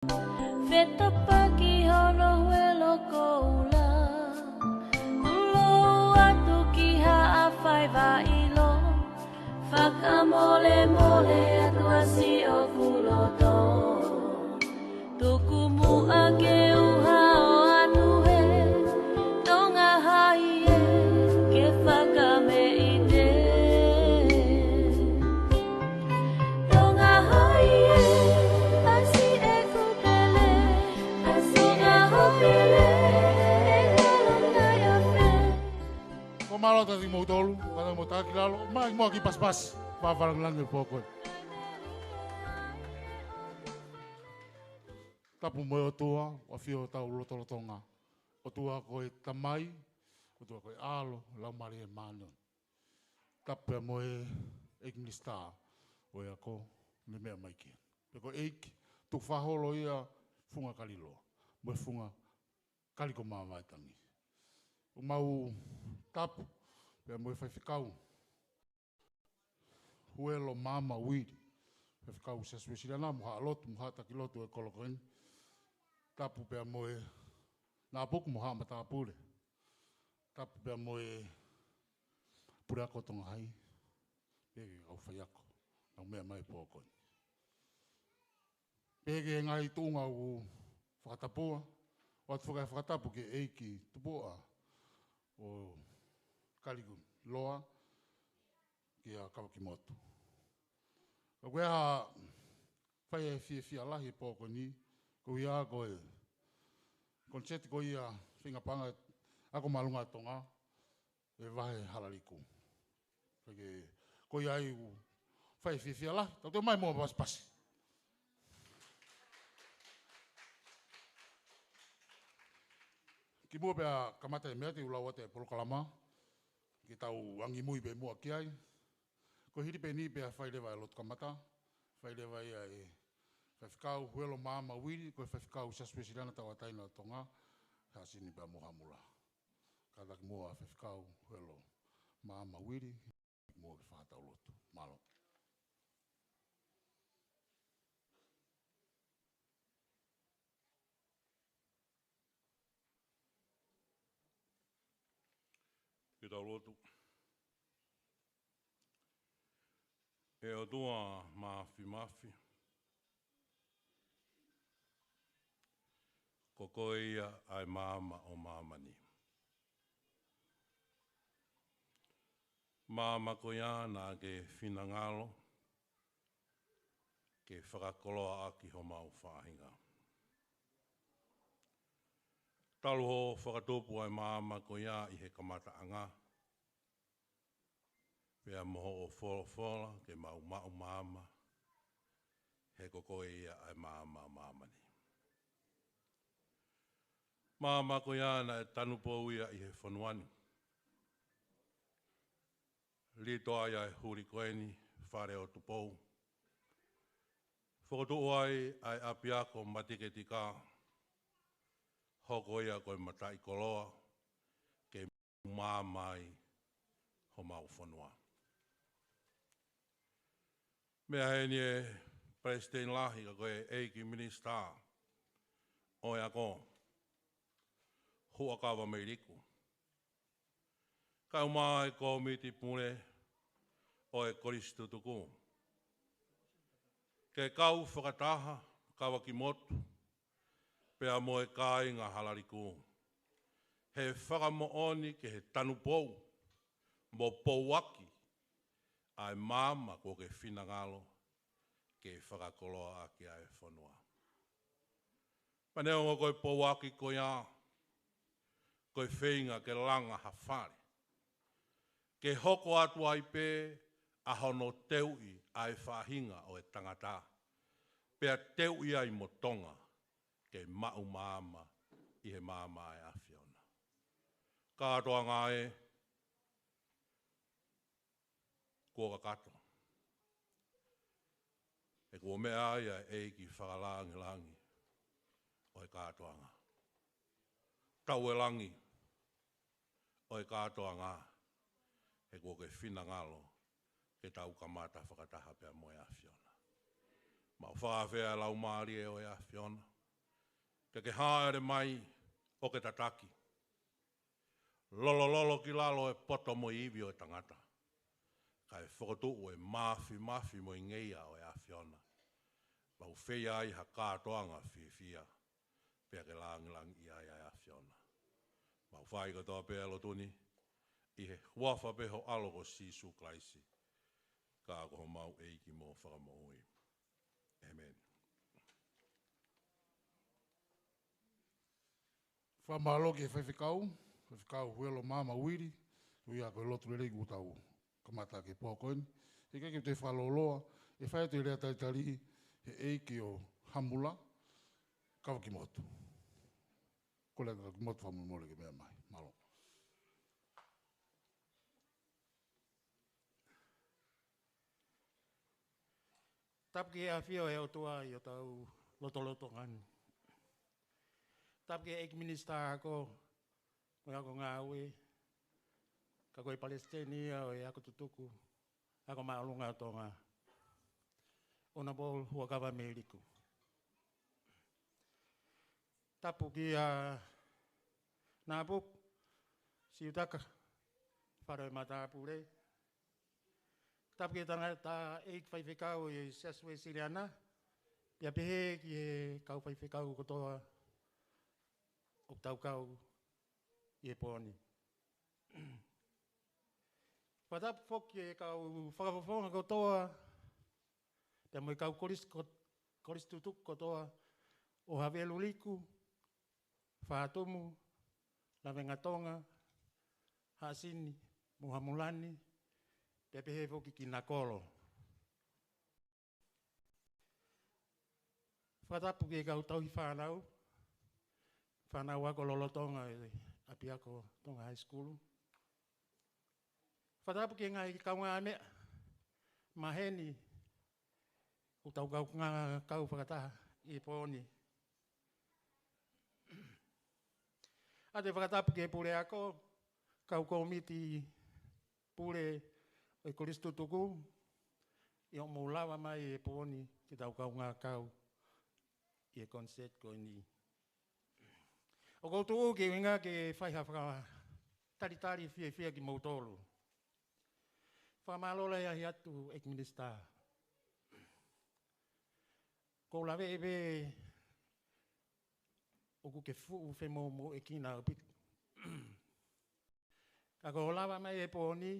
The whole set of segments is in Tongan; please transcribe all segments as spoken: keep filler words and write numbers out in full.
Fetapa ki hono huelo koula. Tulou atu ki Haʻa Faiva ʻilo. Fakamolemole atu ʻa siʻoku loto. Tuku muʻa ke u hao atu he Tonga Hai ē, ke fakameʻite. Tonga Hai ē, ʻasi ʻeku pele, ʻasi ʻeku pele, ʻe ngalo nai ʻa fē. Ko mālō atu kimoutolu, kātaki mo taki lalo, mai mo ki pasipasi, fakalāngilangi pō ko ē. Tapu mo e ʻOtua, ʻafio ʻi hotau lotolotonga. ʻOtua ko e Tamai, ʻOtua ko e ʻAlo, Laumālie Māʻoniʻoni. Tapu pea mo e ʻEiki Minisitā ʻo e Ako, ne meʻa mai ki ai. Pea ko e ʻEiki, tukufakaholo ia, funga Kaliloa, mo e funga Kaliko Mavaetangi. ʻOku mau tapu pea mo e faifekau Huelo Maama Uili, faifekau Siasi Uesiliana mo haʻa lotu, mo haʻa taki lotu ʻo e kolo ko eni. Tapu pea mo e nāpuku mo haʻa matāpule. Tapu pea mo e puleako Tonga Hai. Pea ki he kau faiako, nau meʻa mai pō ko eni. Pea ki he ngaahi tuʻunga ʻoku fakatapua, ʻoatu faka-, fakatapu ki he ʻEiki Tupuʻa ʻo Kaliloa, kia Kavakimotu. ʻOku ʻi ai ha fai e fiefia lahi pō ko eni, ko ia ko e koniseti ko ia feinga paʻanga ako māʻolunga Tonga, ʻe Vahe Halaliku. Pea ke, ko ia ai ʻoku fai fiefia lahi, tau toe mai mo pasipasi. Kimuʻa pea kamata e meʻa, te u lau atu e polokalama, ke tau angimui pē muʻa ki ai. Ko e hili pē eni pea fai leva e lotu kamata, fai leva ia ʻe he faifekau Huelo Maama Uili, ko e faifekau Siasi Uesiliana Tauʻatāina ʻo Tonga, Hasini pea mo Hamula. Kātaki muʻa faifekau Huelo Maama Uili, muʻa ke fai hotau lotu. Mālō. Ke tau lotu. ʻE ʻOtua Māfimafi, ko koe ia ʻa e maama ʻo māmani. Maama ko ia naʻa ke finangalo ke fakakoloaʻaki homau faʻahinga. Talu hoʻo fakatupu ʻa e maama ko ia ʻi he kamataʻanga, pea mo hoʻo folofola ke mau maʻu maama, he ko koe ia ʻa e maama ʻo māmani. Maama ko ia naʻe tanupou ia ʻi he fonua ni. Lito ai ʻa e huli ko eni, Fale ʻo Tupou. Fokotuʻu ai ʻa e ʻapiako Matiketika, hoko ia ko e mataʻikoloa, ke maama ai homau fonua. Meʻa heni e Palesiteni Lahi ka ko e ʻEiki Minisitā ʻo e Ako, Huʻakavameiliku. Kae ʻumaʻā e Kōmiti Pule ʻo e Kolisi Tutuku. Ke kau fakataha, Kavakimotu, pea mo e kāinga Halaliku. He fakamoʻoni ki he tanupou, mo pouaki, ʻa e maama kuo ke finangalo, ke fakakoloaʻaki ʻa e fonua. Pea neongo ko e pouaki ko ia, ko e feinga ke langa ha fale. Ke hoko atu ai pē ʻa hono teuʻi ʻa e faʻahinga ʻo e tangata. Pea teuʻi ai mo Tonga, ke maʻu maama ʻi he maama ʻa e ʻAfiona. Kātoanga ē, kuo kakato. He kuo meʻa ai ʻa e ʻEiki Fakalāngilangi ʻo e kātoanga. Tauʻelangi ʻo e kātoanga, he kuo ke finangalo ke tau kamata fakataha pea mo e ʻAfiona. Mau fakaafeʻi ʻa e Laumālie ʻo e ʻAfiona, Ke ke haʻele mai ʻo ke tataki. Lolololo ki lalo e poto mo e ivi ʻo e tangata. Kae fokotuʻu e mafimafi mo e ngeia ʻo e ʻAfiona. Mau feia ai ha kātoanga fiefia. Pea ke langilangiʻia ai ʻa e ʻAfiona. Mau fai kotoa pē ʻa e lotu ni, ʻi he huafa pē ho ʻAlo ko Sīsū Kalaisi. Ka ko homau ʻEiki mo Fakamoʻui. ʻĒmeni. Fakamālō ki he faifekau, faifekau Huelo Maama Uili, ʻo ia ko e lotu lelei kuo tau kamata ki he pō ko eni. He ʻikai ke te fakalōloa, ʻe fai atu e lea talitali he ʻeiki ʻo Hamula, Kavakimotu. Ko e lea Kavakimotu fakamolemole ke meʻa mai. Mālō. Tapu ki he ʻafio ʻa e ʻOtua ʻi hotau lotolotonga ni. Tapu ki he ʻEiki Minisitā Ako mo e Ako Ngāue, ka ko e Palesiteni ia ʻo e Ako Tutuku, Ako Māʻolunga ʻo Tonga, Honourable Huʻakavameiliku. Tapu kia Nāpuku Siutaka, Fale ʻo e Matāpule. Tapu ki he tangataʻeiki faifekau ʻi he Siasi Uēsiliana, pea pehē ki he kau faifekau kotoa ʻoku tau kau ʻi he pō ni. Fakatapu foki ki he kau fakafofonga kotoa, pea mo e kau kolisi ko-, kolisi tutuku kotoa ʻo Haveluliku, Fatumu, Lavengatonga, Haʻasini, mo Hamula ni, pea pehē foki ki Nakolo. Fakatapu ki he kau tauhi fānau, fānau ako lolotonga ʻi he ʻapiako Tonga High School. Fakatapu ki he ngaahi kaungāmeʻa maheni ʻoku tau kaungā kau fakataha ʻi he pō ni. ʻOatu e fakatapu ki he puleako, kau kōmiti pule ʻo e kolisi tutuku, ʻi hoʻomou lava mai ʻi he pō ni ke tau kaungā kau ʻi he concert ko eni. ʻOku ou tuʻu ki he ʻuhinga ke fai ha fakatalitali fiefia kimoutolu. Fakamālō lahi atu ʻEiki Minisitā. Ko u lave ʻe pē ʻoku ke fuʻu femoʻumoʻuekina ʻaupito. Ka ko hoʻo lava mai he pō ni,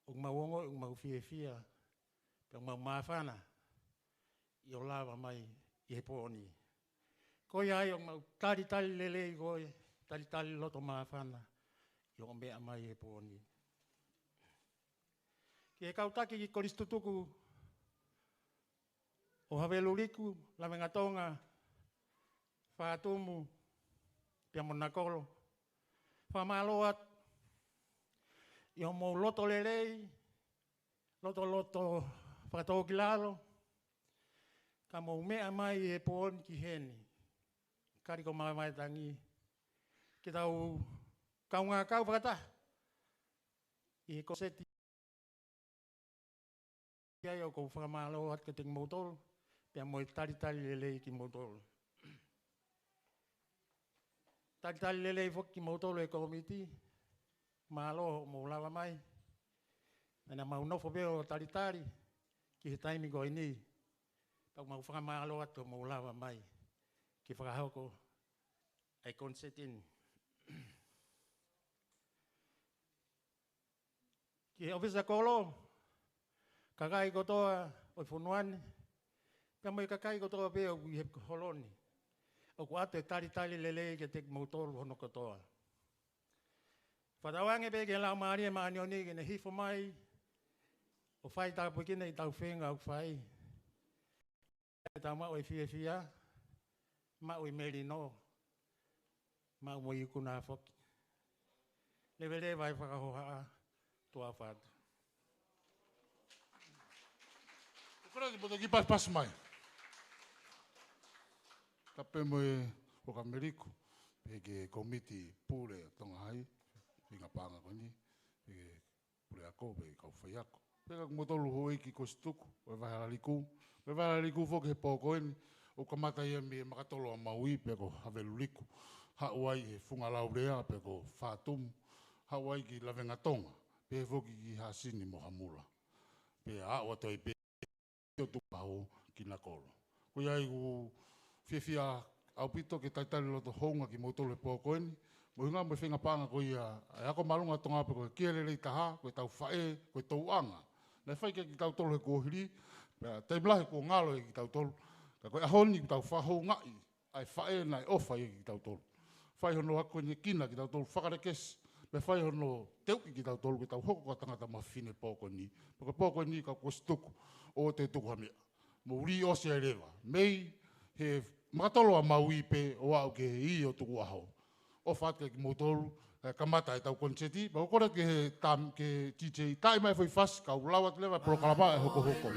ʻoku mau ongoʻi, ʻoku mau fiefia, pea ʻoku mau māfana ʻi hoʻo lava mai ʻi he pō ni. Ko ia ai ʻoku mau talitali lelei koe, talitali loto māfana ʻi hoʻo meʻa mai he pō ni. Ki he kau taki kolisi tutuku ʻo Haveluliku, Lavengatonga, Fatumu, pea mo Nakolo. Fakamālō atu ʻi hoʻomou loto lelei, loto loto fakatōkilalo, ka mou meʻa mai he pō ni ki heni. Kaliko Mavaetangi, ke tau kaungā kau fakataha ʻi he konseti ai. ʻOku ou fakamālō atu kiate kimoutolu, pea mo e talitali lelei kimoutolu. Talitali lelei foki kimoutolu e kōmiti, mālō hoʻomou lava mai. Naʻa mau nofo pē ʻo talitali ki he taimi ko eni, pea ʻoku mau fakamālō atu hoʻomou lava mai ke fakahoko ʻa e konseti ni. Ki he ʻōfisa kolo, kakai kotoa ʻo e fonua ni, pea mo e kakai kotoa pē ʻoku ʻi he holo ni, ʻoku ʻoatu e talitali lelei kiate kimoutolu hono kotoa. Fakatauange pē ki he Laumālie Māʻoniʻoni ke ne hifo mai ʻo fai tāpuekina ʻetau feinga ʻoku fai. Ke tau maʻu e fiefia, maʻu e melino, maʻu mo e ikuna foki. Leveleva e fakahohaʻa, tuʻa ʻofa atu. Ko e kole ki he potokī pasipasi mai. Tapu mo e Huʻakavameiliku, pea ki he kōmiti pule Tonga Hai, feinga paʻanga ko eni, pea ki he puleako, pea ki he kau faiako. Pea kia kimoutolu houʻeiki kolisi tutuku ʻo e Vahe Laliku, ʻo e Vahe Laliku foki he pō ko eni, ʻOku kamata ia mei Makatolo ʻa Maui pe ko Haveluliku, haʻu ai he Funga Laulea pe ko Fatumu, haʻu ai ki Lavengatonga, pehē foki ki Hasini mo Hamula. Pea aʻu atu ai pē ʻo tuku ʻaho ki Nakolo. Ko ia ʻoku ou fiefia ʻaupito ke talitali loto houngaʻia kimoutolu he pō ko eni, mo hinga mo e feinga paʻanga ko ia ʻa e ako māʻolunga Tonga pe ko e kiʻi lelei taha, ko ʻetau faʻē, ko e tōʻonga naʻe fai kiate kitautolu he kuohili, pea taimi lahi kuo ngalo ʻiate kitautolu. Ka ko e ʻaho ni ʻoku tau fakahoungaʻi ʻa e faʻē naʻe ʻofa ʻiate kitautolu. Fai hono akonekina kitautolu, fakalekesi, pea fai hono teuʻi kitautolu ke tau hoko ko e tangata mafine pō ko eni. Pea ko e pō ko eni ka kuo ʻosi tuku, ʻoua te tuku ha meʻa. Mou lī ʻosi ai leva. Mei he Makatolo ʻa Maui pē ʻo aʻu ki he ʻIo Tukuʻaho. ʻOfa atu kiate kimoutolu, ē, kamata ʻetau koniseti, pea ʻoku ou kole atu ki he tam-, ki he D J, taaʻi mai e foʻi fasi, kau lau atu leva e polokalama ʻe hokohoko.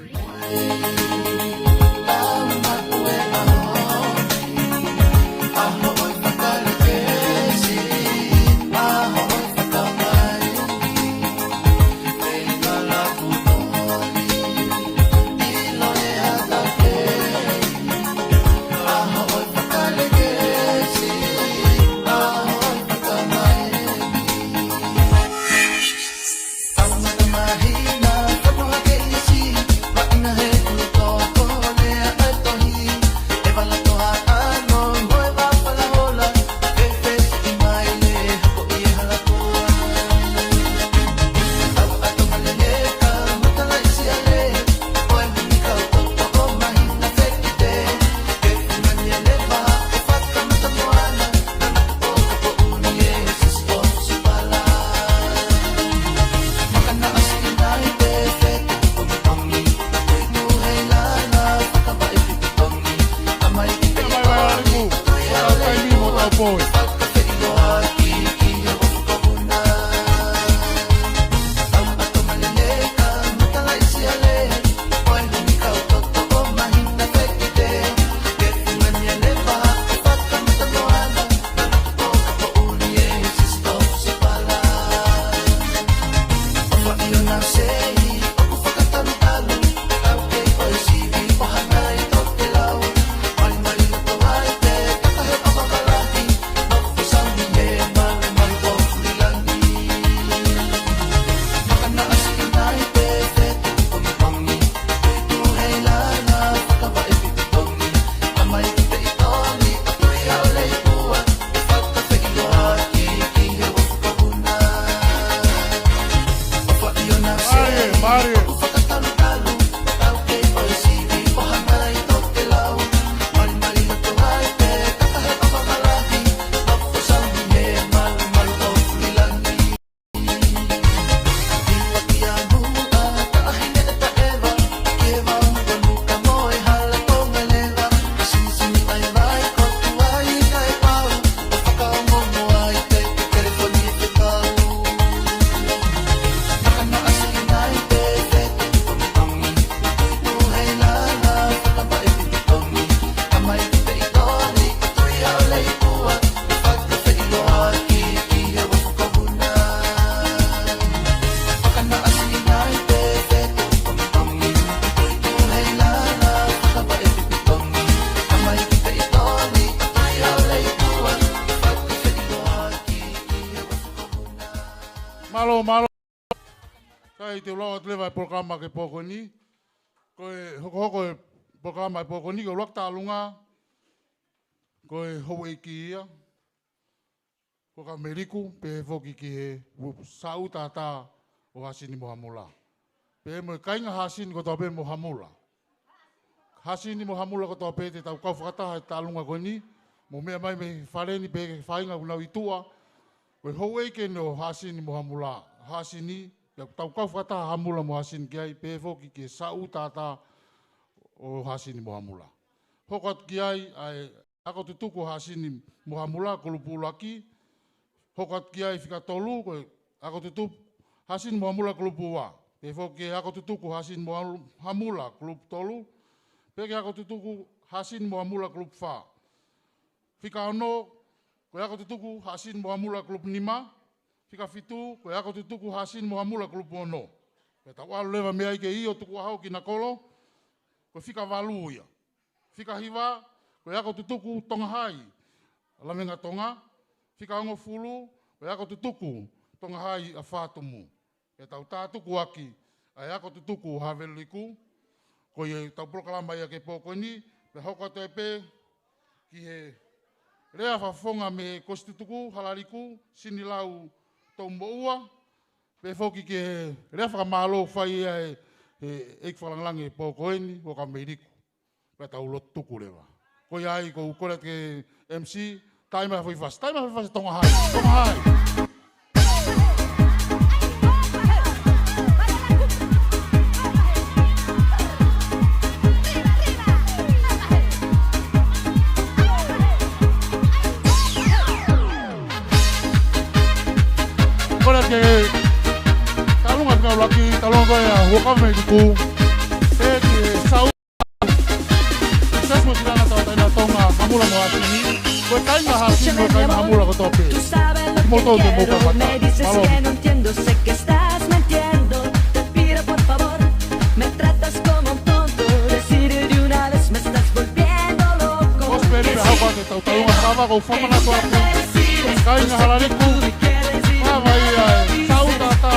Mālō, mālō. Sai, te u lau atu leva e polokalama ki he pō ko eni. Ko e hokohoko e polokalama he pō ko eni, ko e ʻuluaki taʻalunga, ko e houʻeiki ia, ko Kameliku, pehē foki ki he sāʻu tātā ʻo Hasini mo Hamula. Pea mo e kāinga Hasini kotoa pē mo Hamula. Hasini mo Hamula kotoa pē te tau kau fakataha he taʻalunga ko eni, mou meʻa mai mei he fale ni pe ki he faʻahinga ʻoku nau ʻi tuʻa. Ko e houʻeiki eni ʻo Hasini mo Hamula. Hasini, pea ʻoku tau kau fakataha Hamula mo Hasini ki ai, pehē foki ki he sāʻu tātā ʻo Hasini mo Hamula. Hoko atu ki ai ʻa e ako tutuku Hasini mo Hamula kulupu ʻuluaki. Hoko atu ki ai fika tolu, ko e ako tutuku Hasini mo Hamula kulupu ua. Pehē foki ki he ako tutuku Hasini mo Hamula kulupu tolu. Pea ki he ako tutuku Hasini mo Hamula kulupu fā. Fika ono, ko e ako tutuku Hasini mo Hamula kulupu nima. Fika fitu, ko e ako tutuku Hasini mo Hamula kulupu ono. Pea tau ʻalu leva mei ai ki he ʻIo Tukuʻaho ki Nakolo, ko e fika valu ia. Fika hiva, ko e ako tutuku Tonga Hai ʻa Lavengatonga. Fika hongofulu, ko e ako tutuku Tonga Hai ʻa Fatumu. Pea tau tātuku ʻaki ʻa e ako tutuku Haveliliku. Ko ia ʻetau polokalama ia ki he pō ko eni, pea hoko atu ai pē ki he lea fakafofonga mei he Kosipeli tutuku, Halaliku, Sinilau Toumoʻua, pea foki ki he lea fakamālō fai ia ʻe he ʻEiki Fakalangilangi he pō ko eni, Huʻakavameiliku. Pea tau lotu tuku leva. Ko ia ai, ʻoku ou kole atu ki he M C, taaʻi mai ha foʻi fasi, taaʻi mai ha foʻi fasi Tonga Hai, Tonga Hai. Kole atu ki he Tālunga Fekauʻaki, Tālunga ko ia ʻa Huʻakavameiliku, ʻEiki Sau. Siasi Uēsiliana Tauʻatāina ʻo Tonga, Hamula mo Hasini. Ko e kāinga Hasini, ko e kāinga Hamula kotoa pē. Kimoutolu te mou kamata. Mālō. Kosipeli pē hau ko ē ke tau tālunga fakavā, ʻoku ou fakamanatu atu. Kāinga Halaliku, ʻa ia ʻe Sau Tata,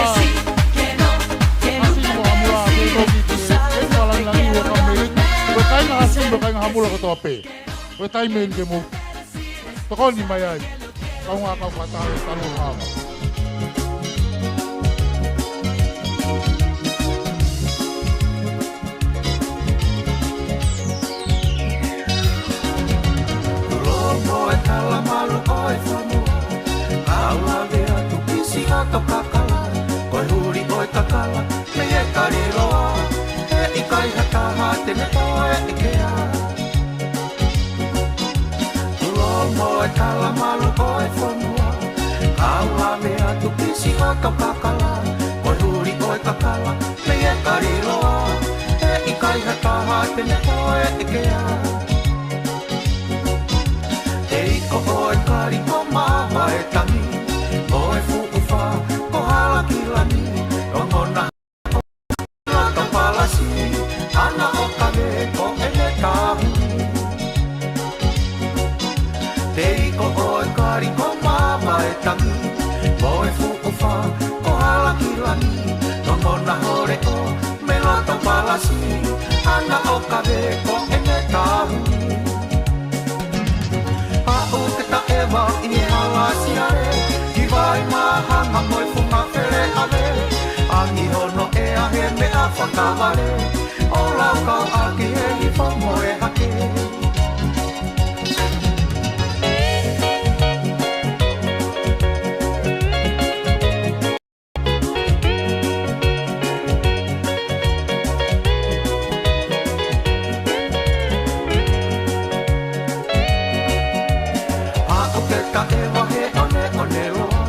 Hasini mo Hamula, ke toki ki he ʻEiki Fakalangilangi Huʻakavameiliku. Ko e kāinga Hasini, ko e kāinga Hamula kotoa pē. Ko e taimi eni ke mou tokoni mai ai. Kaungā kau fakataha ʻo e Tālunga Fakavā. Tulo mo e kala malu ʻo e fonua, kau lave atu ki siʻoto kakala, ko e huli ʻo e kakala, mei he kaliloa, he ʻikai ha taha te ne toe ʻekea. Tulo mo e kala malu ʻo e fonua, kau lave atu ki siʻoto kakala, ko e huli ʻo e kakala, mei he kaliloa, he ʻikai ha taha te ne toe ʻekea. He ʻi ko ʻo e kali ko Mavaetangi, ʻo e fuʻu fā ko Halakilani, ʻo ngona loto palasi, hanga ʻo kave ko ʻene kahu. He ʻi ko ʻo e kali ko Mavaetangi, mo e fuʻu fā ko Halakilani, ʻo ngona hole ʻo me loto palasi, hanga ʻo kave ko ʻene kahu. Aʻu ke taʻeva ʻi he hala siale, ki Vaimahanga mo e Funga Feleʻave, ʻangi hono ʻea he meʻa fakavale, ʻo laukau ʻaki he hifo mo e hake. Aʻu ke taʻeva he ʻoneʻone loa,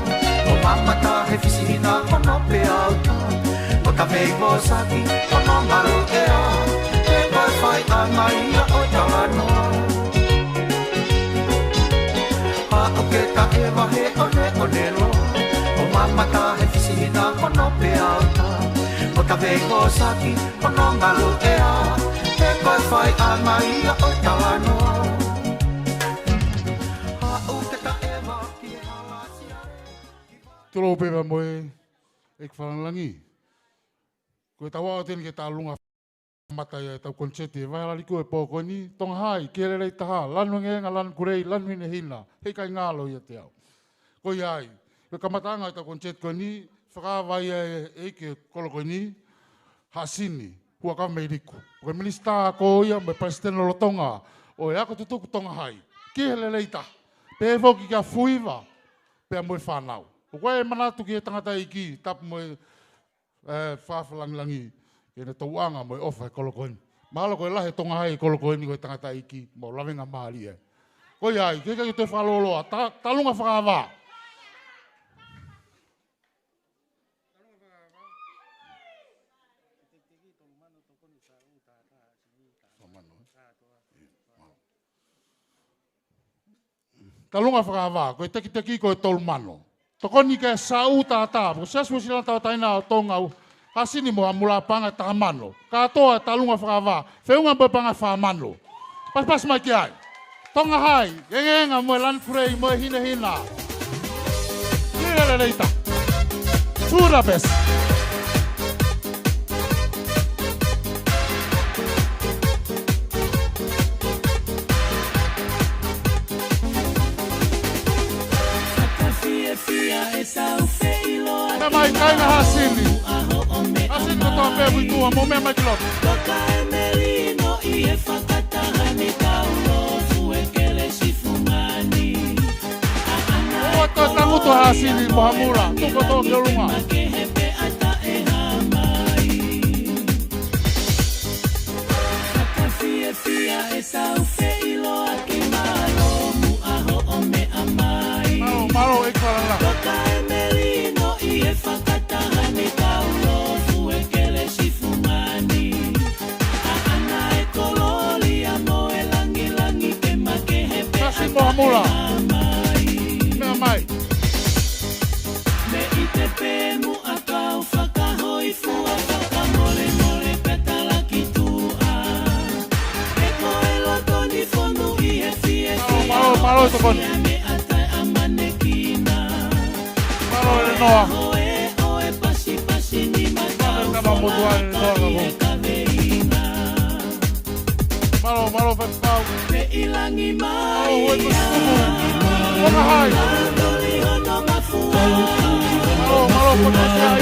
ʻo mamata he fisihina hono peau tā, ʻo tavei mo saki hono malu ʻea, he ko e faiʻanga ia ʻo e talanoa. Aʻu ke taʻeva he ʻoneʻone loa, ʻo mamata he fisihina hono peau tā, ʻo tavei mo saki hono malu ʻea, he ko e faiʻanga ia ʻo e talanoa. Aʻu ke taʻeva ki he hala siale. Tulou pē pea mo e ʻEiki Fakalangilangi. Ko ʻetau aʻu atu eni ki he tālunga kamata ia ʻetau koniseti he vahe Halaliku he pō ko eni, Tonga Hai, ki he lelei taha, lanu engeenga, lanu kulei, lanu hinehina, he ʻikai ngalo ʻiate au. Ko ia ai, ko e kamataʻanga ʻetau koniseti ko eni, fakavā ia ʻe he ʻeiki kolo ko eni, Hasini Huʻakavameiliku. Ko e minisitā ko ia mo e palesiteni lolotonga ʻo e ako tutuku Tonga Hai, ki he lelei taha. Pehē foki kia Fuiva, pea mo e fānau. ʻOku ʻi ai e manatu ki he tangataʻeiki, tapu mo e ē, Fakalangilangi, ke ne tauʻanga mo e ʻofa he kolo ko eni. Mahalo ko e lahi e Tonga Hai he kolo ko eni ko e tangataʻeiki, mo lavengamālie. Ko ia ai, ke ke toe fakalōloa, tā-, tālunga fakavā. Tālunga fakavā, ko e tekiteki ko e tolu mano. Tokoni kia Sau Tata, ko Siasi Uēsiliana Tauʻatāina ʻo Tonga, Hasini mo Hamula, paʻanga ʻe taha mano. Kātoa e tālunga fakavā, feʻunga mo e paʻanga ʻe fā mano. Pasipasi mai ki ai. Tonga Hai, Engenga mo e Lani Kurei mo e Hinehina. Lile Leleita. Budapest. Meʻa mai kāinga Hasini. Hasini kotoa pē ʻoku ʻi tuʻa, mou meʻa mai ki loto. ʻOua toe tangutu Hasini mo Hamula, tuku kotoa ki ʻolunga. Mālō, mālō, e kala la. Kasi mo Hamula. Meʻa mai. Mālō, mālō, mālō, tokoni. Mālō, Elenoa. Mālō, Elenoa, ka ko. Mālō, mālō, faifekau. Mālō, Huepusituku. Tonga Hai. Mālō, mālō, Potasiai.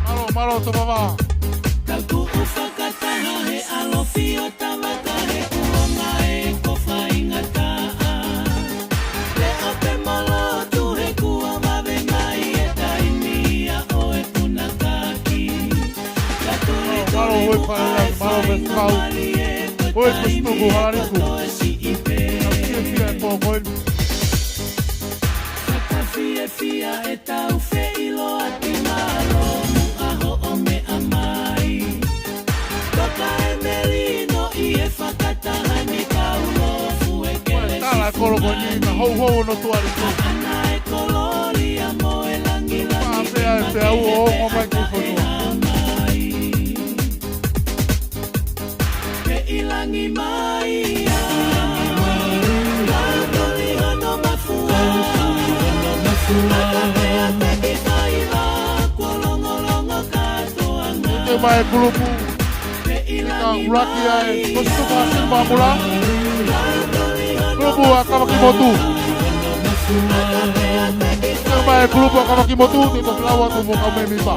Mālō, mālō, Tovava. Mālō, mālō, Huepusituku, Halaliku. Ka fiefia e pō ko eni. Tala e kolo ko eni, na houhou ʻo Tualiku. Pā pea e pea u o ongo mai ki fonua. Te mai e kulupu. Ka ʻuluaki ai, Kosituku Hasini mo Hamula. Kulupu ʻa Kavakimotu. Te mai e kulupu ʻa Kavakimotu, te toki lau atu mo kau mēmipa.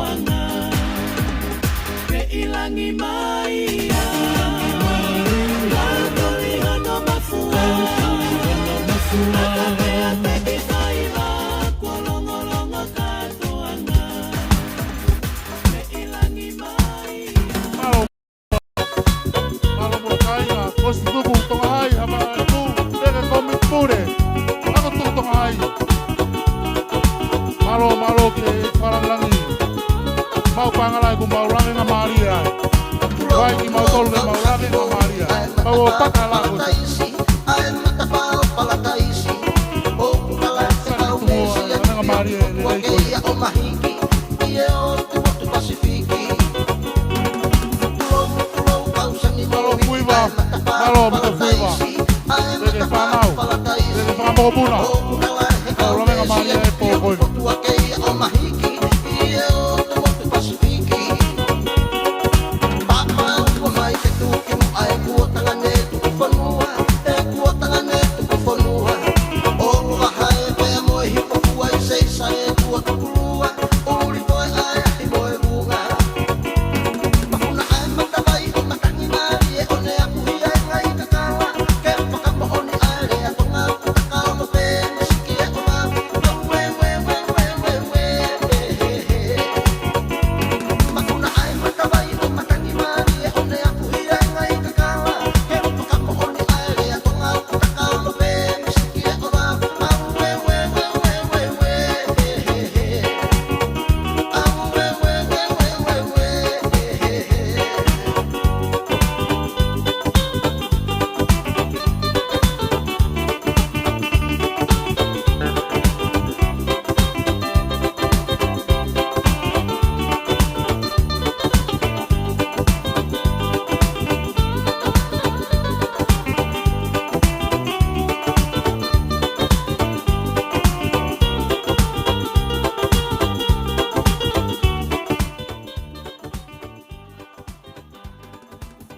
Mālō. Mālō mo kāinga, Kosituku, Tonga Hai, Havaiʻi, Pule, Komi Pule, ako tu Tonga Hai. Mālō, mālō ki he fakalāngilangi. Mau pangala ʻeku mau lavengamālie ai. Vai ki mau tolu ke mau lavengamālie ai. Mau ō paka la ko te. Lavengamālie, lelei ko ia. Mālō Fuiva, mālō Mika Fuiva, Lele Fakamokopuna, mālō lavengamālie e pō ko eni.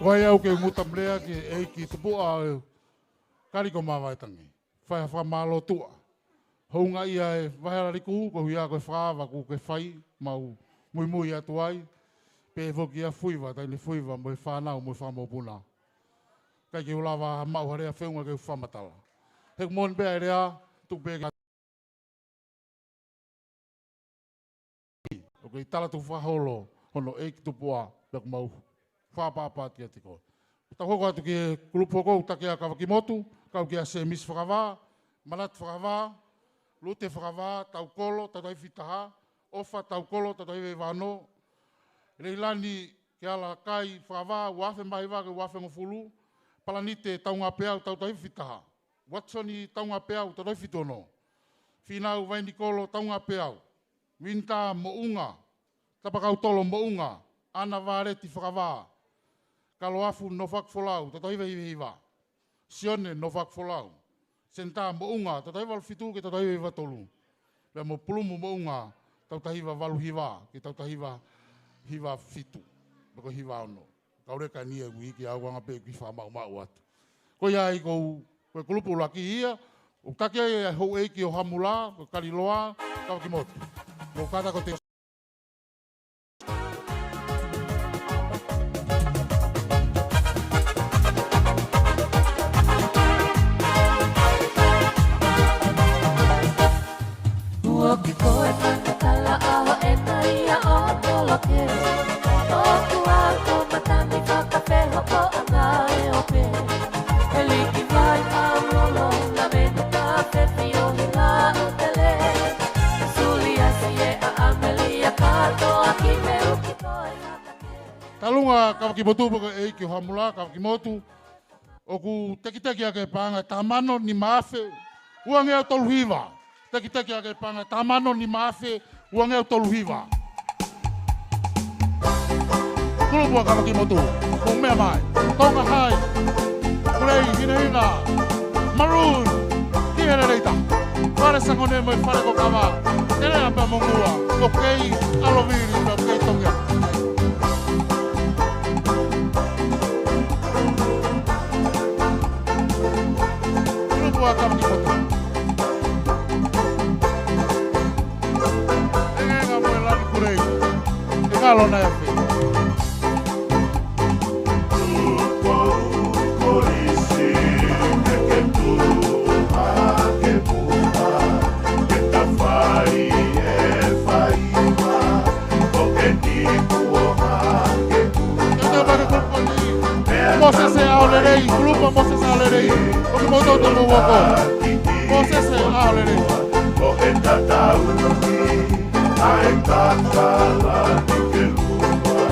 Ko ia au ke u muta mlea ki he ʻEiki Tupuʻa ʻo e Kaliko Mavaetangi. Fai ha fakamālō tuʻa. Houngaʻia e vahe laliku, ko ia ko e fakaava kuo ke fai, mau muimui atu ai, pehē foki ʻa Fuiva, Taʻahine Fuiva, mo e fānau, mo e fakamokopuna. ʻIkai ke u lava maʻu ha lea feʻunga ke u fakamatala. He ko e moʻoni pē ʻa e lea, tuku pē ke ʻo kei tala tukufakaholo hono ʻEiki Tupuʻa, pea ʻoku mau fakaʻapaʻapa atu kiate koe. Tau hoko atu ki he kulupu hoko, ʻoku taki ʻa Kavakimotu, kau kia Semisi Fakavā, Manatu Fakavā, Lute Fakavā, Taukolo, Tautahi Fitaha, ʻOfa Taukolo, Tautahi Veivano, Leilani Kealakai Fakavā, ua afe mā hiva ki he ua afe hongofulu, Palanite Taungapeau, Tautahi Fitaha, Watsoni Taungapeau, Tautahi Fitu Ono, Fīnau Vainikolo Taungapeau, Vinita Moʻunga, Tapakautolo Moʻunga, ʻAna Vāleti Fakavā, Kaloafu Nofoakifolau, Tautahi Hiva Hiva hiva, Sione Nofoakifolau, Senitā Moʻunga, Tautahi Valu Fitu ki he Tautahi Hiva Hiva Tolu, pea mo Pulumu Moʻunga, Tautahi Hiva Valu Hiva ki he Tautahi Hiva Hiva Fitu, pea ko e Hiva Ono. Kauleka ni e uike au anga pē ki he fakamaʻumaʻu atu. Ko ia ai ko, ko e kulupu ʻuluaki ia, ʻoku taki ai e houʻeiki ʻo Hamula, ko Kaliloa Kavakimotu. Mo kata ko te Tuo ki koe fana tala ʻaho e taia ʻo toloke. ʻOku ako matani fakafehokoʻanga e ope. E liki vai kau lolo na venu ka fefio hila ʻo tele. Suli asi e ʻa ʻAmelia kātoa ki me uki koe na take. Talunga Kavakimotu pea ko e ʻEiki ʻo Hamula Kavakimotu. ʻOku tekiteki ʻaki e paʻanga taha mano nima afe uangeau tolu hiva. Tekiteki ʻaki e paʻanga taha mano nima afe uangeau tolu hiva. Kulupu ʻa Kavakimotu, mou meʻa mai. Tonga High, Kulei, Hinehina, Maroon, ki he lelei taha. Fale Sangone mo e Fale Kokava, Teleʻa pea mo Gua, ʻoku kei ʻalovili pea ʻoku kei tongi. Kulupu ʻa Kavakimotu. Engenga mo e lani Kulei. E ngalo na e afe. Tata bake kukoni. Mōsese ʻAholelei, kulupu Mōsese ʻAholelei. ʻOku mou tau tau mou ako. Mōsese ʻAholelei. Ko e tatau ni, ʻa e tatala ni ke lua.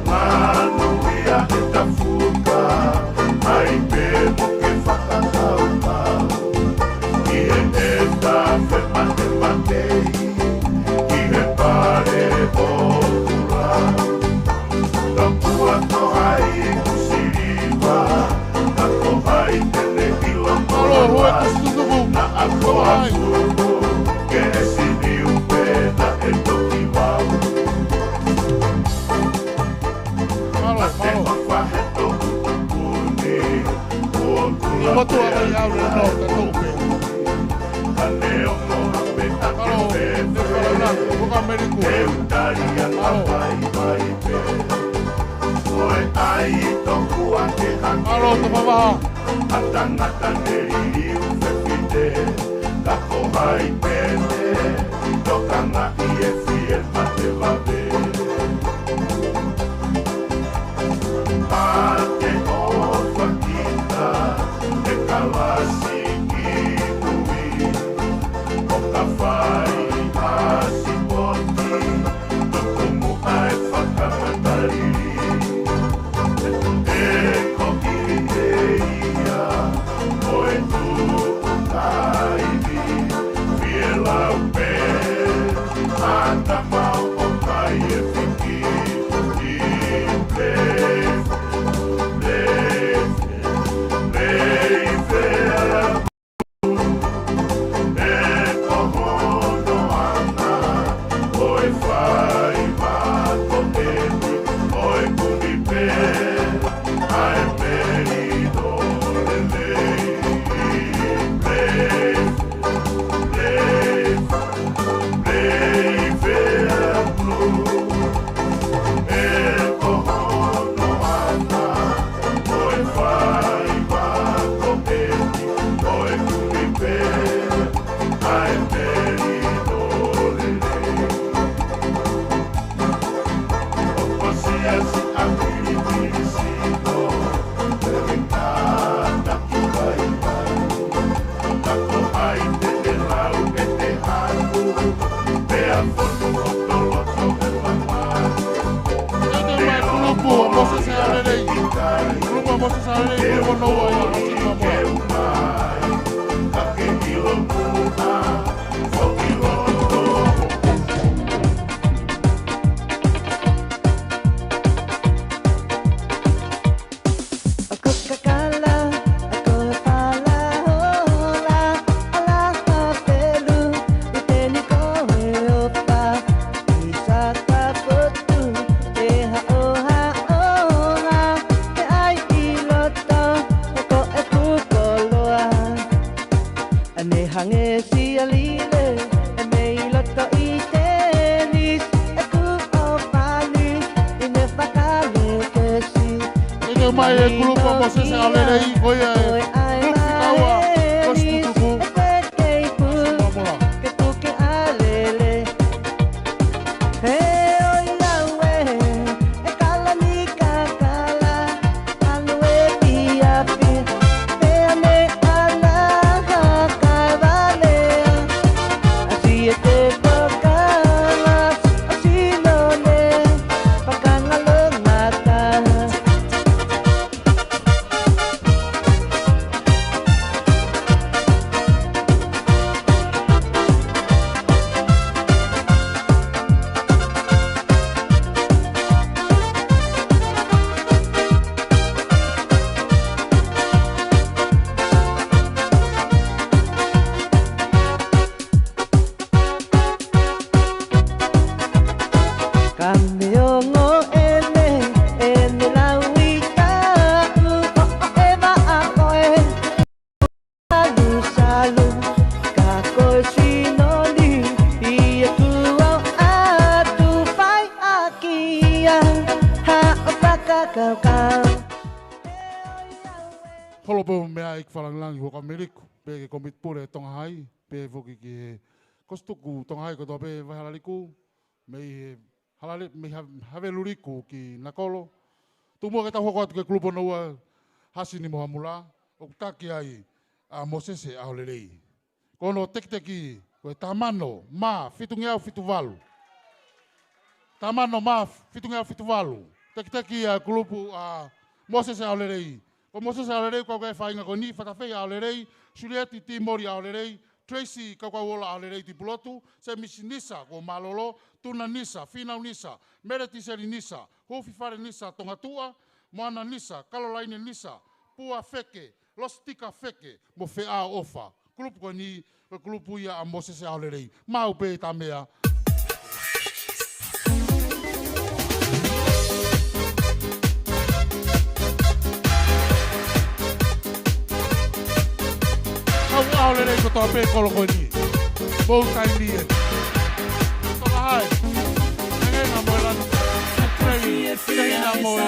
Lanu ia e tafuka, ai pē mo ke fakakaukau. Ki he ʻeta fematemate, ki he pale ʻo kula. Ka pua ko hai kusiliva, ka ko hai tene ilo. Alo, hua kusutuku. Na ako ai. Ke e sini upe na e toki vau. Mālō, mālō. Ia motu a mai au le no ka tō pē. Mālō, te whakauna, waka meriku. Mālō. Mālō, te whavaha. A tangata ne liliu fefine, ka ko hai pene, tokangaʻi e fie mate vave. Pake o fakita, e kalasi ki mui, ʻo ka fai ʻa sipoti, tukumu ai fakamatali. E ko ʻili te ia, ko e tuʻu kaili, fie lau pē, Kulupu ʻa Mosese ʻAolelei. Kulupu ʻa Mosese ʻAolelei, kulupu hono ua ia, ʻa Sini Mamola. ʻOku kakala, ʻoku falahola, ʻa la ha pelu, ʻi teni ko e opa, ʻi saka potu, te haʻohaʻonga, te ʻai ʻi loto, he ko e kukoloa. ʻA ne hangē sia lile, ʻe mei loto ʻi tenis, ʻe kuo pani, ʻi ne fakalekesi. ʻIkai mai e kulupu ʻa Mosese ʻAolelei, ko ia e kulupu fika ua, ko Sini Tuku. ʻE kei pu, ke puke ʻalele. He ʻoi lau ē, ʻe kala ni kakala, ʻalu e piapi, pea ne ʻana ha kavalea. ʻAsi e te tokala, ʻasi none, fakangalongata. Ka neongo ʻene, ʻene lau ʻi taʻu, ʻo ʻeva ʻa koe. Salu, salu, ka ko e sino ni, ʻi he kuo ʻatu fai ʻaki ia, haʻo fakakaukau. Holo pē meʻa ʻi Fakalāngilangi, Huʻakavameiliku, pea ki he Komiti Pule Tonga Hai, pea foki ki he Kosi Tuku Tonga Hai, kotoa pē Vahehalaliku, mei he Halale, mei Ha-, Haveluliku ki Nakolo. Tuku muʻa ke tau hoko atu ki he kulupu hono ua, Hasini mo Hamula, ʻoku taki ai ʻa Mosese ʻAolelei. Ko hono tekiteki, ko e taha mano mā fitungeau fitu valu. Taha mano mā fitungeau fitu valu. Tekiteki ʻa e kulupu ʻa Mosese ʻAolelei. Ko Mosese ʻAolelei, ko e faʻahinga ko eni, Fatafei ʻAolelei, Sulieti Timori ʻAolelei, Tracy Kaukauola ʻAolelei Tipulotu, Semisi Nisa ko Malolo, Tuna Nisa, Finau Nisa, Mele Tiseli Nisa, Hufifale Nisa Tongatuʻa, Moana Nisa, Kalolaine Nisa, Pua Feke, Lositika Feke, mo Feʻao ʻOfa. Kulupu ko eni, ko e kulupu ia ʻa Mosese ʻAolelei. Maʻu pē ta meʻa. Kau ʻAolelei kotoa pē kolo ko eni. Mou taimi ē. Tonga Hai. Ngenga mo e lanu. Pei, ngenga mo e.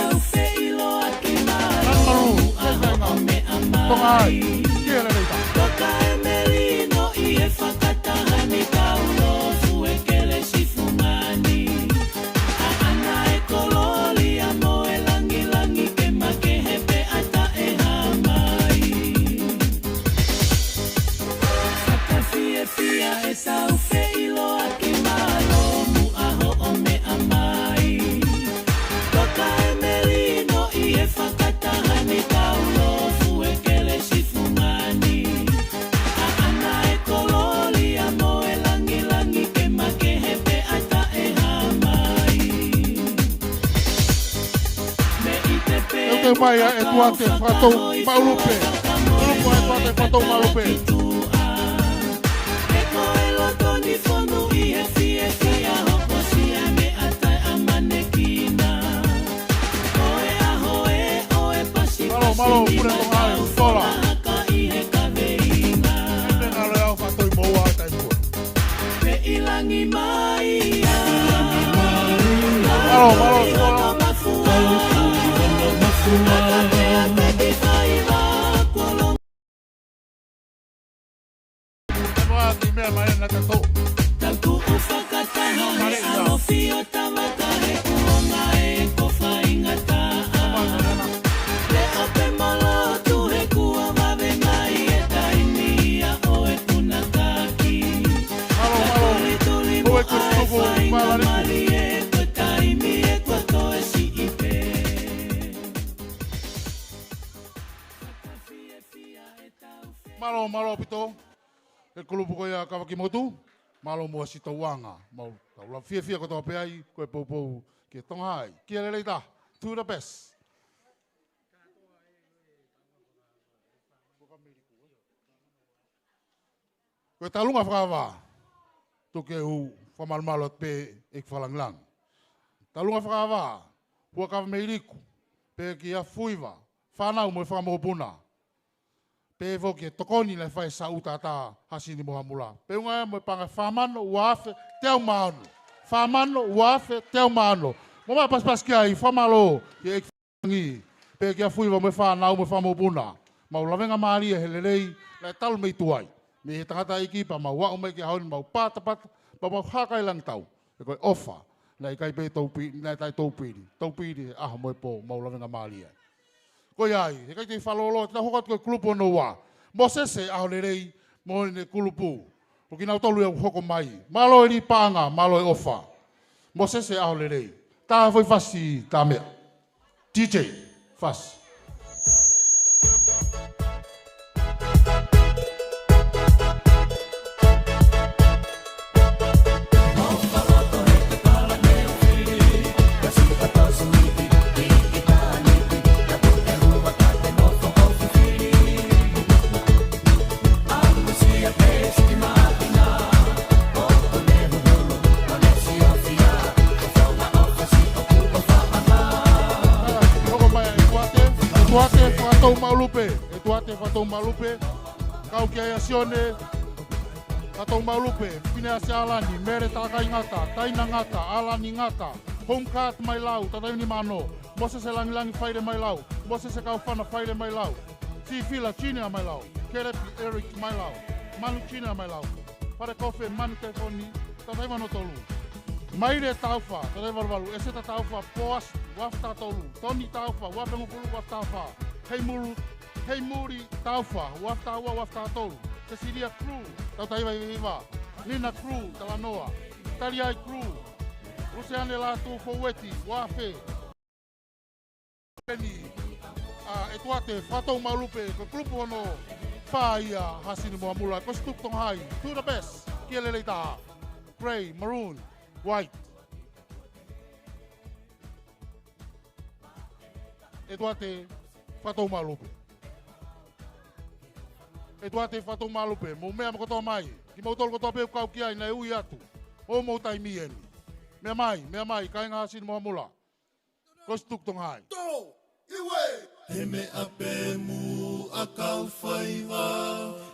Lanu malu. Ngenga. Tonga Hai. Kia lelei ta. Toka e melino ʻi he fakataha ni kau lofu e kelesi fungani. ʻAʻana e kolōlia mo e langilangi ke makehe pē ʻa taʻehāmai. Fakafiefia e tau feʻiloaki mālō muʻa hoʻo meʻa mai. Toka e melino ʻi he fakataha ni kau lofu e kelesi fungani. ʻAʻana e kolōlia mo e langilangi ke makehe pē ʻa taʻehāmai. Meʻite pē ʻEuke mai ʻa e tuate fakatou maʻulupe. Kulupu ʻa e tuate fakatou maʻulupe. He ko e loto ni fonu ʻi he fiefia hokosia meʻa taʻeʻamanekina. Ko e ʻaho ē ʻo e pasi. Mālō, mālō, pule ko hai, tola. Haka ʻi he kaveinga. Pena lo au fatoi mo ua tai pua. Pe ʻi langi mai ia. Mālō, mālō, tola. Mafua. Mafua. Mafua. Tau tuʻu fakataha he ʻalofi ʻo Tavata he kuonga ē ko faingataʻa. Mālō ʻaupito. He kulupu ko ia Kavakimotu. Mālō muʻa siʻi tauʻanga. Mau tau lava fiefia kotoa pē ai, ko e poupou ki he Tonga High. Kia lelei taha. To the best. Ko e talunga fakavā, tuku ke u fakamalumalu atu pē ʻEiki Fakalāngilangi. Talunga fakavā, Huʻakavameiliku, pehē kia Fuiva, fānau mo e fanga mokopuna. Pehē foki ki he tokoni naʻe fai ʻe Saʻu Tata Hasini Mohamula. Pea ʻuhinga ia mo e paʻanga fā mano ua afe teau mā ono. Fā mano ua afe teau mā ono. Mo e meʻa pasipasi ki ai, fakamālō ki he ʻEiki Fakalāngilangi, pehē kia Fuiva mo e fānau mo e fanga mokopuna. Mau lavengamālie he lelei naʻe talu mei tuai. Mei he tangataʻeiki pea mau aʻu mai ki he ʻaho ni mau patapata, pea mau haka ʻi langi tau. He ko e ʻofa, naʻe ʻikai pē toupili, naʻe taʻetoupili. Toupili he ʻaho mo e pō, mau lavengamālie. Ko ia ai, he ʻikai te u fakalōloa, te tau hoko atu ki he kulupu hono ua. Mōsese ʻAholelei, mo ʻene kulupu. Ko kinautolu ia ʻoku hoko mai. Mālō e lī paʻanga, mālō e ʻofa. Mōsese ʻAholelei. Tā foʻi fasi, tā meʻa. D J, fasi. Hoko mai ʻEtuate, ʻEtuate Fakatoumaʻulupe, ʻEtuate Fakatoumaʻulupe, kau ki ai ʻa Sione Fakatoumaʻulupe, Fineasi ʻAlani, Mele Takai Ngata, Taina Ngata, ʻAlani Ngata, Home Card mai lau, tautaimi ni mano, Mōsese Langilangi Faile mai lau, Mōsese Kaufana Faile mai lau, Sifila Junior mai lau, Kelepi Eric mai lau, Manu Junior mai lau, Fale Kofe Manu Tefoni, tautaimi hono tolu. Maile Taufa, tautaimi valu valu, ʻEseta Taufa, Poas, ua afe taha tolu, Toni Taufa, ua afe hongofulu, ua afe taha fā, Heimulu, Heimuli Taufa, ua afe taha ua, ua afe taha tolu, Sesilia Kru, tautaimi valu hiva, Nina Kru, Talanoa, Taliai Kru, Luseane Lātū Foueti, ua afe, eni, ʻa ʻEtuate Fakatoumaʻulupe, ko e kulupu hono fā ia Hasini Mohamula, ko Situku Tonga High, to the best, kia lelei taha, grey, maroon, white. ʻEtuate Fakatoumaʻulupe. ʻEtuate Fakatoumaʻulupe, mou meʻa mo kotoa mai, kimoutolu kotoa pē ʻoku kau ki ai naʻe ui atu. ʻO mou taimi eni. Meʻa mai, meʻa mai, kāinga Hasini Mohamula. Ko Situku Tonga High. Tō, iwe. He meʻa pē muʻa kau faiva,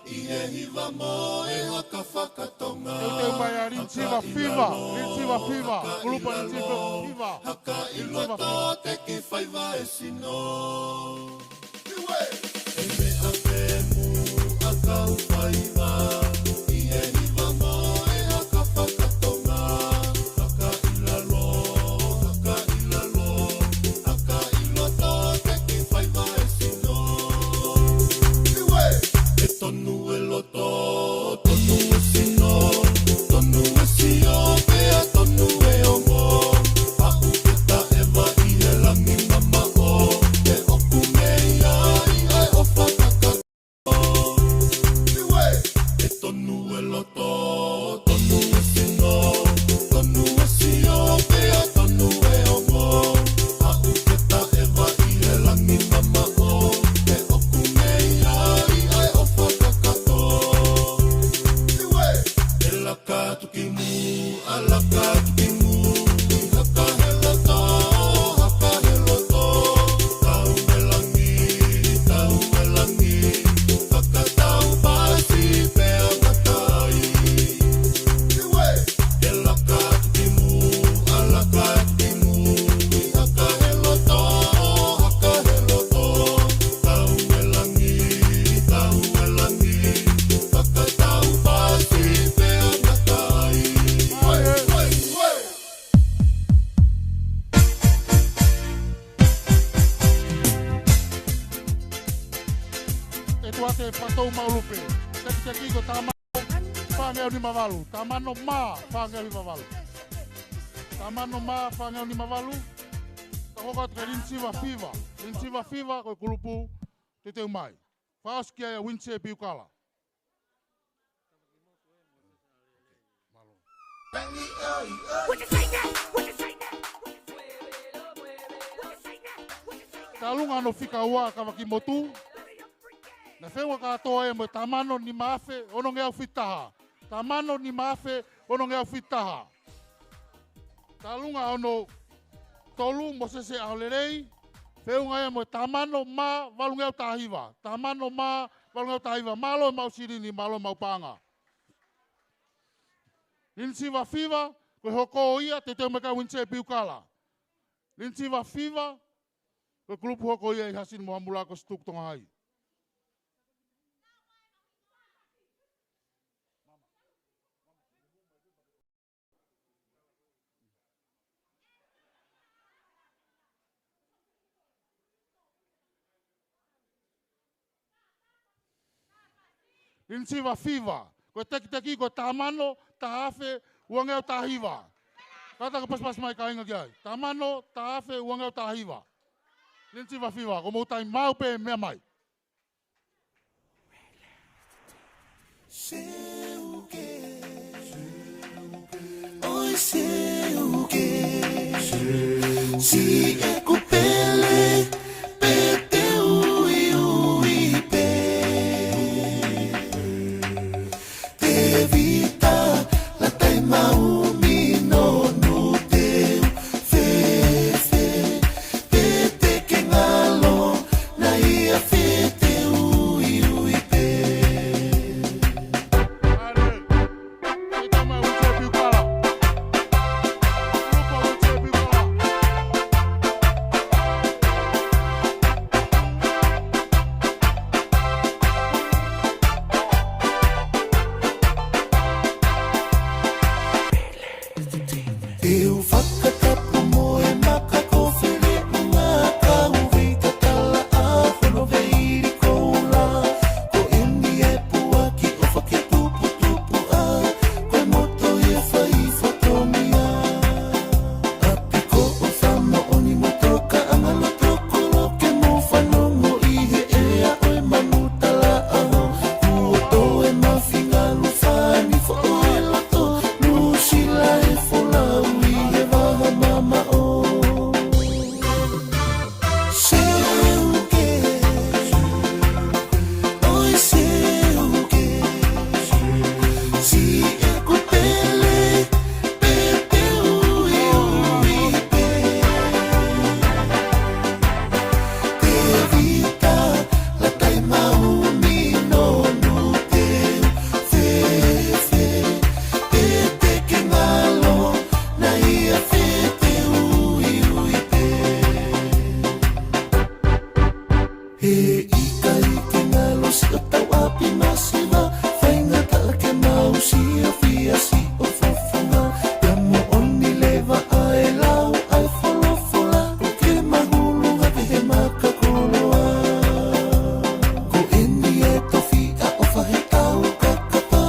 ʻi he hiva mo e haka fakatonga. Teuteu mai ʻa Linsiva Fiva, Linsiva Fiva, kulupu Linsiva Fiva. Haka ʻi loto te ki faiva e sino. Iwe. He meʻa pē muʻa kau faiva, ʻi he hiva mo e haka fakatonga. Haka ʻi lalo, haka ʻi lalo, haka ʻi loto te ki faiva e sino. Iwe. ʻE tonu e loto, tonu e sino, tonu e sio, pea tonu e ongo. Aʻu ke taʻeva ʻi he langi mamaʻo, ʻe ʻoku mei ai ʻa e ʻofa kakato. ʻE tonu e loto, tonu e sino, tonu e sio, pea tonu e ongo. Aʻu ke taʻeva ʻi he langi mamaʻo, ʻe ʻoku mei ai ʻa e ʻofa kakato. ʻE laka atu ki muʻa, laka atu ki muʻa, haka he loto, haka he loto. Tau e langi, tau e langi, fakatau pasi pea ngata ai. ʻE laka atu ki muʻa, laka atu ki muʻa, haka he loto, haka he loto. Tau e langi, tau e langi, fakatau pasi pea ngata ai. ʻEtuate Fakatoumaʻulupe. Tekiteki ko e tā mano fāngeau nima valu. Tā mano mā fāngeau hiva valu. Tā mano mā fāngeau nima valu. Tau hoko atu ki he Linsiva Fiva. Linsiva Fiva ko e kulupu teuteu mai. Fakaʻosi ki ai ʻa Winse Piukala. Tālunga hono fika ua Kavakimotu. Naʻe feʻunga kātoa ia mo e Tamano nima afe onongeau fiti taha. Tamano nima afe onongeau fiti taha. Tālunga hono tolu Mōsese ʻAholelei. Feʻunga ia mo e Tamano mā valungeau taha hiva. Tamano mā valungeau taha hiva. Mālō e maʻu silini, mālō e maʻu paʻanga. Linisiva Fiva, ko e hoko ia, teuteu mai ka Uinise Piukala. Linisiva Fiva, ko e kulupu hoko ia ʻi Hasini mo Hamula ko Situku Tonga Hai. Linisiva Fiva. Ko e tekiteki ko e Tamano taha afe uangeau taha hiva. Kātaki pasipasi mai kāinga ki ai. Tamano taha afe uangeau taha hiva. Linisiva Fiva. Ko mou tai mau pē meʻa mai. Seuke, ʻoi seuke, sieku pele, pē te uiui pē. Tēvita, latai mau mino nu te u fēfē, pē te ke ngalo, naʻa ia fē te uiui pē. Te u fakatapu mo e maka ko Feleʻunga, kau vei tatala ʻa hono veili koula. Ko eni e puaki ʻofa ke tuputupuʻa, ko e moto ia fai fatongia. ʻApikoʻofa moʻoni mo tokaʻanga loto kolo ke mou fanongo ʻi he ʻea ʻo e manu talaʻaho. Kuo toe mafi ngalu fani foʻou e loto, Nuʻusila e folau ʻi he vaha mamaʻo. Seuke, ʻoi seuke, sieku pele, pē te uiui pē. Tēvita, latai mau mino nu te u fēfē, pē te ke ngalo, naʻa ia fē te uiui pē. He ʻikai ke ngalo siʻo tauʻapi masiva, faingataʻa ke mau siofia siʻo fofonga. Ia moʻoni leva ʻa e lau ʻa e folofola, ʻoku ke mahulu hake he maka koloa. Ko eni e tofiʻa ʻofa he tau kakapa,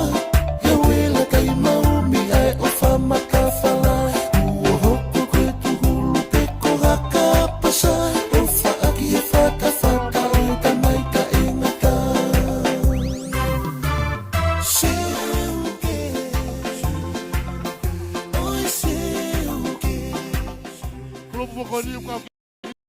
ia uela kai maumi ʻa e ʻofa matafala. Kuo hoko ko e tuhulu pe ko ha kapasa, ʻofa ʻaki e fatafata ʻo e tamai taʻengata. Seuke, ʻoi seuke. Kulupu ko eni ʻoku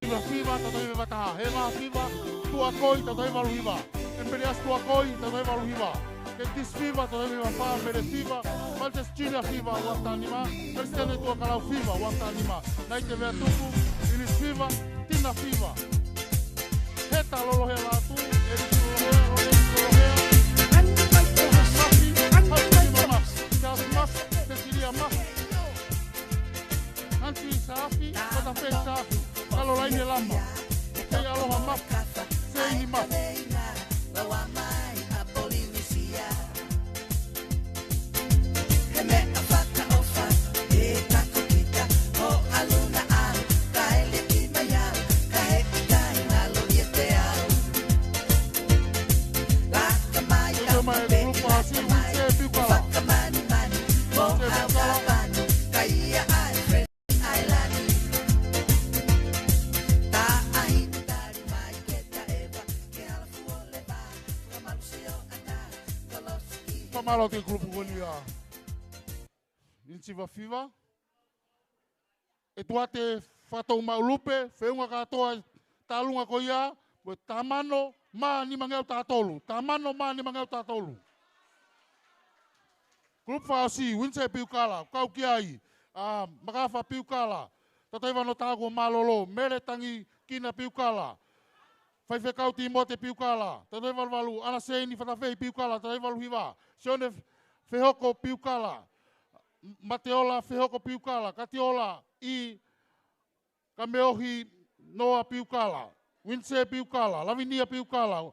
Fiva Fiva, tautau ʻi he valu taha. Hema Fiva, Tuʻakoi, tautau ʻi he valu hiva. Emperias Tuʻakoi, tautau ʻi he valu hiva. Kentis Fiva, tautau ʻi he valu fā. Mele Fiva, Maltes Junior Fiva, uafu taha nima. Melisitene Tuʻakalau Fiva, uafu taha nima. Naite Veatuku, Ilis Fiva, Tina Fiva. Heta Lolohea Lātū, Elisi Lolohea, Lolohea, Lolohea. Mafi, Mafi, Mafi, Charles Mafi, Cecilia Mafi. Nanti Safi, Kota Fei Safi, Kalolaine Lama, Kei Aloha Mafi, Seini Mafi. Ese mai e kulupu ʻa Siu Uite Piukala. Uite Piukala. Fakamālō atu ki he kulupu ko eni ʻa. Siva Fiva. ʻEtuate Fatoʻumaʻulupe, feʻunga kātoa e tālunga ko ia, mo e taha mano mā nimangeau taha tolu. Taha mano mā nimangeau taha tolu. Group fā ʻosi, Uinise Piukala, kau ki ai, ʻa Makafa Piukala, Tatoiva Notako Mālōlō, Mele Tangikina Piukala, Faifekau Timote Piukala, Tatoivalu valu, ʻAna Seini Fatafehi Piukala, Tatoivalu hiva, Sione Fehoko Piukala, Mateola Fehoko Piukala, Katiola ʻi Kameohi Noa Piukala, Uinise Piukala, Lavinia Piukala,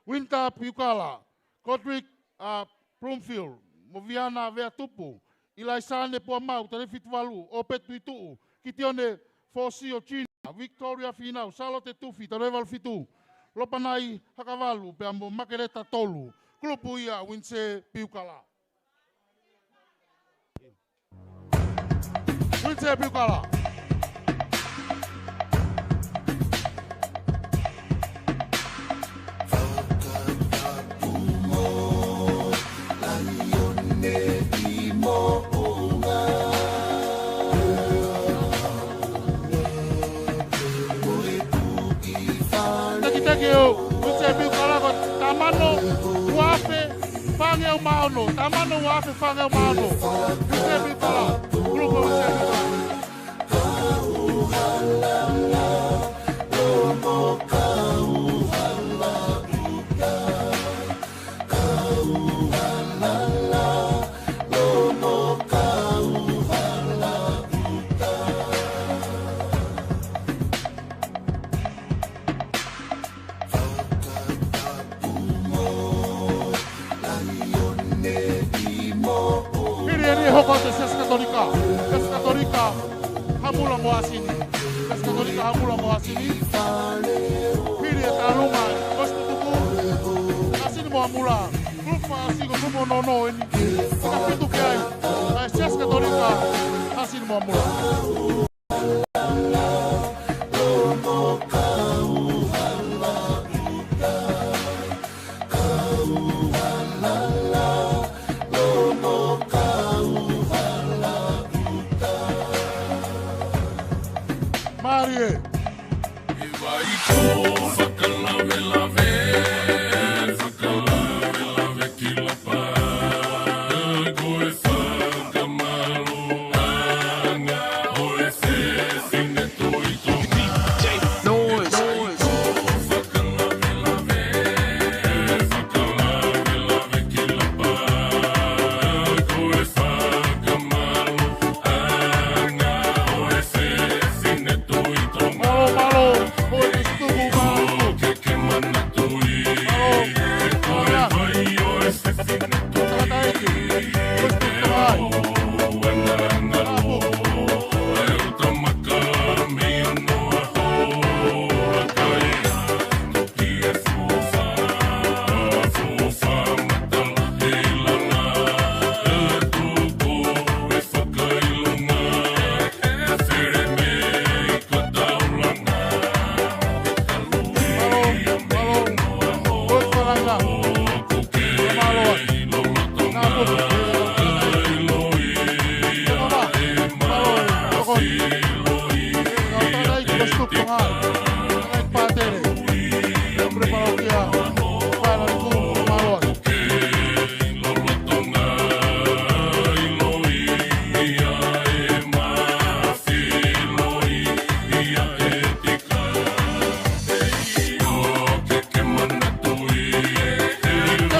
Winter Piukala, Godric, ʻa, Bloomfield, mo Viana Veatupu, ʻIlaisane Puamau, Tale Fitu Valu, ʻOpetu Ituʻu, Kitione Fosio Junior, Victoria Finau, Salote Tufi, Tale Valu Fitu, Lopanai Hakavalu, pea mo Makeleta Tolu, kulupu ia Uinise Piukala. Uinise Piukala. Teki teki ʻo Uinise Piukala ko e taha mano ua afe fāngeau mā ono, taha mano ua afe fāngeau mā ono. Uinise Piukala, kulupu Uinise Piukala. Hili eni e hoko atu e Siasi Katolika. Siasi Katolika Hamula mo Hasini. Siasi Katolika Hamula mo Hasini. Hili e tālunga ʻa e Siasi Tutuku, Hasini mo Hamula. Group fā ʻosi ko e group ono ono eni. Ka fitu ki ai ʻa e Siasi Katolika, Hasini mo Hamula. Mālie.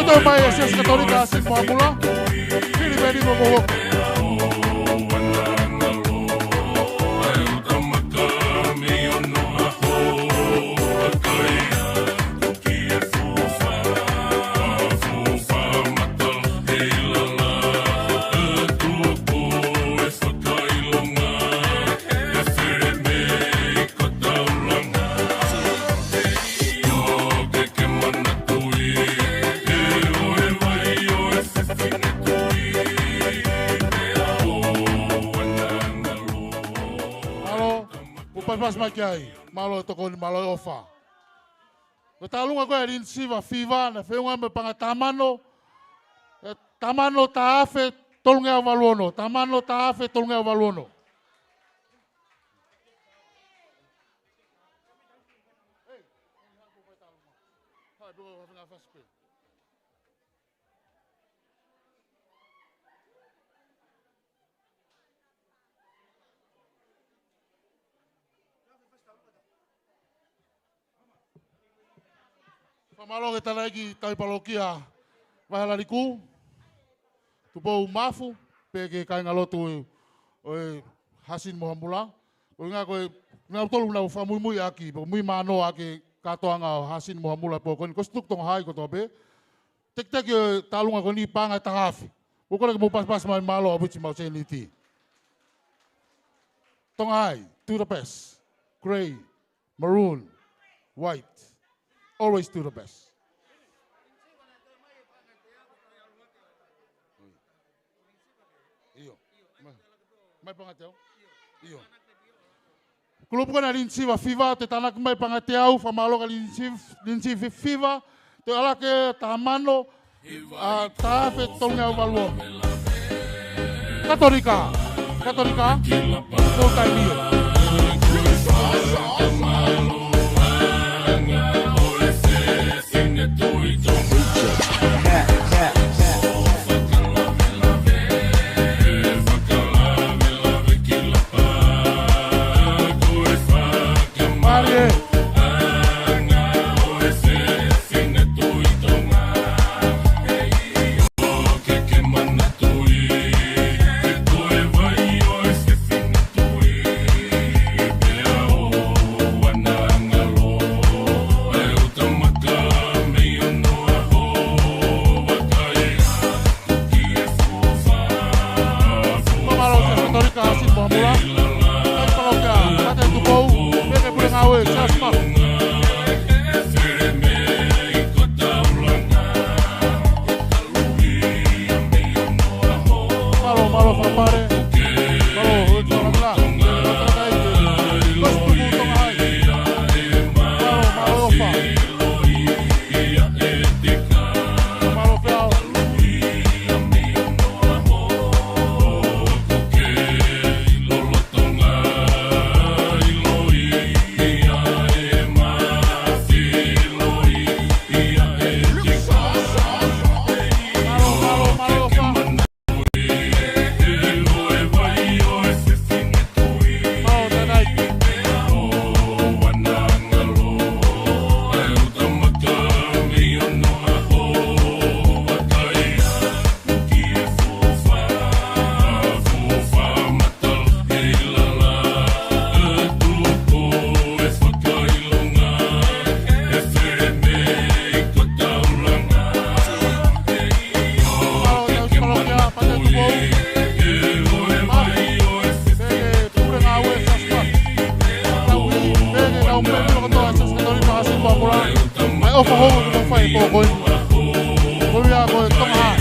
Tau mai e Siasi Katolika Hasini mo Hamula. Hili pē ni mo mo. Mālō, ʻoku pasipasi mai ki ai. Mālō e tokoni, mālō e ʻofa. Ko e tālunga ko ē ʻa e Lynn Siva Fiva, naʻe feʻunga mo e paʻanga taha mano, e taha mano taha afe, tolungeau valu ono. Taha mano, taha afe, tolungeau valu ono. Fakamālō ki he tangataʻeiki tauhi palokia Vahealaliku, Tupou Mafu, pea ki he kāingalotu ʻo e Hasini mo Hamula. Ko e ʻuhinga ko e, nautolu naʻa nau fakamuimuiʻaki, pe muimui ʻaki e kātoanga ʻo Hasini mo Hamula he pō ko eni, ko e Situku Tonga Hai kotoa pē. Tekiteki ʻo e tālunga ko eni paʻanga ʻe taha afe. Mou kole ke mou pasipasi mai, mālō ʻaupito homau sēniti. Tonga Hai, do the best. Grey, maroon, white. Always do the best. ʻIo. Mai, mai paʻanga ʻe teau. ʻIo. Kulupu ko ena Linisiva Fiva, te tānaki mai paʻanga ʻe teau, fakamālō kia Linisiva, Linisiva Fiva, te ʻalake taha mano, ʻa, taha afe tolungeau valu ono. Katolika, Katolika, full time ʻio. Fakamālō ki he Katolika Hasini mo Hamula. Tauhi palokia Pātele Tupou, pea ki he pule ngāue, Siaosi Mafu. Mālō, mālō, fakapale. Mālō, ʻo e tau lamela. Mālō, mālō, ʻofa. Mālō, Feau. Mai ʻofa hou ke mau fai pō ko eni. Ko ia ko e Tonga Hai.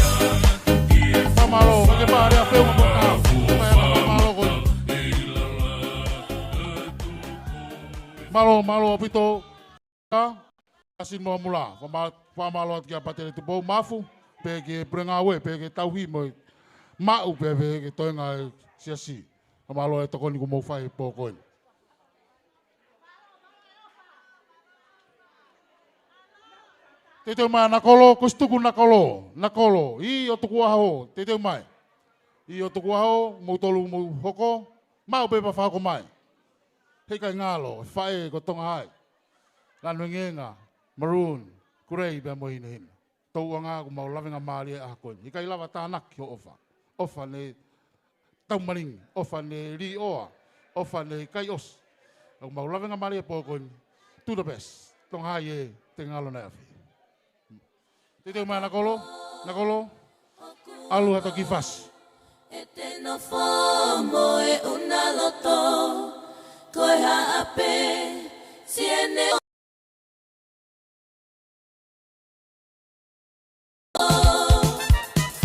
Fakamālō, ke pālea pē ua pō ka. Fakamālō ko eni. Mālō, mālō ʻaupito. Hasini mo Hamula. Fakama-, fakamālō atu kia Pātele Tupou Mafu, pea ki he pule ngāue, pea ki he tauhi mo e maʻu, pea, pea ki he toenga e siasi. Fakamālō e tokoni kuo mou fai he pō ko eni. Teuteu mai ʻa Nakolo, ko e Situku Nakolo, Nakolo, ʻio tukuʻaho, teuteu mai. ʻIo tukuʻaho, moutolu mou hoko, maʻu pē pea fakahoko mai. Heʻikai ngalo, faʻē ko Tonga Hai. Lanu engeenga, maroon, grey pea mo e hinehina. Tauʻanga kuo mau lavengamālie he ʻaho ko eni. Heʻikai lava tānaki hoʻo ʻofa. ʻOfa ne taumalingi, ʻofa ne līʻoa, ʻofa ne ʻikai ʻosi. ʻOku mau lavengamālie he pō ko eni. Do the best. Tonga Hai ē, te ngalo naʻe afi. Teuteu mai Nakolo, Nakolo. ʻAlu ha toki fasi. ʻE te nofo mo e ʻuna loto, ko e hā pē, siʻene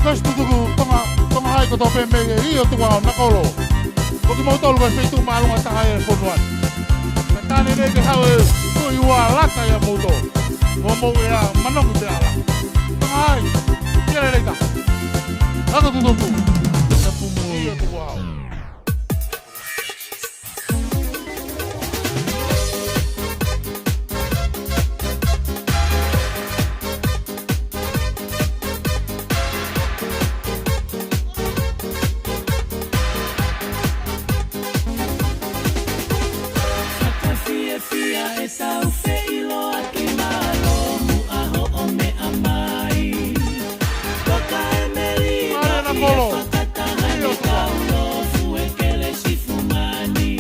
Ko e Situku Tonga, Tonga Hai kotoa pē mei he ʻio tukuʻaho Nakolo. Ko kimoutolu ko e feituʻu māʻolunga taha ʻi he fonua ni. Ka tane nei ke haʻu e Tuʻi ua lata ia moutolu. Mo mou ea manongi pē ala. Tonga Hai, kia lelei ka. Ako tutupu. Tapu mo ia tu wao. Fakafiefia e tau feʻiloaki, mālō muʻa hoʻo meʻa mai. Toka e melino ʻi he fakataha ni, kau lofu e kelesi fumani.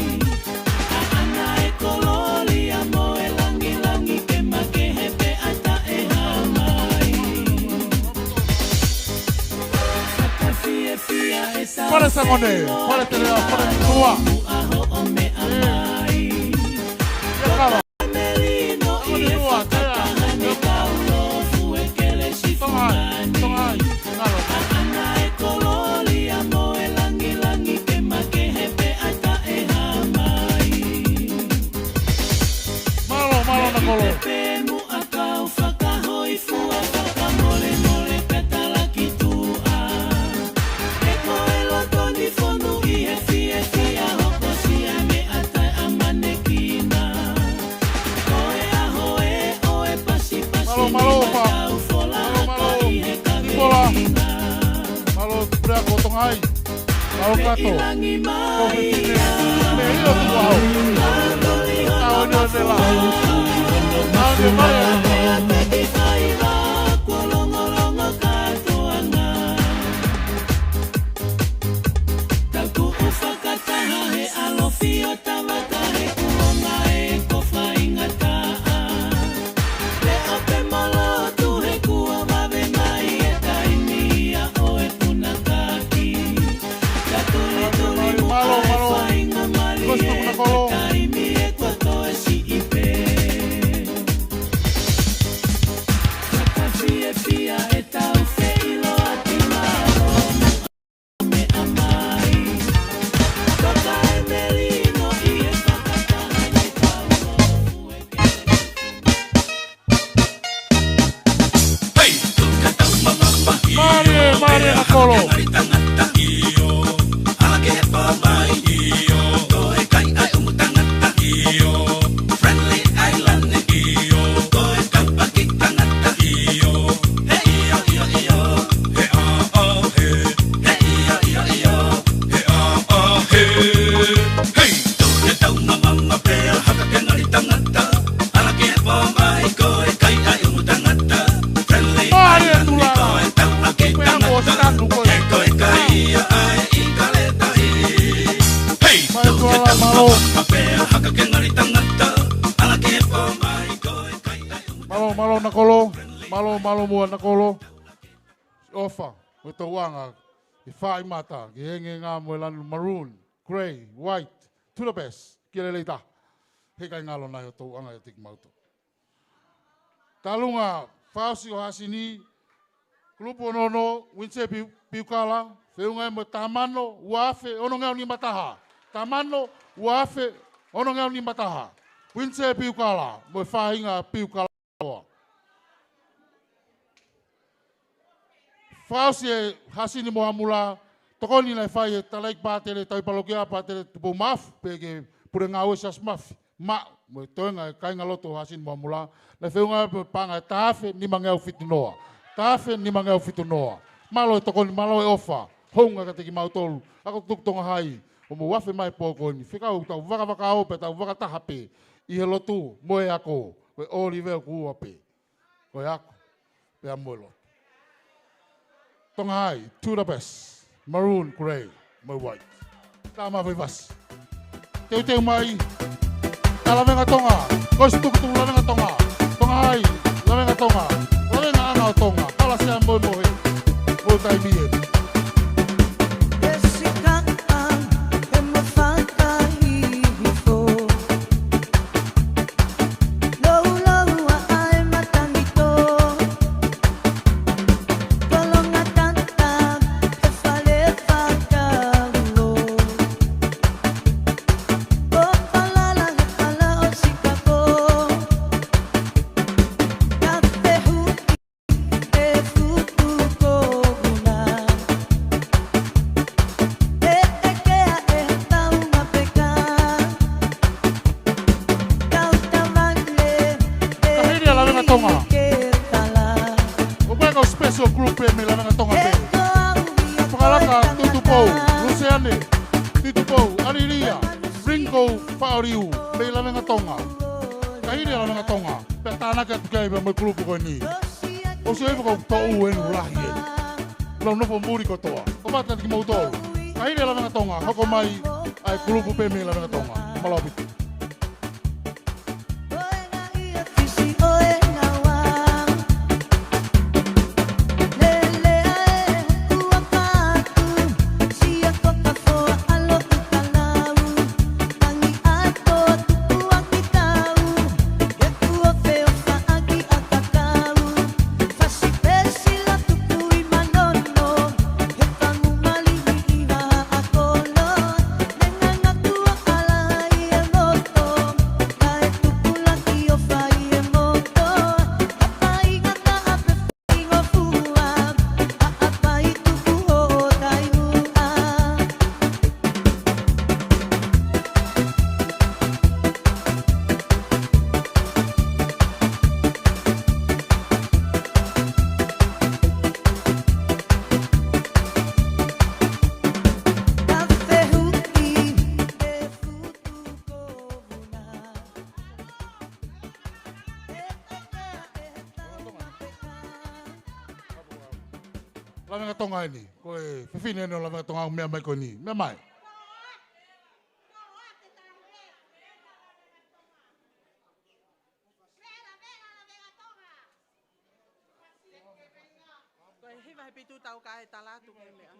ʻAʻana e kolōlia mo e langilangi ke makehe pea taʻehāmai. Fakafiefia e tau Fale Sangone, Fale Telea, Fale Tutuʻa. Ia kava. Tonga ai, Tonga ai, ngalo. Mālō, mālō Nakolo. Mālō, mālō, Ofa. Mālō, mālō, Nicola. Mālō, Puleako Tonga ai. Mālō, Kato. Ko Fifine. Me io tu au. Tau ni o te la. Tau ni o te la. Taku fakataha he ʻAlo Fio Tavata he kuonga e ko faingataʻa. Leʻo pē mo lotu he kuo vave mai e taimi ia ʻo e punakaki. Ka tulituli muʻa e faingamālie he taimi e ko toe siʻi pē. Fakafiefia e tau feʻiloaki, mālō. Mālie, mālie Nakolo. Mālō, mālō Nakolo. Mālō, mālō muʻa Nakolo. Ofa, mo e tauʻanga, ʻi he fai mata, ki he ngaahi mo e lanu maroon, grey, white, to the best, ki he lelei taha. He ʻikai ngalo nai ʻo tauʻanga ʻiate kimautolu. Talunga, fakaʻosi ʻo e hāsini, kulupu ono ono, Uinise Piu-, Piukala, feʻunga mo Tamano, ua afe, ono ngeau nima taha. Tamano, ua afe, ono ngeau nima taha. Uinise Piukala, mo e faʻahinga Piukala. Fakaʻosi e hāsini mo Hamula, tokoni naʻe fai ʻe he Talaiki Pātele Tauhi Palokia, Pātele Tupou Maʻafu, pea ki he Pule Ngāue Siasi Mafi, maʻu mo e toenga e kāingalotu ʻo hāsini mo Hamula, naʻe feʻunga pē paʻanga ʻe taha afe nima ngeau fitu noa. Taha afe nima ngeau fitu noa. Mālō e tokoni, mālō e ʻofa, hounga kiate kimautolu, ako tuku Tonga Hai, ʻo mou afe mai pō ko eni, fekau tau vakavakao pē, tau vakataha pē, ʻi he lotu, mo e ako, ko e ʻōlive ʻoku ua pē. Ko e ako, pea mo e lotu. Tonga Hai, to the best. Maroon, grey, mo e white. Tama fai fasi. Teuteu mai. Ka Lavenga Tonga. Ko e tukutuku Lavenga Tonga. Tonga Hai, Lavenga Tonga. Lavenga ʻana ʻo Tonga. Palasia mo e mohe. Mo e taimi eni. Tonga. ʻOku ʻi ai e kau special group pē mei Lavengatonga pē. Fakalaka Tutupou, Luseane Tutupou, ʻAlilia, Ringo Faʻoliu, mei Lavengatonga. Kae hili ʻa Lavengatonga, pea tānaki atu ki ai pea mo e group ko eni. ʻOsi ʻi ai e kau toʻu ʻe ua lahi ʻeni. Lau nofo muli kotoa. Ko mata ni kimoutolu. Kae hili ʻa Lavengatonga, hoko mai ʻa e group pē mei Lavengatonga. Mālō ʻaupito. Lavengatonga ʻeni. Ko e fefine ʻeni ʻo Lavengatonga ʻoku meʻa mai ko eni. Meʻa mai. Ko e hiva he pitu tau kae tala atu ke meʻa.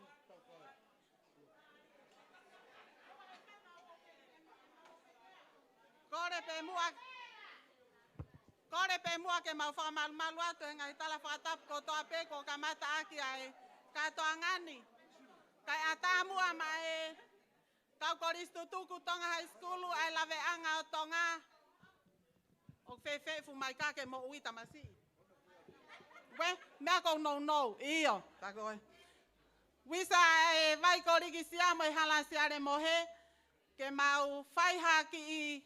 Kole pē muʻa, kole pē muʻa ke mau fakamalumalu atu he ngaahi tala fakatapu kotoa pē kuo kamata ʻaki ʻa e kātoanga ni. Kae ʻatā muʻa maʻa e kau kolisi tutuku Tonga High School ʻa e laveʻanga ʻo Tonga. ʻOku fēfē e fuʻu maika ke moʻui tamasiʻi? Uē, meʻa ʻoku nounou. ʻIo, tā ko ē. Uisa e Vaikoliki Sia mo e Hala Siale Mohe, ke mau fai ha kiʻi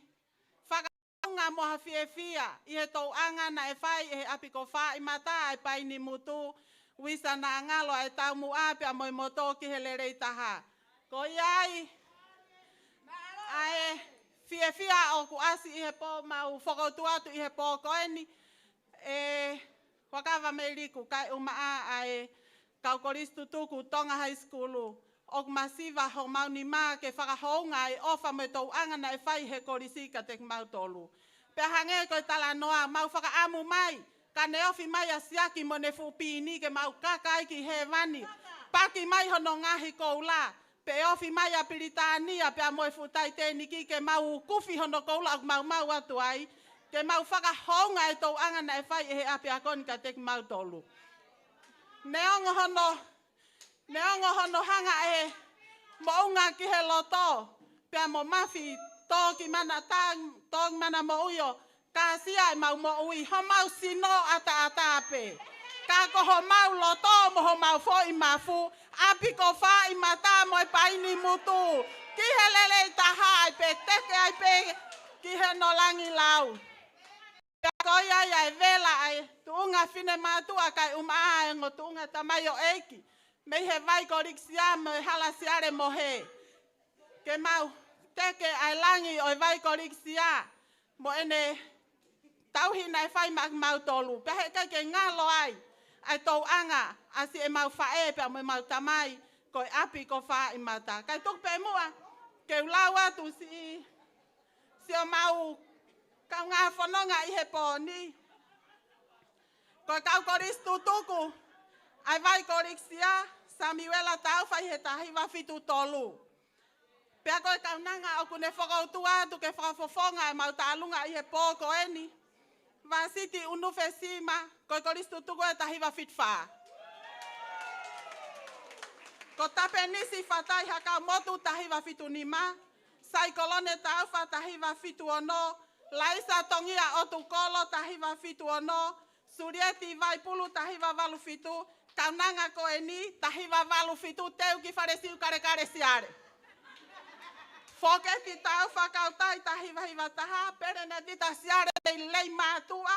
fakaʻaonga mo ha fiefia ʻi he touʻanga naʻe fai ʻe he ʻapi ko Fāʻimata ʻa e paini mutu, uisa naʻa ngalo ʻa e taumuʻa pea mo e moto ki he lelei taha. Ko ia ai ʻa e fiefia ʻoku ʻasi ʻi he pō, mau fokoutua atu ʻi he pō ko eni, ʻe Huakava Meiliku, kae ʻumaʻā ʻa e kau kolisi tutuku Tonga High School, ʻoku masiva homau nima ke fakahounga ʻa e ʻofa mo e touʻanga naʻe fai he kolisi kiate kimautolu. Pea hangē ko e talanoa, mau fakaʻamu mai, ka ne ofi mai ʻa Siaki mo ʻene fuʻu pini ke mau kaka ai ki hēvani. Paki mai hono ngaahi koula, pea ofi mai ʻa Pilitānia pea mo e fuʻu Titanic ke mau kufi hono koula ʻoku mau maʻu atu ai, ke mau fakahounga e touʻanga naʻe fai ʻe he ʻapiako ni kiate kimautolu. Neongo hono, neongo hono hanga ʻe he moʻunga ki he loto, pea mo mafi tō ki mana tā, tō ki mana moʻui ʻo kāsia ʻemau moʻui, homau sino ʻataʻatā pē. Ka ko homau loto mo homau foʻi mafu, ʻapi ko Fāʻimata mo e paini mutu, ki he lelei taha ai pē, teke ai pē ki he nōlangi lau. Pea ko ia ai ʻa e vela ʻa e tuʻunga finemātuʻa kae ʻumaʻā ʻa e ongo tuʻunga tamaioʻeiki mei he Vaikoliki Sia mo e Hala Siale Mohe. Ke mau teke ʻa e langi ʻo e Vaikoliki Sia mo ʻene tauhi naʻe fai maʻa kimautolu. Pea heʻikai ke ngalo ai ʻa e touʻanga ʻa siʻemau faʻē pea mo ʻemau tamai ko e ʻapi ko Fāʻimata. Kae tuku pē muʻa ke u lau atu siʻi, siʻomau kaungā fononga ʻi he pō ni. Ko e kau kolisi tutuku ʻa e Vaikoliki Sia, Samiuela Taufa ʻi he taha hiva fitu tolu. Pea ko e kaunanga ʻoku ne fokoutua atu ke fakafofonga ʻemau tālunga ʻi he pō ko eni, Vāsiti ʻUnufesima, ko e kolisi tutuku ʻe taha hiva fitu fā. Ko Tapenisi Fatai Hakamotu taha hiva fitu nima, Saikolone Taufa taha hiva fitu ono, Laisa Tongia ʻOtukolo taha hiva fitu ono, Sulieti Vaipulu taha hiva valu fitu, kaunanga ko eni taha hiva valu fitu, teu ki Falesiu Kalekale Siale. Foketi Taufa Kautai taha hiva hiva taha, Pelenetita Siale Leimātuʻa,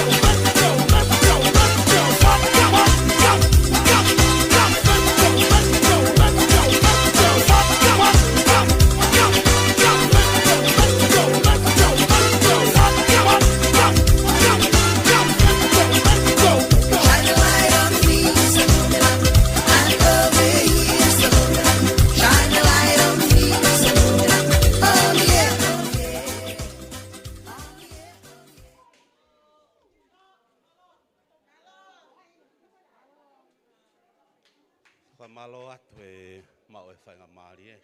Mālō atu e maʻu e faingamālie.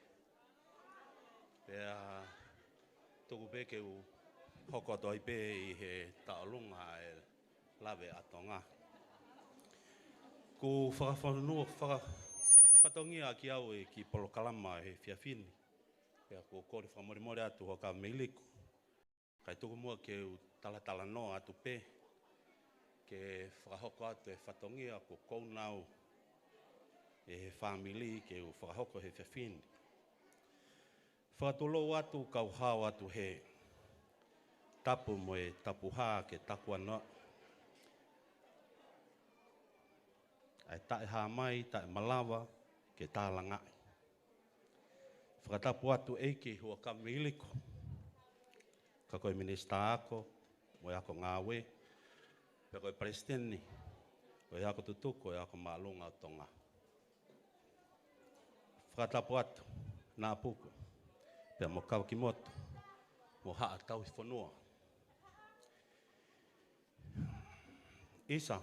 Pea tuku pē ke u hoko atu ai pē ʻi he taʻolunga e lave ʻa Tonga. Kuo fakafonua, faka-, fatongia ʻaki au e kiʻi polokalama he efiafi ni. Pea ʻoku ou kole fakamolemole atu Huʻakavameiliku. Kae tuku muʻa ke u talatalanoa atu pē, ke fakahoko atu e fatongia kuo ʻoku ou nau ʻi he fāmili ke u fakahoko he efiafi ni. Fakatulou atu kau hao atu he tapu mo e tapuhā ke takuanoa ʻa e taʻehāmai, taʻemalava ke tālangaʻi. Fakatapu atu ʻEiki Huʻakavameiliku, ka ko e Minisitā Ako mo e Ako Ngāue, pea ko e Palesiteni ʻo e Ako Tutuku ʻo e Ako Māʻolunga ʻo Tonga. Fakatapu atu Naʻapuku, pea mo Kavakimotu, mo Haʻa Tauhi Fonua. ʻIsa,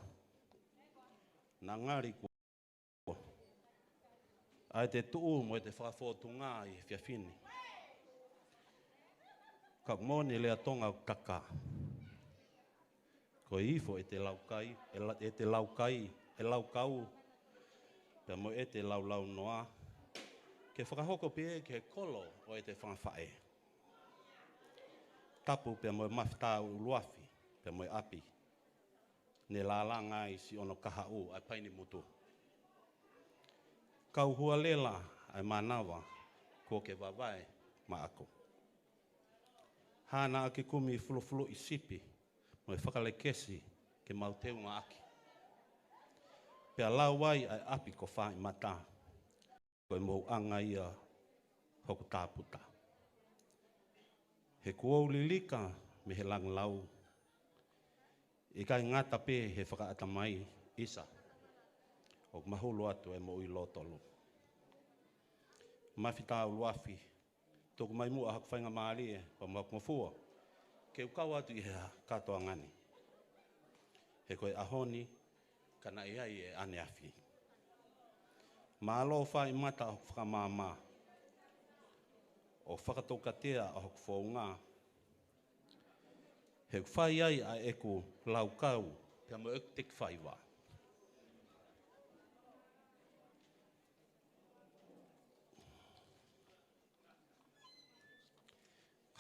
naʻa ngali kuo ʻa ʻete tuʻu mo ʻete fakafōtunga ʻi he efiafi ni. Ka ʻoku moʻoni e lea Tonga ʻoku taka. Ko e ifo ʻete laukai, e la-, ʻete laukai, e laukau, pea mo ʻete laulaunoa, ke fakahoko pē ki he kolo ʻo ʻete fanga faʻē. Tapu pea mo e Mafitā ʻUluafi, pea mo e ʻapi ne lālanga ai siʻono kahaʻu ʻa e Painimutu. Kau hualela ʻa e mānava kuo ke vavae maʻaku. Hā naʻa ke kumi fulufuluʻi sipi mo e fakalekesi ke mau teungaʻaki. Pea lau ai ʻa e ʻapi ko Fāʻimata, ko e mouʻanga ia hoku tāputa. He kuo u lilika mei he langilau, ʻikai ngata pē he fakaʻatamai, ʻIsa, ʻoku mahulu atu e moʻui lōtolu. Mafitā ʻUluafi, tuku mai muʻa haku faingamālie pea mo haku ngofua ke u kau atu ʻi he kātoanga ni. He ko e ʻaho ni ka naʻe ʻi ai e ʻaneafi. Mālō Fāʻimata ʻa hoku fakamaama, ʻo fakatoukatea ʻa hoku founga. He ʻoku fai ai ʻa ʻeku laukau pea mo ʻeku tekifaiva.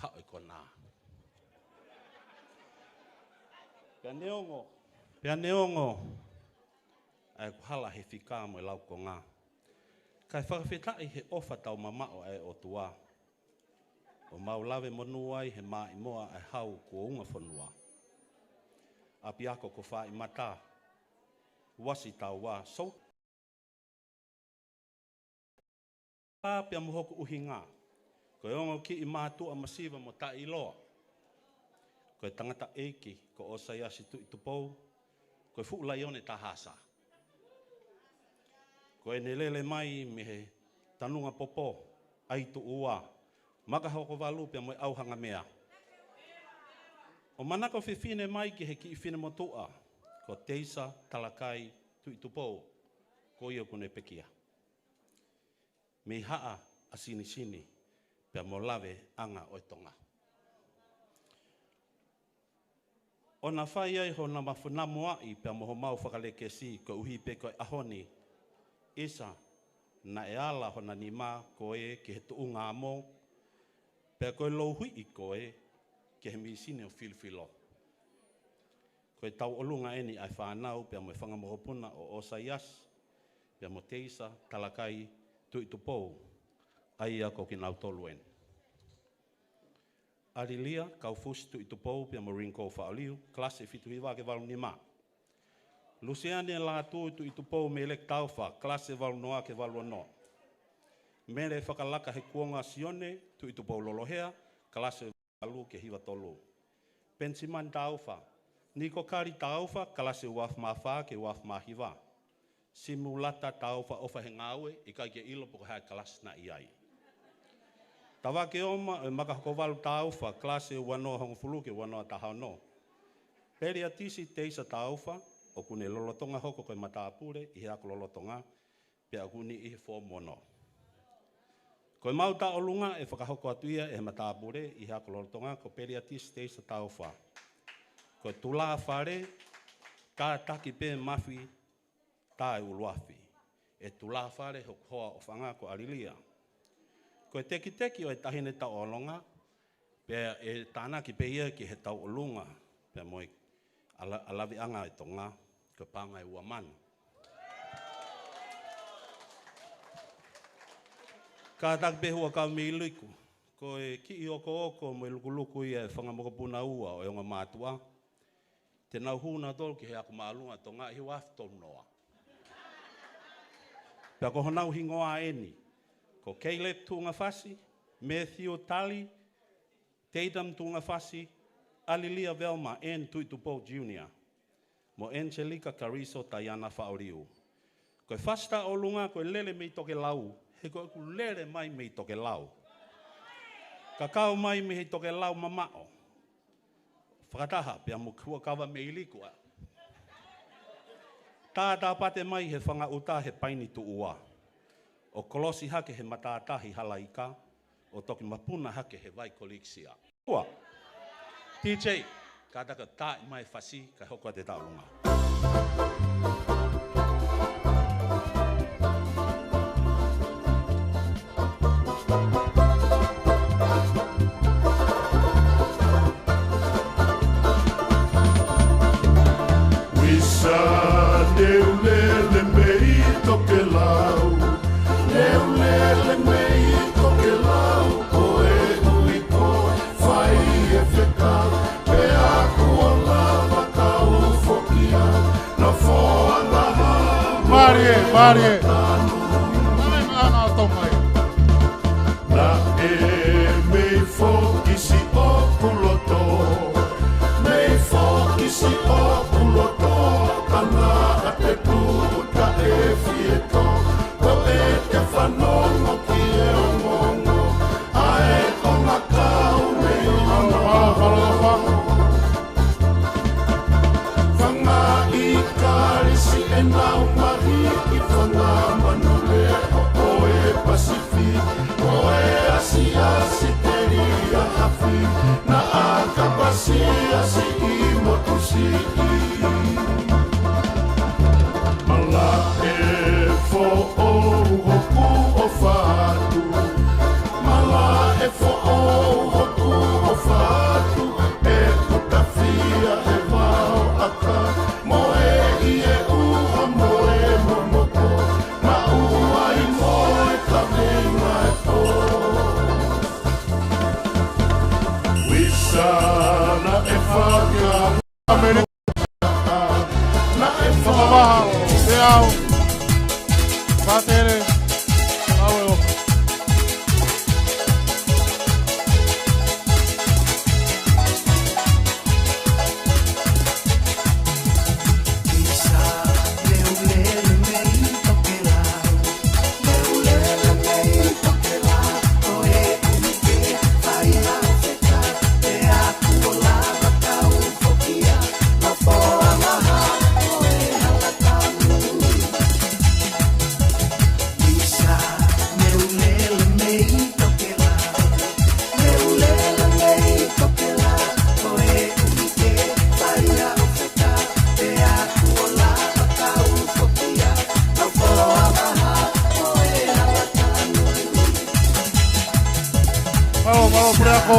Haʻu e konā. Pea neongo, pea neongo ʻa ʻeku hala he fika mo e laukonga, kae fakafetaʻi he ʻofa tau mamaʻo ʻa e ʻOtua, ʻo mau lave monū ai he maʻimoa ʻa e hau kuo unga fonua. ʻApiako ko Fāʻimata, uasi taua, sou- Pea mo hoku ʻuhinga, ko e ongo kiʻi mātuʻa masiva mo taʻeʻiloa, ko e tangataʻeiki ko ʻOsaiasi Tuʻitupou, ko e fuʻu laione Tahasa. Ko ʻene lele mai mei he Tanungapopo, ʻAituʻua, Makahokovalu pea mo e ʻAuhangamea, ʻo manako fefine mai ki he kiʻi finemotuʻa ko Teisa Talakai Tuʻitupou, ko ia ʻoku ne pekia mei Haʻa ʻa Sinisini pea mo Laveʻanga ʻo e Tonga. ʻO na fai ai hona mafunamuaʻi pea mo homau fakalekesi koeʻuhi pē ko e ʻaho ni, ʻIsa, naʻe ala hona nima ko ē ki he tuʻunga amo, pea ko e louhiʻi ko ē ki he misini ʻo Filifilo. Ko e tauʻolunga eni ʻa e fānau pea mo e fanga mokopuna ʻo ʻOsaiasi pea mo Teisa Talakai Tuʻitupou, ʻa ia ko kinautolu eni: ʻAlilia Kaufusi Tuʻitupou pea mo Ringo Faʻaliu, kalasi fitu hiva ki he valu nima. Lusiane Lātū Tuʻitupou Meleki Taufa, kalasi valu noa ki he valu ono. Mele Fakalaka Hekuonga Sione Tuʻitupou Lolohea, kalasi valu ki he hiva tolu. Penisimani Taufa, Nikokali Taufa, kalasi uaafe mā fā ki he uaafe mā hiva. Simulata Taufa ʻOfa he Ngāue, ʻikai ke ʻilo pe ko e hā e kalasi naʻe ʻi ai. Tavake Oma ʻo e Makahokovalu Taufa, kalasi ua noa hongofulu ki he ua noa taha ono. Peliatisi Teisa Taufa, ʻoku ne lolotonga hoko ko e matāpule ʻi he ako lolotonga, pea ʻoku niʻihi fomono. Ko ʻemau tauʻolunga ʻe fakahoko atu ia ʻe he matāpule ʻi he ako lolotonga ko Peliatisi Teisa Taufa. Ko e tulāfale, kātaki pē mafi, tā e ʻuluafi. ʻE tulāfale hoku hoa ʻofaʻanga ko ʻAlilia. Ko e tekiteki ʻo e taʻahine tauʻolunga, pea ʻe tānaki pē ia ki he tauʻolunga, pea mo e ʻala-, ʻalaviʻanga ʻo Tonga, ko e paʻanga ʻe ua mano. Kātaki pē Huʻakavameiliku, ko e kiʻi okooko mo e lukuluku ia ʻa e fanga mokopuna ua ʻo e ongo mātuʻa. Te nau hū nautolu ki he ako māʻolunga Tonga ʻi he ua afe tolu noa. Pea ko honau hingoa ʻeni, ko Caleb Tuʻungafasi, Matthew Tali, Tatum Tuʻungafasi, ʻAlilia Velma Ann Tuʻitupou Junior, mo Angelica Kariso Taiana Faʻoliu. Ko e fasi tauʻolunga ko e lele mei tokelau, he ko ʻeku lele mai mei tokelau. Kakau mai mei he tokelau mamaʻo. Fakataha pea mo Huʻakavameiliku ʻa. Tātāpate mai he fanga ʻuta he paini tuʻua. ʻO kolosi hake he matātahi hala ika, ʻo toki mapuna hake he vai kolikisia. Ua. D J, kātaki ʻo taaʻi mai e fasi, kae hoko atu e tauʻolunga. Wisa, neulele mei tokelau, neulele mei tokelau, ko e ui ko e fai e fekau, pea kuo lava kau foki ia, nofo ʻa Laha. Mālie, mālie. Tanu. Tanu e ʻana ʻo Tonga ia. Naʻe mei fokisi ʻoku loto, mei fokisi ʻoku loto, ka naʻa te tuʻu taʻe fie tō, ko e te fanongo ki he ongoongo ʻa e konga kau mei ʻAloha. Fanga ʻi Kalisi ʻenau mahi ki fanga manu leʻo ʻo e Pasifiki, ko e asiasi telia hafi, naʻa ka pasiasi ʻi motu siʻi. Malaʻe foʻou hoku ʻofa atu, malaʻe foʻou hoku ʻofa atu, ʻeku tafia he vao ʻaka, mohe ʻi he ʻuha mo e momoko, maʻu ai mo e kaveinga e pō. Wisa, naʻe faka- Amen. Naʻe fakavaha, te au. Fatele, au e o. Mālō, mālō, Puleako.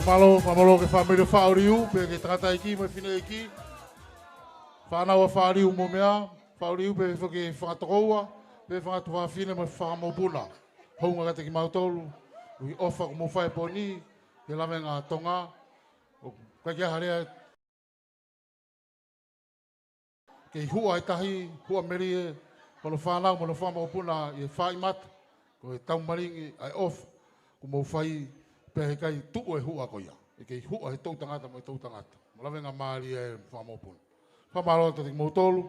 Mālō, mālō ki he fāmili Faʻoliu, pea ki he tangataʻeiki mo e fineʻeiki. Fānau ʻa Faʻoliu mo meʻa, Faʻoliu pea foki fanga tokoua, pea fanga tuofāfine mo e fanga mokopuna. Hounga kiate kimautolu, ʻi he ʻofa kuo mou fai he pō ni, he lavenga Tonga, ʻoku ʻikai ke ʻi ai ha lea. Kei huʻa e tahi, huʻa melie, hono fānau mo hono fanga mokopuna ʻi he fāʻi mata, ko e taumalingi ʻa e ʻofa kuo mou fai, pea heʻikai tuʻu e huʻa ko ia. ʻE kei huʻa he toʻu tangata mo e toʻu tangata. Mo lavengamālie e fanga mokopuna. Fakamālō atu kiate kimoutolu.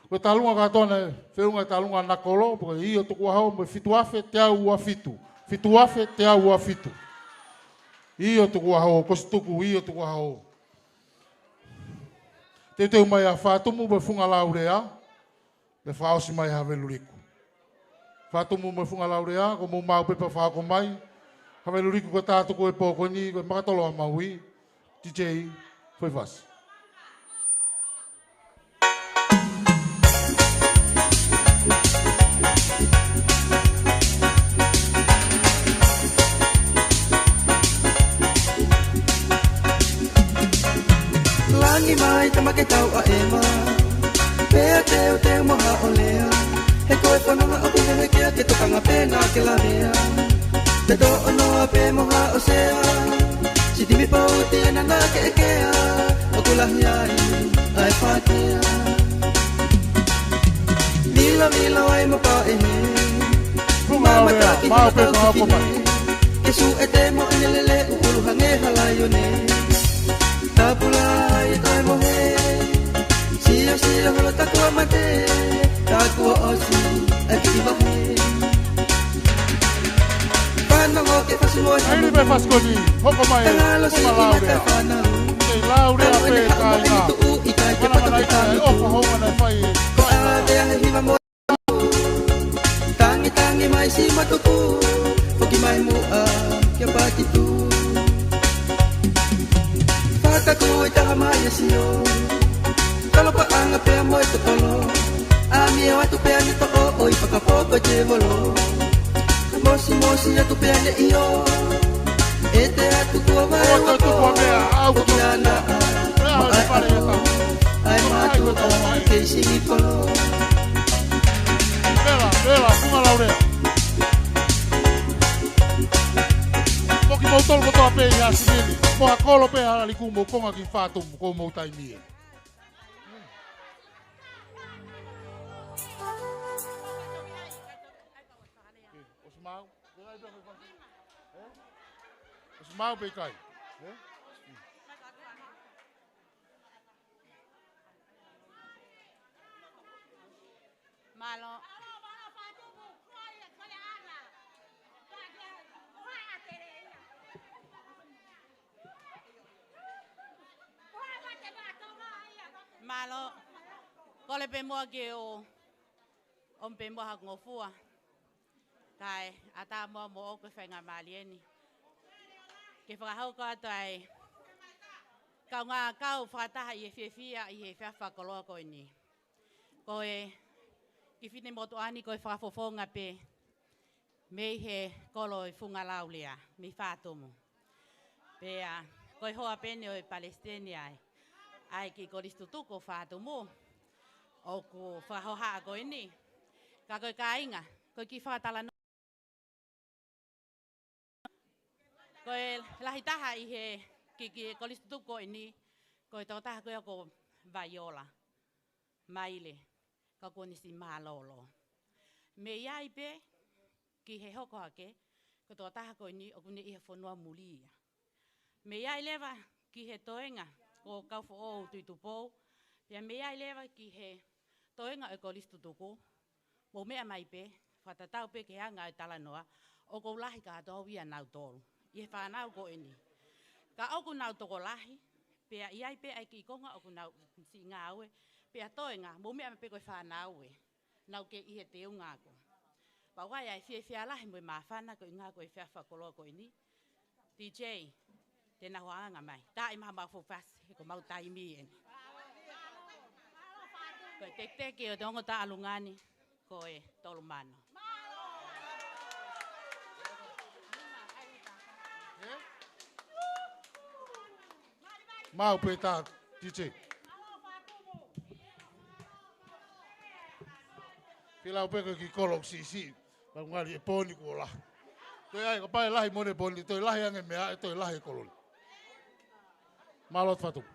Ko e tālunga kātoa naʻe feʻunga e tālunga ʻa Nakolo, ko e ʻio tukuʻaho mo e fitu afe teau ua fitu. Fitu afe teau ua fitu. ʻIo tukuʻaho, Kolisi Tutuku, ʻio tukuʻaho. Teuteu mai ʻa Fatumu mo e Funga Laulea, pea fakaʻosi mai ʻe Haveluliku. Fatumu mo e Funga Laulea, ko mou maʻu pē pea fakahoko mai. Haveluliku, ko e tā tuku e pō ko eni, ko e Makatolo ʻa Maui, D J, foʻi fasi. Langi mai tamake tau ʻa ʻEma, pea teuteu mo Haʻolea. He ko e fononga ʻoku hehekea ke tokanga pē na ke lavea. Te toʻo noa pē mo Haʻosea, sitimi pouti ena na ke ʻekea, ʻoku lahi ai ʻa e fatia. Milovilo ai mo paʻehe, Funga Laulea, maʻu pē, maʻu pē, maʻu pē. Ke suʻe te mo ʻene lele ʻuʻulu hangē ha laione. Tapula ai e toe mohe. Sio, sio, holo takua mate. Takua ʻosi, ʻa e kiʻi vahe. Fanongo ke fasi mo e ʻAi ni pē fasi ko eni, hoko mai e Tangalo Funga Laulea. Kei laulea pē kāinga. Manavanaika e ʻofa hounga naʻe fai. Ko ʻave ʻa e hiva mo Tangi, tangi mai Simatuku, foki mai muʻa kia Pakitu. Fataku ʻi taha mai e sio, kalo paʻanga pea mo e totolo. ʻAmi ʻo atu pea ni toʻo ʻo ʻi fakapoko te volo. Mosi, mosi atu pea ne ʻio. ʻEte atu kuo vae ua ko, ʻoku ʻi ai ʻa e mātuʻa kei sini kolo. Vela, vela, Funga Laulea. Mo kimoutolu kotoa pē ʻi ha sivili. Mo ha kolo pē ha laliku, mou konga ki Fatumu, ko hoʻomou taimi ē. ʻOsi maʻu? ʻOsi maʻu pe ʻikai? Mālō. Mālō. Kole pē muʻa ke u ʻomi pē muʻa haʻaku ngofua. Kae ʻatā muʻa moʻoku e faingamālie ni ke fakahoko atu ʻa e kaungā kau fakataha ʻi he fiefia ʻi he efiafi fakakoloa ko eni. Ko e kiʻi finemotuʻa ni ko e fakafofonga pē mei he kolo ʻo e Funga Laulea, mei Fatumu. Pea ko e hoa pē eni ʻo e palesiteni ʻa e, ʻa e kiʻi Kolisi Tutuku ʻo Fatumu, ʻoku fakahohaʻa ko eni. Ka ko e kāinga, ko e kiʻi fakatalanoa, ko e lahi taha ʻi he kiʻi, kiʻi Kolisi Tutuku ko eni, ko e tokotaha ko ia ko Vaiola Maile, ka kuo ne siʻi mālōlō. Mei ai pē ki he hoko hake, ko e tokotaha ko eni ʻoku ne ʻi he fonua muli ia. Mei ai leva ki he toenga ko Kaufoʻou Tuʻitupou, pea mei ai leva ki he toenga ʻo e Kolisi Tutuku, mou meʻa mai pē, fakatatau pē ki he anga ʻo e talanoa, ʻoku ou lahi kātoa au ia nautolu ʻi he fānau ko eni. Ka ʻoku nau tokolahi, pea ʻi ai pē ʻa e kiʻi konga ʻoku nau siʻi ngāue, pea toenga, mou meʻa mai pē ko e fānau ē, nau kei ʻi he teunga ako. Pea ʻoku ʻi ai ʻa e fiefia lahi mo e māfana ko e ʻuhinga ko e efiafi fakakoloa ko eni. D J, te nau hanga mai. Taaʻi mai haʻamau foʻi fasi, he ko homau taimi eni. Ko e teketeke ʻo e ongo taʻalunga ni, ko e tolu mano. Maʻu pē tā, D J. Filau pē ko e kiʻi kolo siʻisiʻi. Pau ngali e pō ni kuo lahi. Toe ʻai, kapau ʻe lahi mo ʻene pō ni, toe lahi ange meʻa, ʻe toe lahi e kolo ni. Mālō atu Fatumu.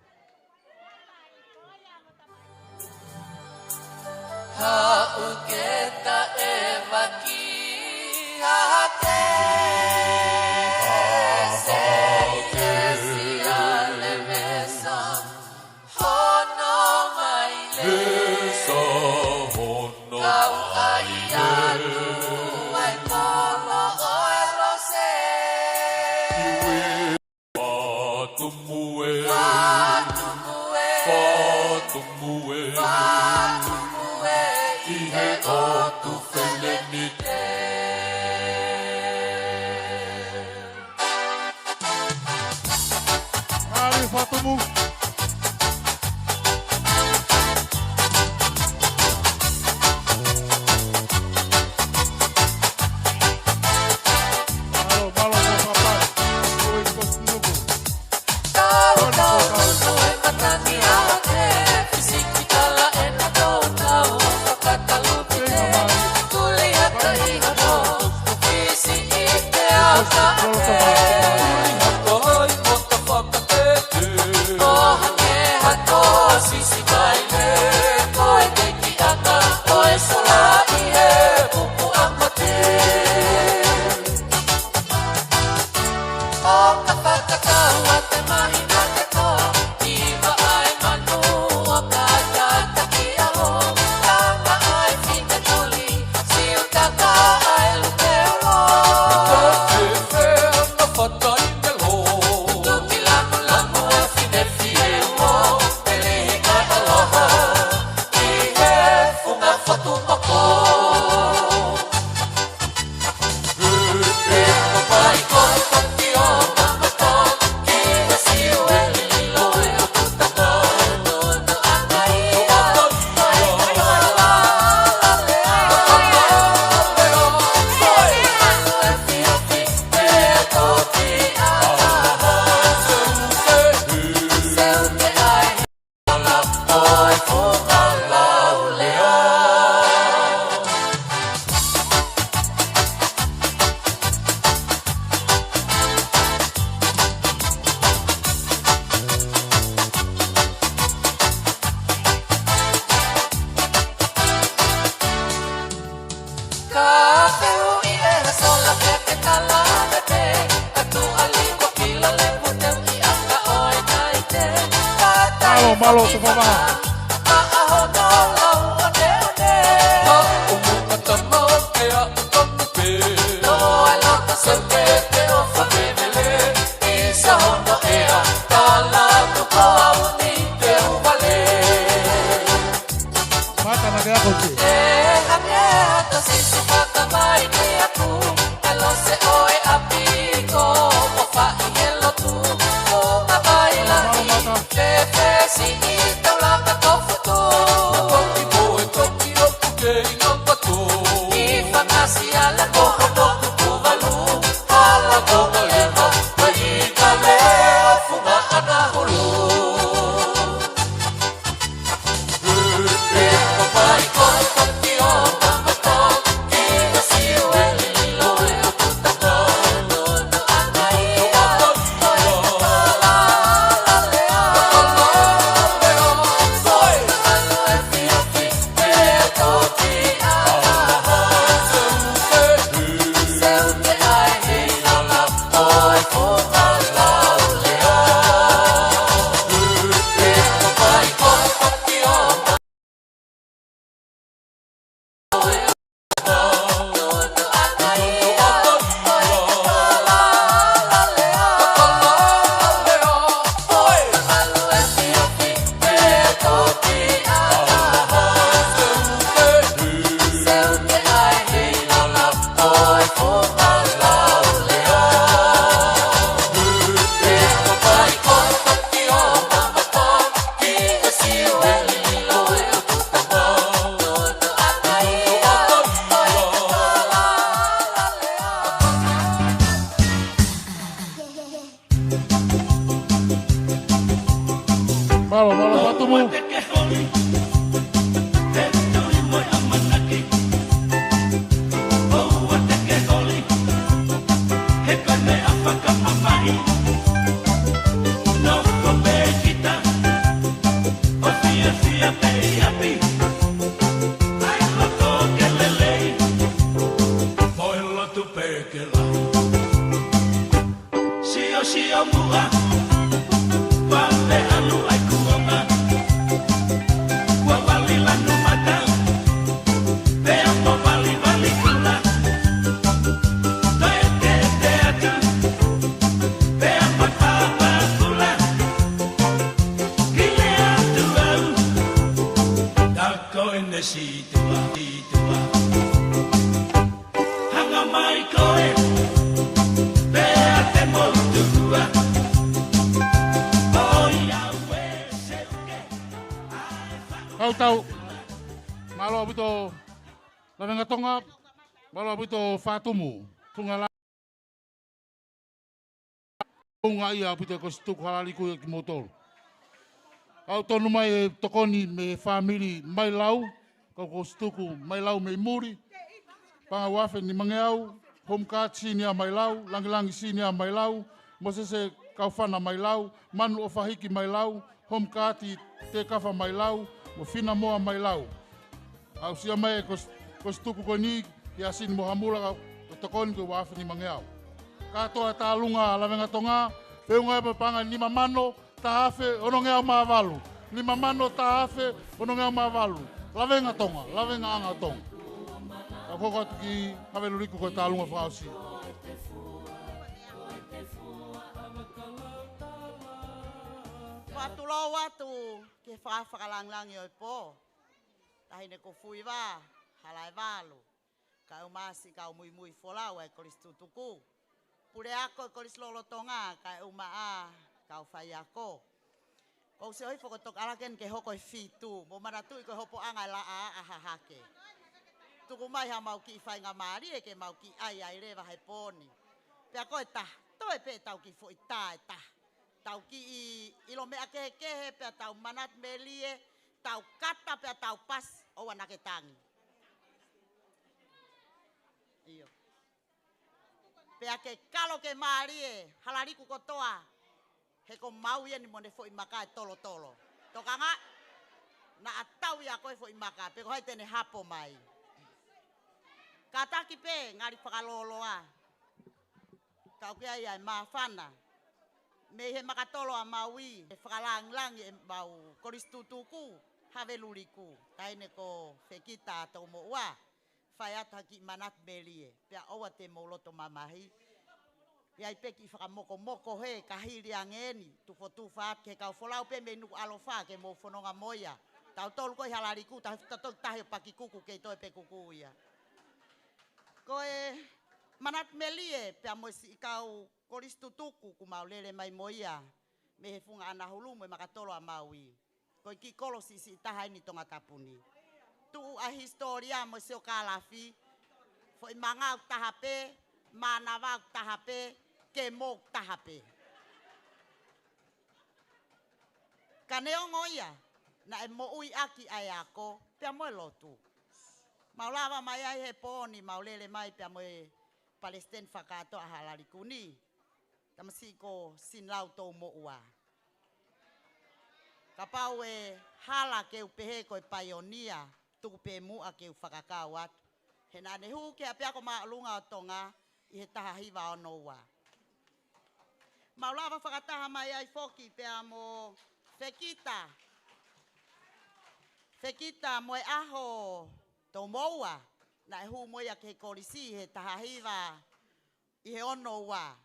Aʻu ke taʻe vaki hake, sesi a le mesa, hono mai le. Mesa hono kau ai atu ai kolo ʻo e lose. Fātumu ē. Fātumu ē. Fātumu ē. Fātumu ē. ʻI he ʻotu felenite. Mālie Fātumu. Mālō, mālō, mālō, papa. Oi, ko Tunuku. Tau, tau, tau, e matani a te, fisiki tala e na tau, tau, fakatalu pite, tuli ata i hono, fisi i te ata e. Tuli ata i hono, fakatete. Ko hake hato sisi mai le, ko e keki ata, ko e sola i he pupu a mate. ʻO ka fakakau a te mahi na te toa, ʻi vaʻa e manu ʻo ka tataki ʻaho, tama ai fine tuli, siutaka ai lupeolo. Ka fēfē ana fatai melo. Tuki lamulamu e fine fieuo, pelihi ka aloha, ʻi he funga fatu moko. Ka fehuʻi ʻe ha sola pea ke tala ʻa e pē, ka tuʻali ko kila le puteu ki ʻaka ʻo e kaite. Mālō, mālō, Tupamaha. Ka ʻaho nō lau ʻoneʻone. Ka ʻumu ka tama ke aʻu tonu pē. Nō e laka seuke te ofa vevele. ʻI sa hono ea, tala tuko au ni te uvale. Mata na ke ako ki. E hake ha ta sisi fakamai ki aku, e lose ʻo e ʻapi ko ʻofa ʻi he lotu, ʻo ka vai lahi, fefesi ʻi taulanga ko futu. Toki mo e toki o puke i ngā pato. ʻI fakasia le moho no kuku valu, hala ko ka leha, mai i ka lea funga ana hulu. Mālō, mālō, Fātumu. Tonga, mālō ʻaupito Fatumu, Funga la, unga ia ʻaupito ko e Kosituku Halaliku ia kimoutolu. ʻOku tonu mai e tokoni mei he fāmili Mailau, kau Kosituku Mailau mei muli, paʻanga ua afe nimangeau, Home Guard Senior Mailau, Langilangi Senior Mailau, Mosese Kaufana Mailau, Manu ʻOfahiki Mailau, Home Guard Tekafa Mailau, mo Finamoa Mailau. Aʻusia mai e Kos-, Kosituku ko eni, ʻia Sini mo Hamula, ko e tokoni ko e ua afe nimangeau. Kātoa tālunga Lavengatonga, feʻunga e paʻanga nima mano, taha afe, onongeau mā valu. Nima mano, taha afe, onongeau mā valu. Lavengatonga, Lavengaʻanga Tonga. Ka hoko atu ki Haveluliku ko e tālunga fakaʻosi. Fakatulou atu ki he fa-, fakalangilangi ʻo e pō. Taʻahine ko Fuiva Halaevalu. Kae ʻumaʻā siʻi kau muimui folau ʻa e Kolisi Tutuku. Puleako ʻo e Kolisi Lolotonga, kae ʻumaʻā kau faiako. Ko u sio hifo ko e tokolahi eni ke hoko e fitu, mou manatuʻi ko e hopoʻanga e laʻā ʻa Hahake. Tuku mai haʻamau kiʻi faingamālie ke mau kiʻi ʻai ai leva he pō ni. Pea ko e taha, toe pē ʻetau kiʻi foʻi tā ʻe taha. Tau kiʻi ʻilo meʻa kehekehe, pea tau manatu melie, tau kata, pea tau pasi, ʻoua naʻa ke tangi. ʻIo. Pea ke kalo ke mālie, Halaliku kotoa, he ko Maui eni mo ʻene foʻi maka ʻe tolotolo. Tokanga, naʻa tau ia ko e foʻi maka, pe ko hai te ne hapo mai. Kātaki pē, ngali fakalōloa. Ka ʻoku ʻi ai ʻa e māfana. Mei he makatolo ʻa Maui, ʻe fakalangilangi ʻemau Kolisi Tutuku, Haveluliku. Taʻahine ko Fekita Toumoʻua. Fai atu ha kiʻi manatu melie, pea ʻoua te mou loto mamahi. ʻI ai pē kiʻi fakamokomoko he ka hili ange eni, tufotufa atu ki he kau folau pē mei Nukuʻalofa ke mou fononga mo ia. Tautolu ko ē ʻi Halaliku, tahi, tautolu tahi ʻo Pakikuku kei toe pē kuku ia. Ko e manatu melie, pea mo e siʻi kau Kolisi Tutuku, kuo mau lele mai mo ia, mei he funga ʻanahulu mo e makatolo ʻa Maui. Ko e kiʻi kolo siʻisiʻi taha eni Tongatapu ni. Tuʻu ʻa e hisitōlia mo e siokālafi, foʻi manga ʻoku taha pē, mānava ʻoku taha pē, kemo ʻoku taha pē. Ka neongo ia, naʻe moʻui ʻaki ʻa e ako, pea mo e lotu. Mau lava mai ai he pō ni, mau lele mai pea mo e palesiteni fakakātoa ʻa Halaliku ni. Tamasiʻi ko Sinilau Toumoʻua. Kapau ʻe hala ke u pehē ko e paionia, tuku pē muʻa ke u fakakau atu. He naʻa ne hū ki he ʻapiako māʻolunga ʻo Tonga ʻi he taha hiva ono ua. Mau lava fakataha mai ai foki pea mo Fekita. Fekita Moeʻaho Toumoʻua, naʻe hū mo ia ki he kolisi ʻi he taha hiva ʻi he ono ua.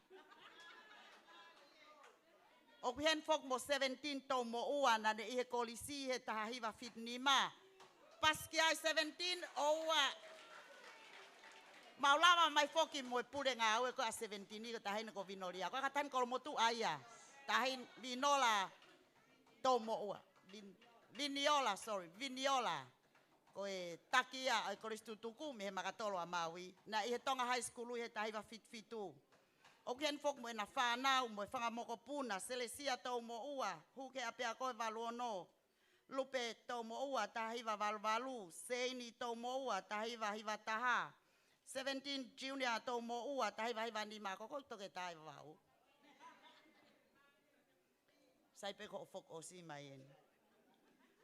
ʻOku ʻi heni foki mo Seventeen Toumoʻua, naʻa ne ʻi he kolisi ʻi he taha hiva fitu nima. Pasi ki ai Seventeen, ʻoua. Mau lava mai foki mo e pule ngāue ko ē ʻa Seventeen, ko e taʻahine ko Vinolia. Ko e taʻahine kolomotuʻa ia. Taʻahine Vinola Toumoʻua. Vin-, Viniola, sorry, Viniola. Ko e taki ia ʻo e Kolisi Tutuku mei he makatolo ʻa Maui. Naʻe ʻi he Tonga High School ʻi he taha hiva fitu fitu. ʻOku ʻi heni foki mo ʻena fānau mo e fanga mokopuna, Selesia Toumoʻua, hū ki he ʻapiako ʻe valu ono. Lupe Toumoʻua, taha hiva valu valu. Seini Toumoʻua, taha hiva hiva taha. Seventeen Junior Toumoʻua, taha hiva hiva nima. Ko ʻeku toketā ʻe vau. Sai pē ko e foʻi ʻosi mai eni.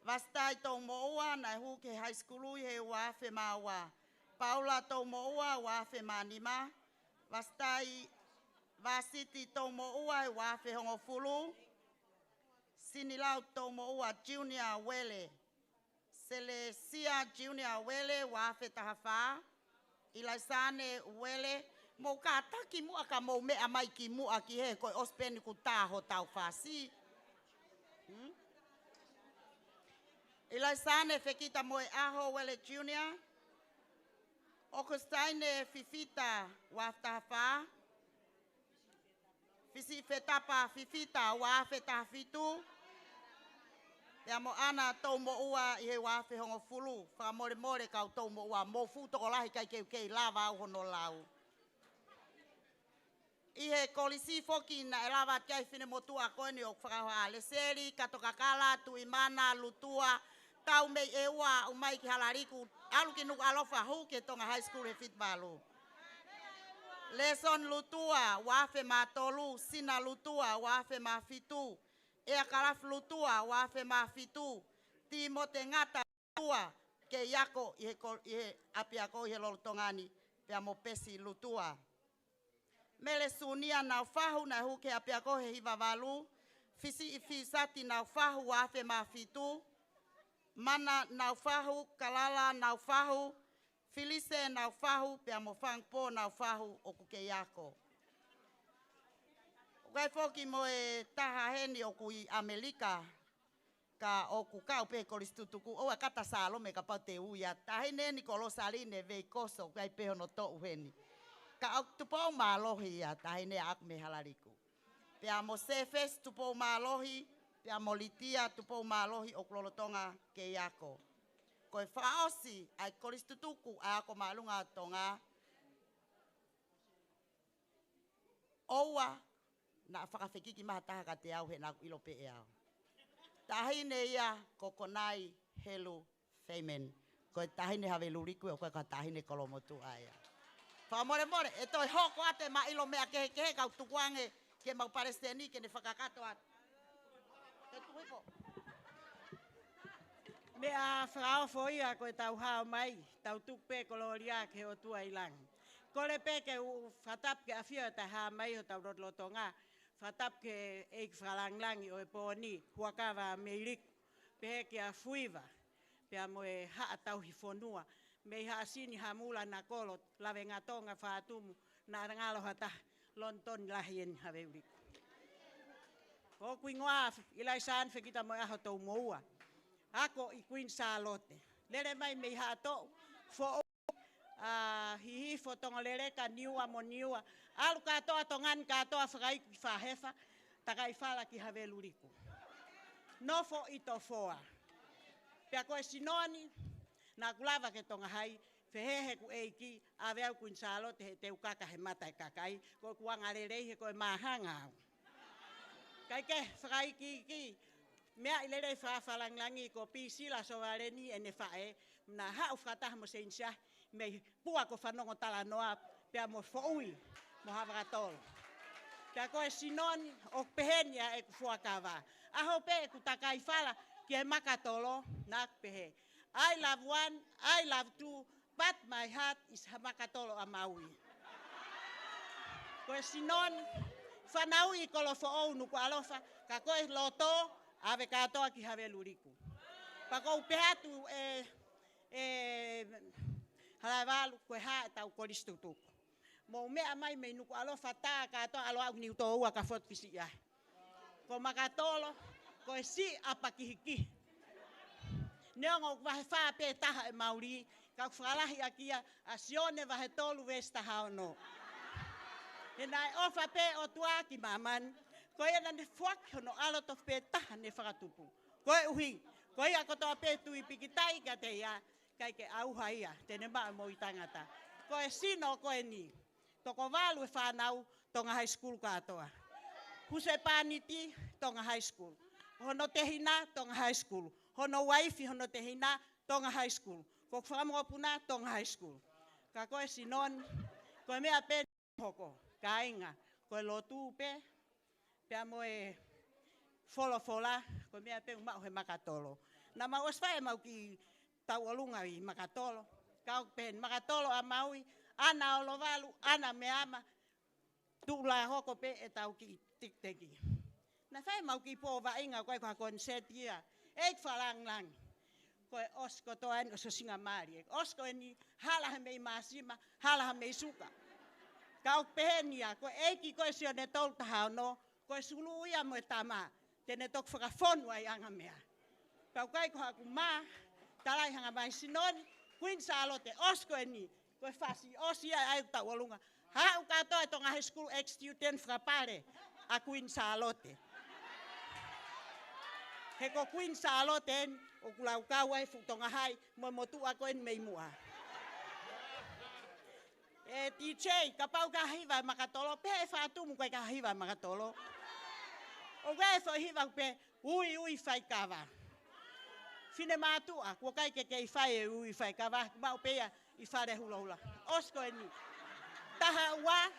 Vasitai Toumoʻua, naʻe hū ki he high school ʻi he ua afe mā ua. Paula Toumoʻua, ua afe mā nima. Vasitai, Vasiti Toumoʻua, ua afe hongofulu. Sinilau Toumoʻua Junior Uele. Selesia Junior Uele, ua afe taha fā. ʻIlaisane Uele, mou kātaki muʻa ka mou meʻa mai ki muʻa ki he ko e ʻosi pē eni kuo tā hotau fasi. Hmm? ʻIlaisane Fekita Moeʻaho Uele Junior. ʻOkusitaine Fifita, ua afe taha fā. Fisi Fetapa Fifita, ua afe taha fitu. Pea mo ʻAna Toumoʻua ʻi he ua afe hongofulu, fakamolemole kau Toumoʻua, mou fuʻu tokolahi ʻikai ke u kei lava au hono lau. ʻI he kolisi foki naʻe lava atu ki ai e finemotuʻa ko eni ʻoku fakahoha, Lēseli Katokakala Tuʻimana Lutua, tau mei ʻEua aʻu mai ki Halaliku, ʻalu ki Nukuʻalofa hū ki he Tonga High School he fitu valu. Lēsoni Lutua, ua afe mā tolu, Sina Lutua, ua afe mā fitu, ʻEa Kalafi Lutua, ua afe mā fitu, Tīmote Ngata Lutua, kei ako ʻi he ko-, ʻi he ʻapiako ʻi he lolotonga ni, pea mo Pesi Lutua. Mele Sunia Naufahu, naʻe hū ki he ʻapiako he hiva valu, Fisiʻi Fisati Naufahu, ua afe mā fitu, Mana Naufahu, Kalala Naufahu, Filise Naufahu, pea mo Fangpo Naufahu ʻoku kei ako. ʻOku ʻi ai foki mo e taha heni ʻoku ʻi ʻAmelika, ka ʻoku kau pē he kolisi tutuku, ʻoua kata Salome kapau te u ia. Taha heni ko Losaline Veikoso, ʻoku ʻi ai pē hono toʻu heni. Ka ʻoku Tupou Mālohi ia, taha heni ʻaʻaku mei Halaliku. Pea mo Sefesi Tupou Mālohi, pea mo Litia Tupou Mālohi ʻoku lolotonga kei ako. Ko e fakaʻosi ʻa e kolisi tutuku ʻa e ako māʻolunga ʻa Tonga, ʻoua naʻa fakafekiki mai ha taha kiate au he naʻa ku ʻilo pē ʻe au. Taha heni ia ko Konai Helu Feimeni. Ko e taha heni Haveluliku, ʻoku ʻikai ko ha taha heni Kolomotuʻa ia. Fakamolemole, ʻe toe hoko atu e maʻilo meʻa kehekehe kau tukuange ki he mau palesiteni ke ne fakakakato atu. Te tuku hifo. Meʻa fakaofo ia ko e tau hao mai, tau tuku pē kolōlia ki he ʻOtua ʻi langi. Kole pē ke u fakatapu ki he ʻafio ʻa e Taha Hā mai hotau lotolotonga, fakatapu ki he ʻEiki Fakalāngilangi ʻo e pō ni, Huakava Meiliku, pehē kia Fuiva, pea mo e Haʻa Tauhi Fonua, mei Haʻasini, Hamula, Nakolo, Lavengatonga, Fatumu, naʻa ngalo ha taha, Lonitoni lahi eni Haveluliku. Ko hoku hingoa ʻIlaisaane Fekita Moeʻaho Toumoua. Ako ʻi Kuini Sālote. Lele mai mei Haʻatoʻu, Foʻou, ʻa Hihifo, Tongoleleka, Niua mo Niua. ʻAlu kātoa Tonga ni kātoa, fakaiku ki Fahefa, takai fala ki Haveluliku. Nofo ʻi Tofoa. Pea ko e sino ni, naʻa ku lava ki he Tonga Hai, fehiʻa heʻeku ʻeiki, ʻave au Kuini Sālote he te u kaka he mata e kakai, ko ʻeku anga lelei he ko e māhanga au. Kae kehe, fakaikiiki, meʻa ʻi lelei fakafakalāngilangi ko Pisila Sovaleni ʻene faʻē, naʻa haʻu fakataha mo Seinisia, mei Pua ko Fanongo Talanoa, pea mo Foʻui, mo Havakatolo. Pea ko e sino ni, ʻoku pehē ni ʻa ʻeku fuakava. ʻAho pē ʻeku takai fala ki he Makatolo, naʻa ku pehē, "I love one, I love two, but my heart is Makatolo ʻa Maui." Ko e sino ni, fanauʻi ʻi Kolofoʻou, Nukuʻalofa, ka ko e loto, ʻave kātoa ki Haveluliku. Pea ʻoku ou pehē atu ē, ē, Halaevalu, ko e hā ʻetau kolisi tutuku. Mou meʻa mai mei Nukuʻalofa, tā kātoa, ʻalu ʻo aʻu Niutōua ka fotu ki Siʻi ʻAi. Ko Makatolo, ko e siʻi ʻapa kihikihi. Neongo ʻoku vahe fā pē taha e mauli, ka ʻoku fakalahi ʻaki ia ʻa Sione vahe tolu veesi taha ono. He naʻe ʻofa pē ʻOtua ki māmani, ko ia naʻa ne foaki hono ʻAlo tofu pē taha ne fakatupu. Koeʻuhi, ko ia kotoa pē tui pīkitai kiate ia, ʻikai ke ʻauha ia, te ne maʻu moʻui taʻengata. Ko e sino ko eni, toko valu e fānau, Tonga High School kātoa. Husepāniti, Tonga High School. Hono tehina, Tonga High School. Hono uaifi, hono tehina, Tonga High School. Ko ʻeku fakamokopuna, Tonga High School. Ka ko e sino ni, ko e meʻa pē hoko, kāinga, ko e lotu pē, pea mo e folofola, ko e meʻa pē ʻoku maʻu he Makatolo. Naʻa mau ʻosi fai ʻemau kiʻi tauʻolunga ʻi Makatolo. Ka ʻoku pehē ni Makatolo ʻa Maui, ʻAna Olovalu, ʻAna Meama, tuʻu lā hoko pē ʻetau kiʻi tikiteki. Naʻe fai ʻemau kiʻi pō vaʻinga ko e ko ha koniseti ia. ʻEiki Fakalāngilangi. Ko e ʻosi kotoa eni ʻosi ʻosinga mali. ʻOsi ko eni hala ha meʻi māsima, hala ha meʻi suka. Ka ʻoku pehē ni ia, ko e ʻeiki ko e Sione tolu taha ono, ko e sulu ia mo e tama, te ne toki fakafonu ai anga meʻa. Pea ʻoku ʻikai ko haku mā, talai hanga mai sino ni, Kuini Sālote, ʻosi ko eni, ko e fasi, ʻosi ia ʻa e tauʻolunga. Haʻu kātoa e Tonga High School ex-student fakapale ʻa Kuini Sālote. He ko Kuini Sālote eni, ʻoku laukau ai e fuʻu Tonga Hai, mo e motuʻa ko eni mei muʻa. ʻE D J, kapau ʻoku ke hiva e makatolo, pehē ʻe Fatumu ʻoku ʻikai ke hiva e makatolo. ʻOku ʻi ai e foʻi hiva ʻoku pehē, ui ui faikava. Finemātuʻa, kuo ʻikai ke kei fai e ui ui faikava, maʻu pē ia ʻi Fale Hulahula. ʻOsi ko eni. Taha ua,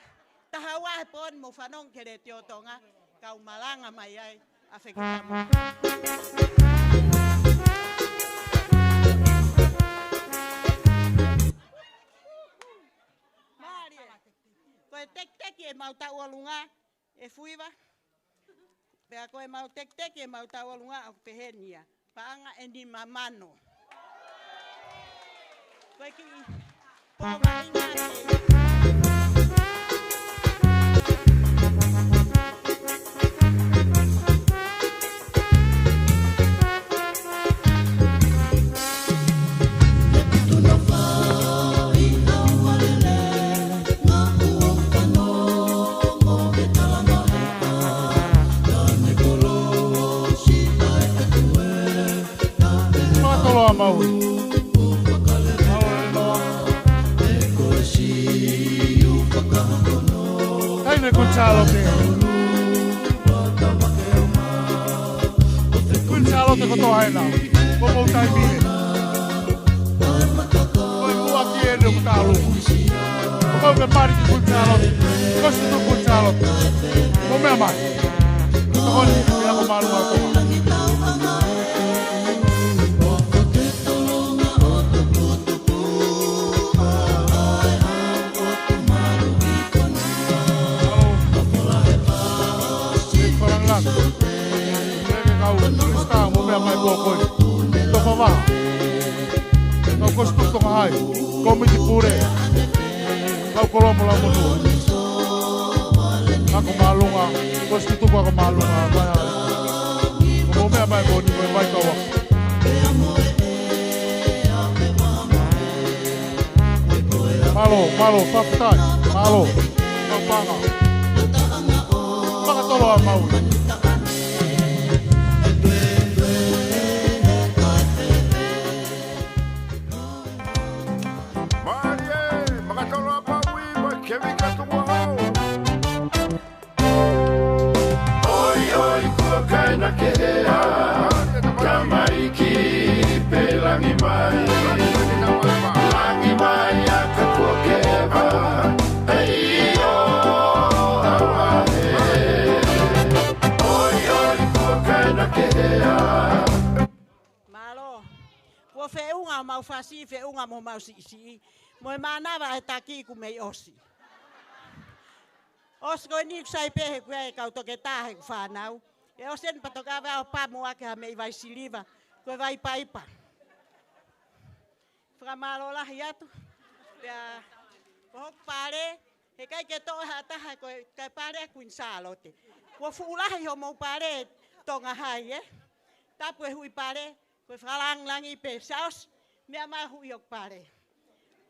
taha ua he pō ni mou fanongo ki he Letiō Tonga, kau malanga mai ai ʻa Feketamu. Mālie. Ko e tekiteki ʻemau taʻu ʻolunga, ʻe Fuiva. Pea ko ʻemau tekiteki ʻemau taʻu ʻolunga ʻoku peheni ia. Paʻanga ʻe nima mano. Ko e kiʻi pō mai na ke Makatolo ʻa Maui. Taimi Kuini Sālote. Kuini Sālote kotoa ena. Ko hoʻomou taimi ē. Ko e muʻaki eni ʻoku talu. Ko e pē mali ki Kuini Sālote. Ko e situ Kuini Sālote. Mou meʻa mai. Tokoni, ʻe ako mālō mālō. Fakalāngilangi. Kau Minisitā mo meʻa mai ko koe. Toko vaha. Kau Kosipeli Tonga Hai. Kōmiti Pule. Kau Koloa mo Laumanu. Ako Māʻolunga. Kosipeli Tuku Ako Māʻolunga. Mo meʻa mai ko ni mo e vai kau ako. Mālō, mālō, fakafetaʻi, mālō, kau paʻanga. Makatolo ʻa Maui. Mālie, makatolo ʻa Maui, mo e kevika tuku hau. ʻOi, ʻoi, kuo kaena ke ea, tamaiki pē langi mai. Langi mai ʻa ka kuo ke eva, ʻeio, ʻaua ē. ʻOi, ʻoi, kuo kaena ke ea. Mālō. Kuo feʻunga homau fasi, feʻunga mo homau siʻisiʻi. Mo e mānava he taki kuo mei ʻosi. ʻOsi ko eni ʻoku sai pē he kuo ʻi ai e kau toketā he ʻeku fānau. ʻE ʻosi eni pea toki ʻave au ʻo pamu ʻaki ha meʻi vai siliva. Ko e vai paipa. Fakamālō lahi atu. Pea, ko hoku pale, heʻikai ke toʻo ʻe ha taha ko e, ko e pale ʻa Kuini Sālote. Kuo fuʻu lahi homou pale Tonga Hai, ē? Tapu e huʻi pale, ko e fakalāngilangi pē. Siaosi, meʻa mai huʻi hoku pale.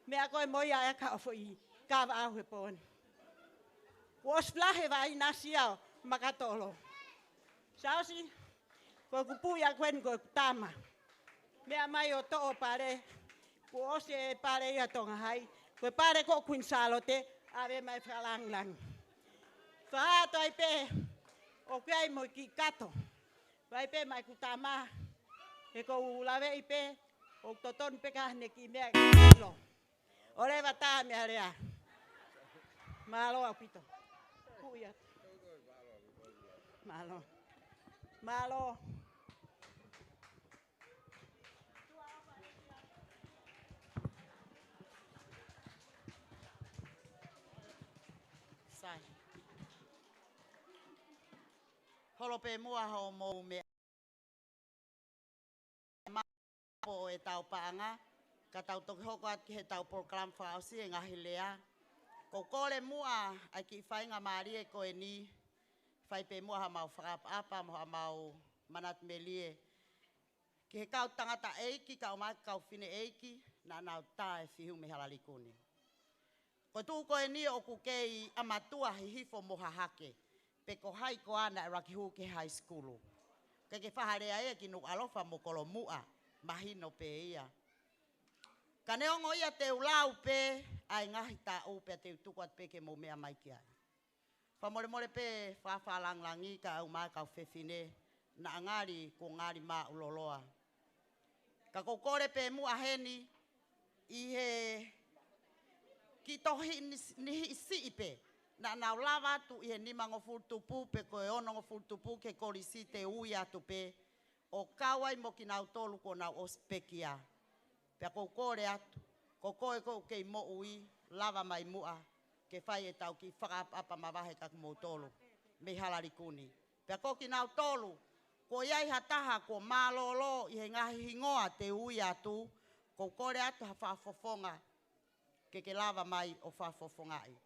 Meʻa koe mo ia ʻa e ka ʻo foʻi kava au he pō ni. Kuo ʻosi lahi e vaʻinasi ʻo makatolo. Siaosi, ko e kupu ia ko eni ko e tama. Meʻa mai ʻo toʻo pale. Kuo ʻosi e pale ia Tonga Hai. Ko e pale ko Kuini Sālote, ʻave mai fakalāngilangi. Faʻa toe pē, ʻoku ʻi ai mo e kiʻi kato. Vai pē mai ku tama, he ʻoku ou laveʻi pē, ʻoku totonu pē ka ne kiʻi meʻa ke ʻilo. ʻOleva tā meʻa lea. Mālō ʻaupito. Kuia. Mālō. Mālō. Sai. Holo pē muʻa hoʻomou meʻa. Maʻu pē ʻetau paʻanga, ka tau toki hoko atu ki heʻetau polokalama fakaʻosi e ngaahi lea. ʻOku ou kole muʻa ʻa e kiʻi faingamālie ko eni, fai pē muʻa haʻamau fakaʻapaʻapa mo haʻamau manatu melie ki he kau tangataʻeiki, kau mai kau fineʻeiki, naʻa nau tā e fihu mei Halalikuni. Ko e tuʻu ko eni ʻoku kei ʻamatua hihifo mo hahake, pe ko hai koā naʻe ʻuluaki hū ki he high school. Ke ke fakalea ia ki Nukuʻalofa mo Kolomuʻa, mahino pē ia. Ka neongo ia te u lau pē ʻa e ngaahi taʻu pea te u tuku atu pē ke mou meʻa mai ki ai. Fakamolemole pē fakafakalāngilangi kae ʻumaʻā e kau fefine, naʻa ngali kuo ngali māʻuloloa. Ka ʻoku ou kole pē muʻa heni ʻi he kiʻi tohi ni, niʻihi siʻi pē. Naʻa nau lava atu ʻi he nimangofulu tupu pe ko e onongofulu tupu ki he kolisi te u ui atu pē ʻo kau ai mo kinautolu kuo nau ʻosi pekia. Pea ʻoku ou kole atu, ko koe ʻoku kei moʻui, lava mai muʻa, ke fai ʻetau kiʻi fakaʻapaʻapa mavahe kia kimoutolu mei Halaliku ni. Pea ko kinautolu, kuo ʻi ai ha taha kuo mālōlō ʻi he ngaahi hingoa te u ui atu, ʻoku ou kole atu ha fakafofonga, ke ke lava mai ʻo fakafofongaʻi.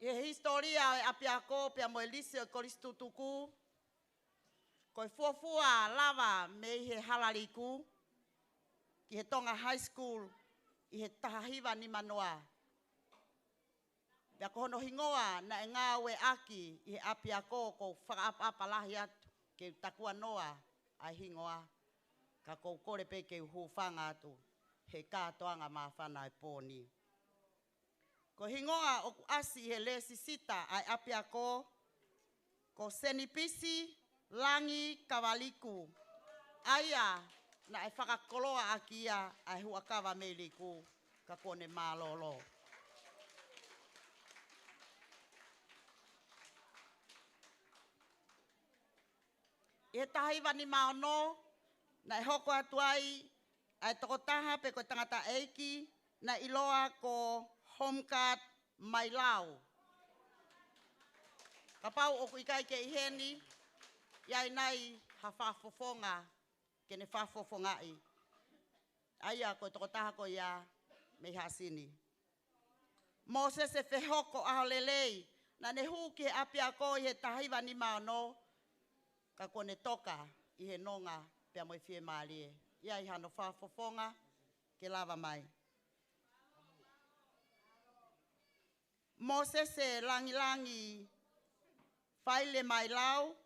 ʻI he hisitōlia ʻo e ʻapiako pea mo e lisi ʻo e kolisi tutuku, ko e fuofua lava mei he Halaliku ki he Tonga High School ʻi he taha hiva nima noa. Pea ko hono hingoa naʻe ngāueʻaki ʻi he ʻapiako, ʻoku ou fakaʻapaʻapa lahi atu ke u takuanoa ʻa e hingoa, ka ʻoku ou kole pē ke u hūfanga atu he kātoanga māfana ʻo e pō ni. Ko e hingoa ʻoku ʻasi ʻi he lēsisita ʻa e ʻapiako, ko Senipisi Langi Kavaliku. ʻA ia naʻe fakakoloaʻaki ia ʻa e huʻakava mei Liku, ka kuo ne mālōlō. ʻI he taha hiva nima ono, naʻe hoko atu ai ʻa e tokotaha pe ko e tangataʻeiki naʻe ʻiloa ko Home Guard Mailau. Kapau ʻoku ʻikai ke ʻi heni, ʻi ai nai ha fakafofonga ke ne fakafofongaʻi? ʻA ia ko e tokotaha ko ia mei Haʻasini. Mōsese Fehoko ʻAholelei, naʻa ne hū ki he ʻapiako ʻi he taha hiva nima ono, ka kuo ne toka ʻi he nonga pea mo e fiemālie. ʻI ai hano fakafofonga ke lava mai? Mōsese Langilangi Faile Mailau,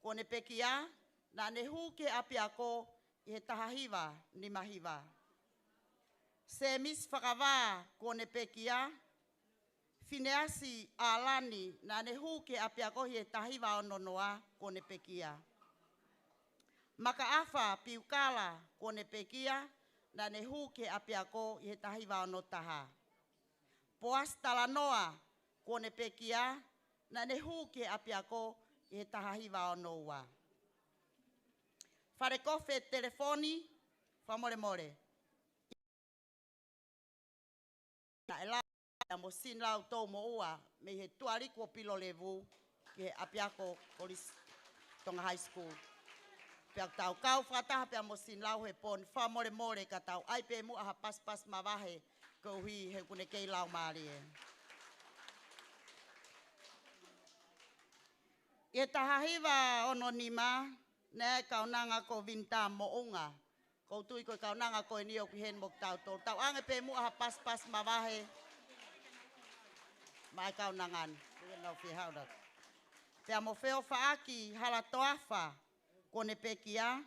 kuo ne pekia, naʻa ne hū ki he ʻapiako ʻi he taha hiva nima hiva. Sēmisi Fakavā, kuo ne pekia. Fineasi ʻAlani, naʻa ne hū ki he ʻapiako ʻi he taha hiva ono noa, kuo ne pekia. Makaʻafa Piukala, kuo ne pekia, naʻa ne hū ki he ʻapiako ʻi he taha hiva ono taha. Poasi Talanoa, kuo ne pekia, naʻa ne hū ki he ʻapiako ʻi he taha hiva ono ua. Falekofe Telefoni, fakamolemole. Naʻe lava pea mo Sinilau Toumoʻua mei he Tuʻaliku ʻo Pilolevu ki he ʻapiako Kolisi Tonga High School. Pea tau kau fakataha pea mo Sinilau he pō ni, fakamolemole ka tau ʻai pē muʻa ha pasipasi mavahe koeʻuhi he ʻoku ne kei laumālie. ʻI he taha hiva ono nima, naʻe kaunanga ko Vinita Moʻunga. ʻOku ou tui ko e kaunanga ko eni ʻoku ʻi heni mo kitautolu. Tau ʻange pē muʻa ha pasipasi mavahe maʻa e kaunanga ni. Pea mo Feofaʻaki Halatoafa, kuo ne pekia,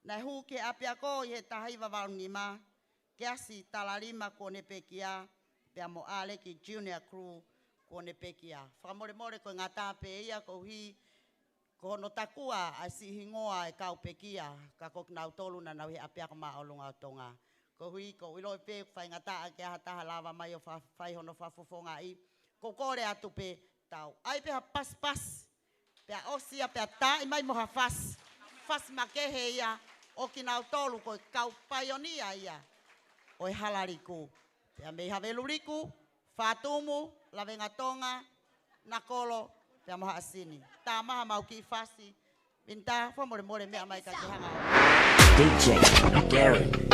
naʻe hū ki he ʻapiako ʻi he taha hiva valu nima, Keasi Talalima, kuo ne pekia, pea mo ʻAleki Junior Crew, kuo ne pekia. Fakamolemole ko e ngata pē ia koeʻuhi ko hono takua ʻa e siʻi hingoa e kau pekia, ka ko kinautolu naʻa nau ʻi he ʻapiako māʻolunga ʻo Tonga. Koeʻuhi ʻoku ou ʻiloʻi pē ʻoku faingataʻa ke ʻi ai ha taha lava mai ʻo fa-, fai hono fakafofongaʻi. ʻOku ou kole atu pē, tau ʻai pē ha pasipasi, pea ʻosi ia pea taaʻi mai mo ha fasi, fasi makehe ia ʻo kinautolu ko e kau paionia ia ʻo e Halaliku. Pea mei Haveluliku, Fatumu, Lavengatonga, Nakolo, pea mo Haʻasini. Tā mai haʻamau kiʻi fasi. Vinita, fakamolemole meʻa mai ka ke hanga ʻo D J Darren.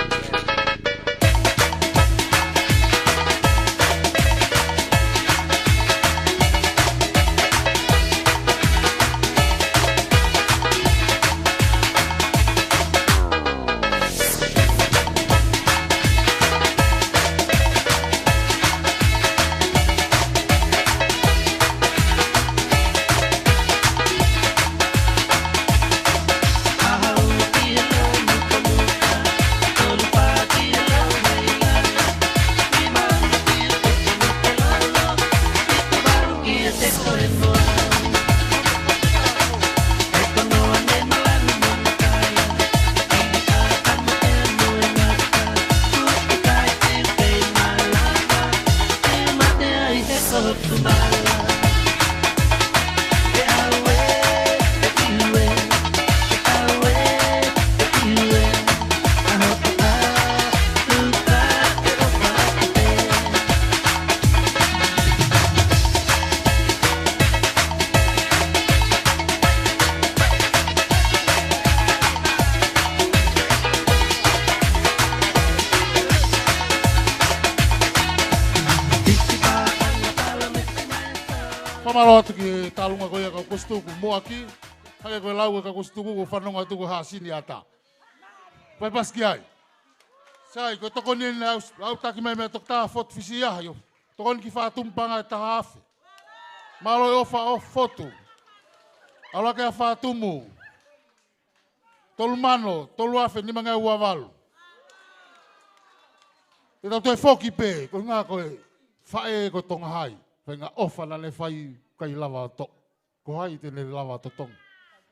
Mālō atu ki he tālunga ko ia kau Kosituku, muʻaki, hangē ko e lau ʻa e kau Kosituku, ko e fanongo atu ko Hasini ata. Fai pasi ki ai. Sai, ko e tokoni eni au, au taki mai meia Toketā Fotu Fisiahi ʻo tokoni ki Fatumu paʻanga ʻe taha afe. Mālō e ʻofa ʻo Fotu. ʻAlu hake ʻa Fatumu. Tolu mano, tolu afe, nima ngeau ua valu. Te tau toe foki pē, ko e ʻuhinga ko e faʻē ko Tonga Hai. Faʻahinga ʻofa naʻa ne fai ʻikai lava ʻo toʻo. Ko hai te ne lava ʻo totongi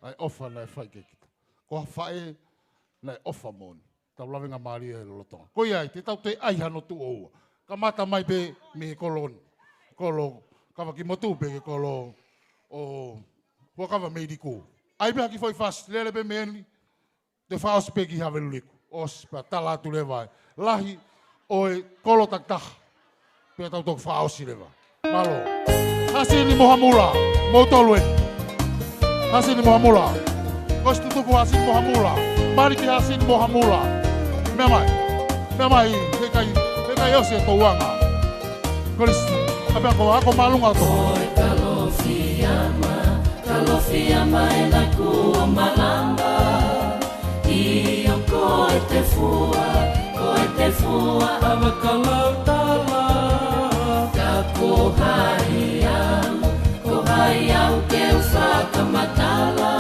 ʻa e ʻofa naʻe fai kia kita? Ko ha faʻē naʻe ʻofa moʻoni. Tau lavengamālie he lolotonga. Ko ia ai, te tau toe ʻai hano tuʻo ua. Kamata mai pē mei he kolo ni. Kolo Kavakimotu pē ki he kolo ʻo Huʻakavameiliku. ʻAi pē ha kiʻi foʻi fasi, lele pē mei heni, toe fakaʻosi pē ki Haveluliku. ʻOsi pea tala atu leva e lahi ʻo e kolo takitaha. Pea tau toki fakaʻosi leva. Mālō. Hasini mo Hamula. Moutolu ē. Hasini mo Hamula. Kosituku, Hasini mo Hamula. Maliki, Hasini mo Hamula. Meʻa mai. Meʻa mai. Heʻikai, heʻikai ʻosi e tōʻonga. Kolisi. Kapea ko Ako Māʻolunga ʻo Tonga. Kalofiama, Kalofiama ena kuo malanga. ʻIo ko e tefua, ko e tefua ʻa Makalautala. Ka ko hai au, ko hai au ke u fakamatala.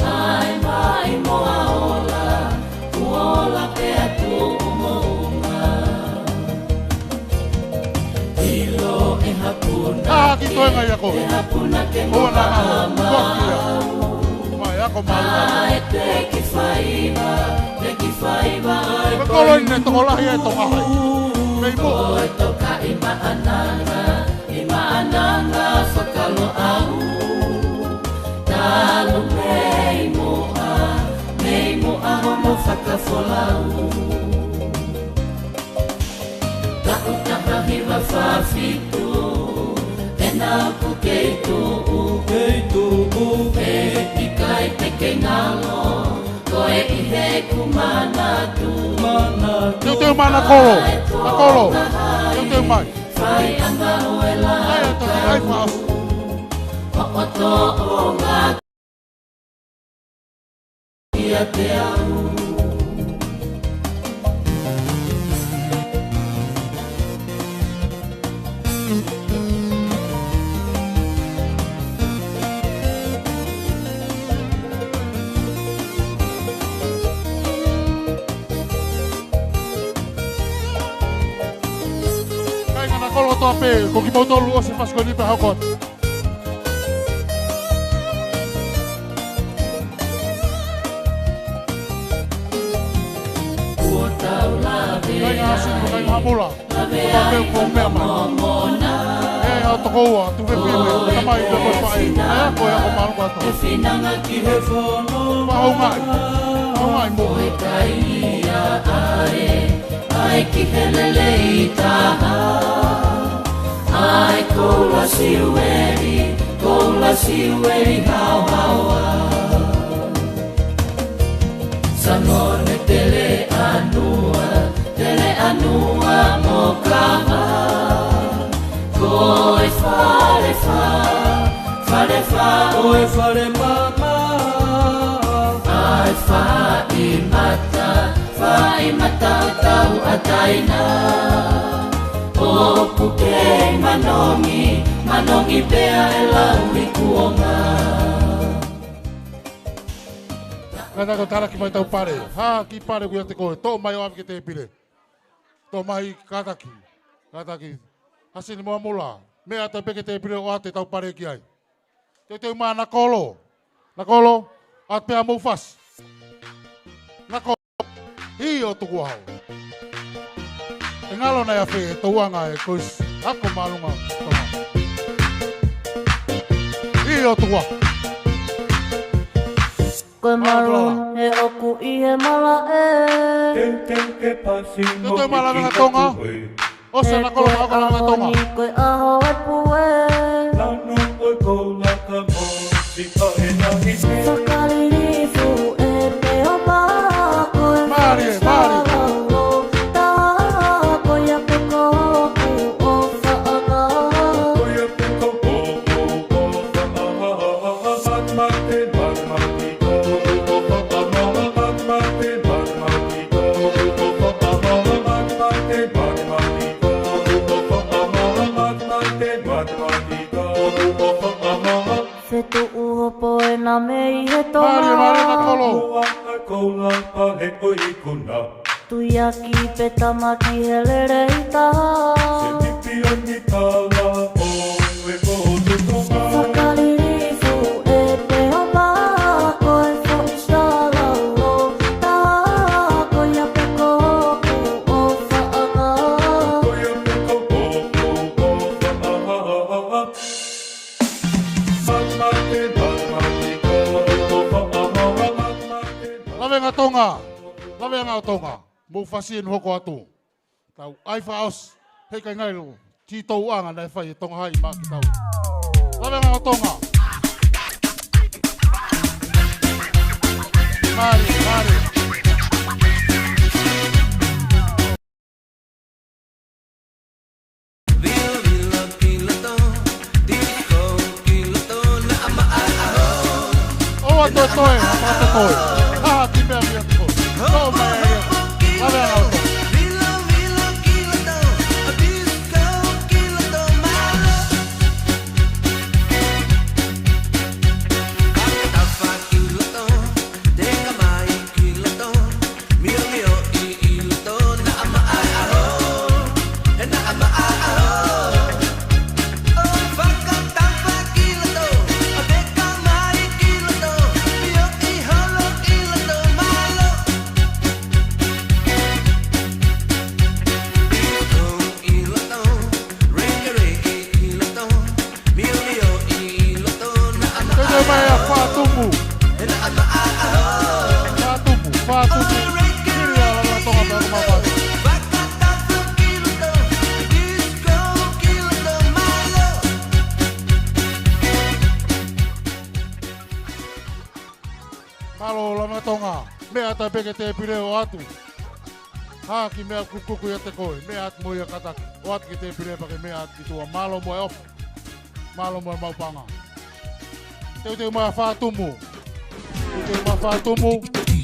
ʻAi mai mo a ola, kuo ola pē ʻa tuʻu moʻunga. ʻIlo e hapuna. ʻA, ki toenga ia ko e hapuna ke mo ua na na o. Ko ia. Mai, Ako Māʻolunga. ʻAi pē ki faiva, pē ki faiva, ʻai ko e kolo eni ne tokolahi ai Tonga Hai. Mei mo. Ko e toka ʻi Maʻananga, ʻi Maʻananga Fakaloʻau. Talu mei muʻa, mei muʻa hono fakafolau. Taʻu taha hiva fā fitu, ena ʻoku kei tuʻu, kei tuʻu, ʻe ʻikai te ke ngalo, ko e ʻi heʻeku manatu. Manatu. Teuteu mai na kolo, na kolo. Teuteu mai. Fai anga ʻo e la. ʻAi atu, ʻai fakaʻosi. ʻO, ʻo tōʻonga. ʻIate au. Kāinga, na kolo kotoa pē, ko kimoutolu ʻosi e fasi ko eni pea hoko atu. Kuo tau lave. Kāinga Hasini, kāinga Hamula. Lave ai ko meʻa mai. Momona. ʻE, ʻa tokoua, tu fefine, tamai, pea ko e faʻē. ʻAi, ko e Ako Māʻolunga ʻo Tonga. E finanga ki he fono. Faʻu mai. Faʻu mai mo. Ko e kai ia ʻae. ʻAi ki he lelei taha. ʻAi koula siueli, koula siueli haohaoa. Sanone Teleʻanua, Teleʻanua mo Kava. Ko e Falefa, Falefa, ko e Falemama. ʻAi faʻi mata, faʻi mata ʻo Tauʻataina. ʻOku kei manongi, manongi pea ʻe lau i kuonga. Kātaki ʻo talaki mai tau pale. Ha, kiʻi pale ʻoku ʻiate koe. Toʻo mai ʻo ʻave ki he tēpile. Toʻo mai kātaki. Kātaki. Hasini mo Hamula. Meʻa atu pē ki he tēpile ʻo ʻoatu ʻetau pale ki ai. Teuteu mai na kolo. Na kolo. ʻAtu pē ʻa mou fasi. Na kolo. ʻIo tukuʻau. ʻE ngalo nai ʻa fē, tōʻonga e koisi. Ako Māʻolunga ʻo Tonga. ʻIo tukuʻau. Ko e malu he ʻoku ʻi he malaʻe. Teuteu mai Lavengatonga. ʻOsi na kolo, na kolo Lavengatonga. Ko e ʻaho e pue. Lanu ko e koula ka mo si ka e na i se. Fakalilifu e pea o pa ko e. Mālie, mālie. Ko ia pe ko ʻoku ʻofaʻanga. Ko ia pe ko ʻoku Fetuʻu hopo ena mei he tonga. Mālie, mālie, Nakolo. Tuiaki pe tamaki he lelei taha. Fakalilifu e peho pā ko e foʻi sala ʻo taha, ko ia pē ko hoku ʻofaʻanga. Lavenga Tonga, Lavenga ʻo Tonga, mou fasi ʻeni hoko atu. Tau ʻai fakaʻosi, heʻikai ngalo, titouʻanga naʻe fai ʻe Tonga Hai maʻa kitaua. Lavenga ʻo Tonga. Mālie, mālie. ʻOua toe toe, ʻoua toe toe. Hahaki meʻa mia te koe. Tō mai ai. Lavenga ʻo Tonga. Teke mai ʻa Fatumu. Fatumu, Fatumu. Kiri ʻa Lavenga Tonga pea ko Mafatu. Mālō Lavenga Tonga. Meʻa atu pē ki he tēpile ʻo ʻoatu. Hahaki meʻa kukuku ia te koe. Meʻa atu mo ia kātaki. ʻOatu ki he tēpile pea ke meʻa atu ki tuʻa. Mālō mo e ʻofa. Mālō mo e maʻu paʻanga. Teuteu mai ʻa Fatumu. Teuteu mai ʻa Fatumu.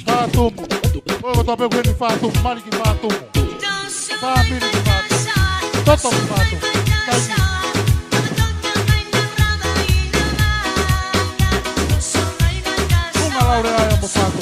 Fatumu. ʻOi, ko tō pē kueni Fatumu. Mali ki Fatumu. Fāmili ki Fatumu. Toto ki Fatumu. Taimi. Unga Laurea ia mo Fatumu.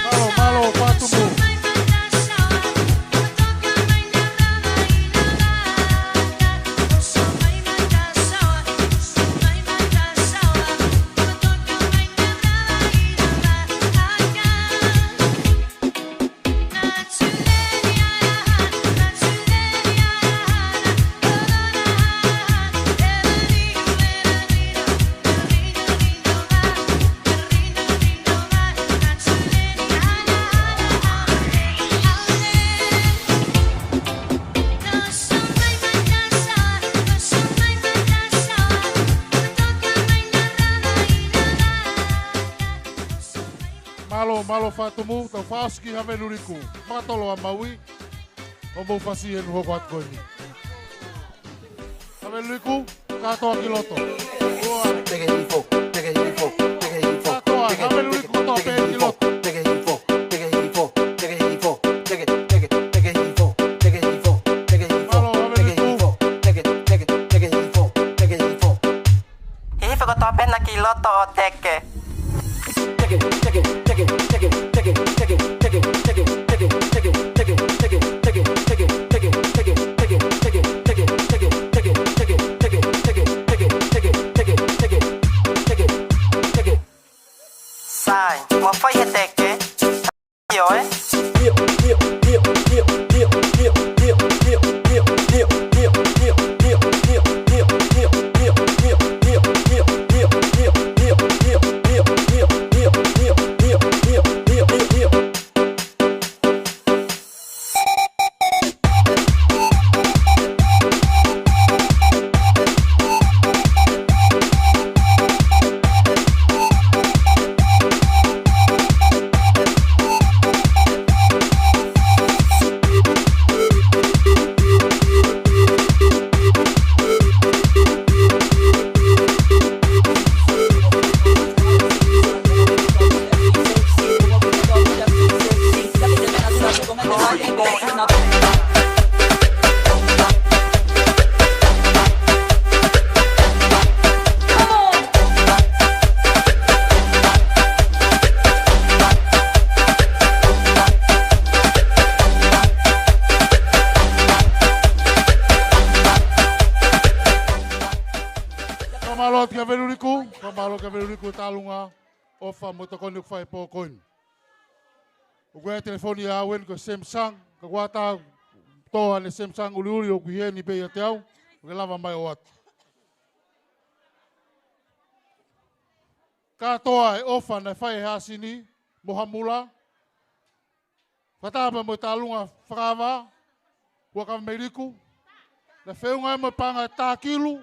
Mālō, mālō, Fatumu. Mālō, mālō Fatumu, tau fakaʻosi ki Haveluliku. Makatolo ʻa Maui, ʻo mou fasi ʻeni hoko atu ko eni. Haveluliku, kātoa ki loto. Ua. Teke hifo, teke hifo, teke hifo. Kātoa, Haveluliku, kātoa pē ki loto. Teke hifo, teke hifo, teke hifo, teke, teke, teke hifo, teke hifo, teke hifo, mālō, teke Haveluliku. Hifo, teke, teke, teke hifo, teke hifo. Hifo kotoa pē ena ki loto ʻo teke. Sai, mo fai he teke. ʻIo, ē? Mālō atu kia Veluliku, fakamālō kia Veluliku ʻa e tālunga ʻofa mo e tokoni ʻoku fai he pō ko eni. ʻOku ʻi ai e telefoni ʻaʻau eni ko e Samsung, ka kuo ʻatā ʻo ʻai ʻene Samsung ʻuliʻuli ʻoku ʻi heni pē ʻiate au, ʻoku ke lava mai ʻo ʻoatu. Kātoa e ʻofa naʻe fai ʻe Hasini mo Hamula, fakataha pea mo e tālunga fakaava, Huʻakavameiliku, naʻe feʻunga ai mo e paʻanga ʻe taha kilu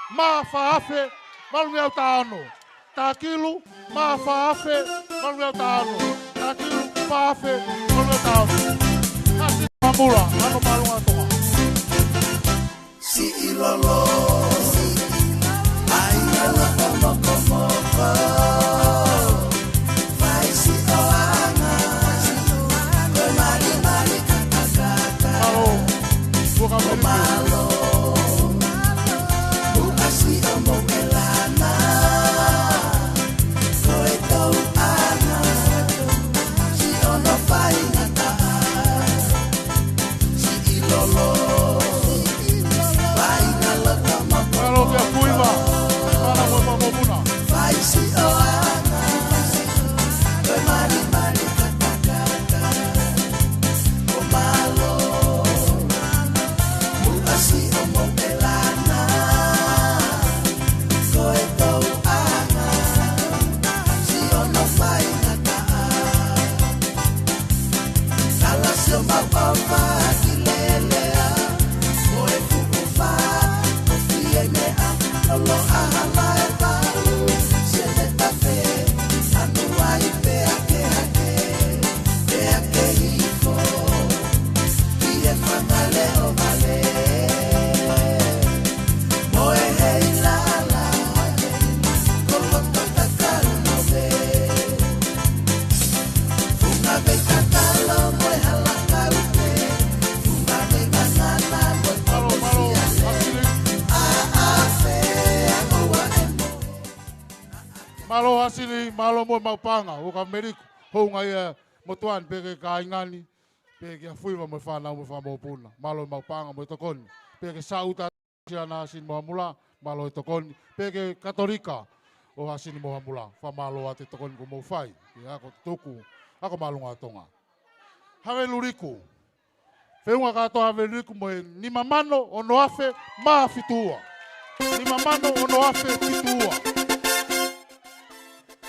mā fā afe valungeau taha ono. Taha kilu mā fā afe valungeau taha ono. Taha kilu fā afe valungeau taha ono. Hasini mo Hamula, ʻAno Māʻolunga ʻo Tonga. Siʻi lolo, ʻai ʻa la mokomoko. Fai siʻo anga, ko e malimali kakakaka. Mālō, Huʻakavameiliku. Mālō, muʻa siʻo moʻelana. Ko e tauʻanga, siʻono faingataʻa. Mālō kia Fuiva, Fuiva mo Mamopuna. Mālō, mālō, Hasini. Mālō Hasini, mālō mo e maʻu paʻanga, Huʻakavameiliku, hounga ia motuʻa ni pea ki he kāinga ni, pea kia Fuiva mo e fānau mo e fanga mokopuna. Mālō e maʻu paʻanga mo e tokoni. Pea ki he Saʻuta Siana Hasini mo Hamula, mālō e tokoni. Pea ki he Katolika ʻo Hasini mo Hamula, fakamālō atu e tokoni kuo mou fai ki he ako tutuku, ako māʻolunga ʻo Tonga. Haveluliku. Feʻunga kātoa Haveluliku mo e nima mano ono afe mā fitu ua. Nima mano ono afe fitu ua.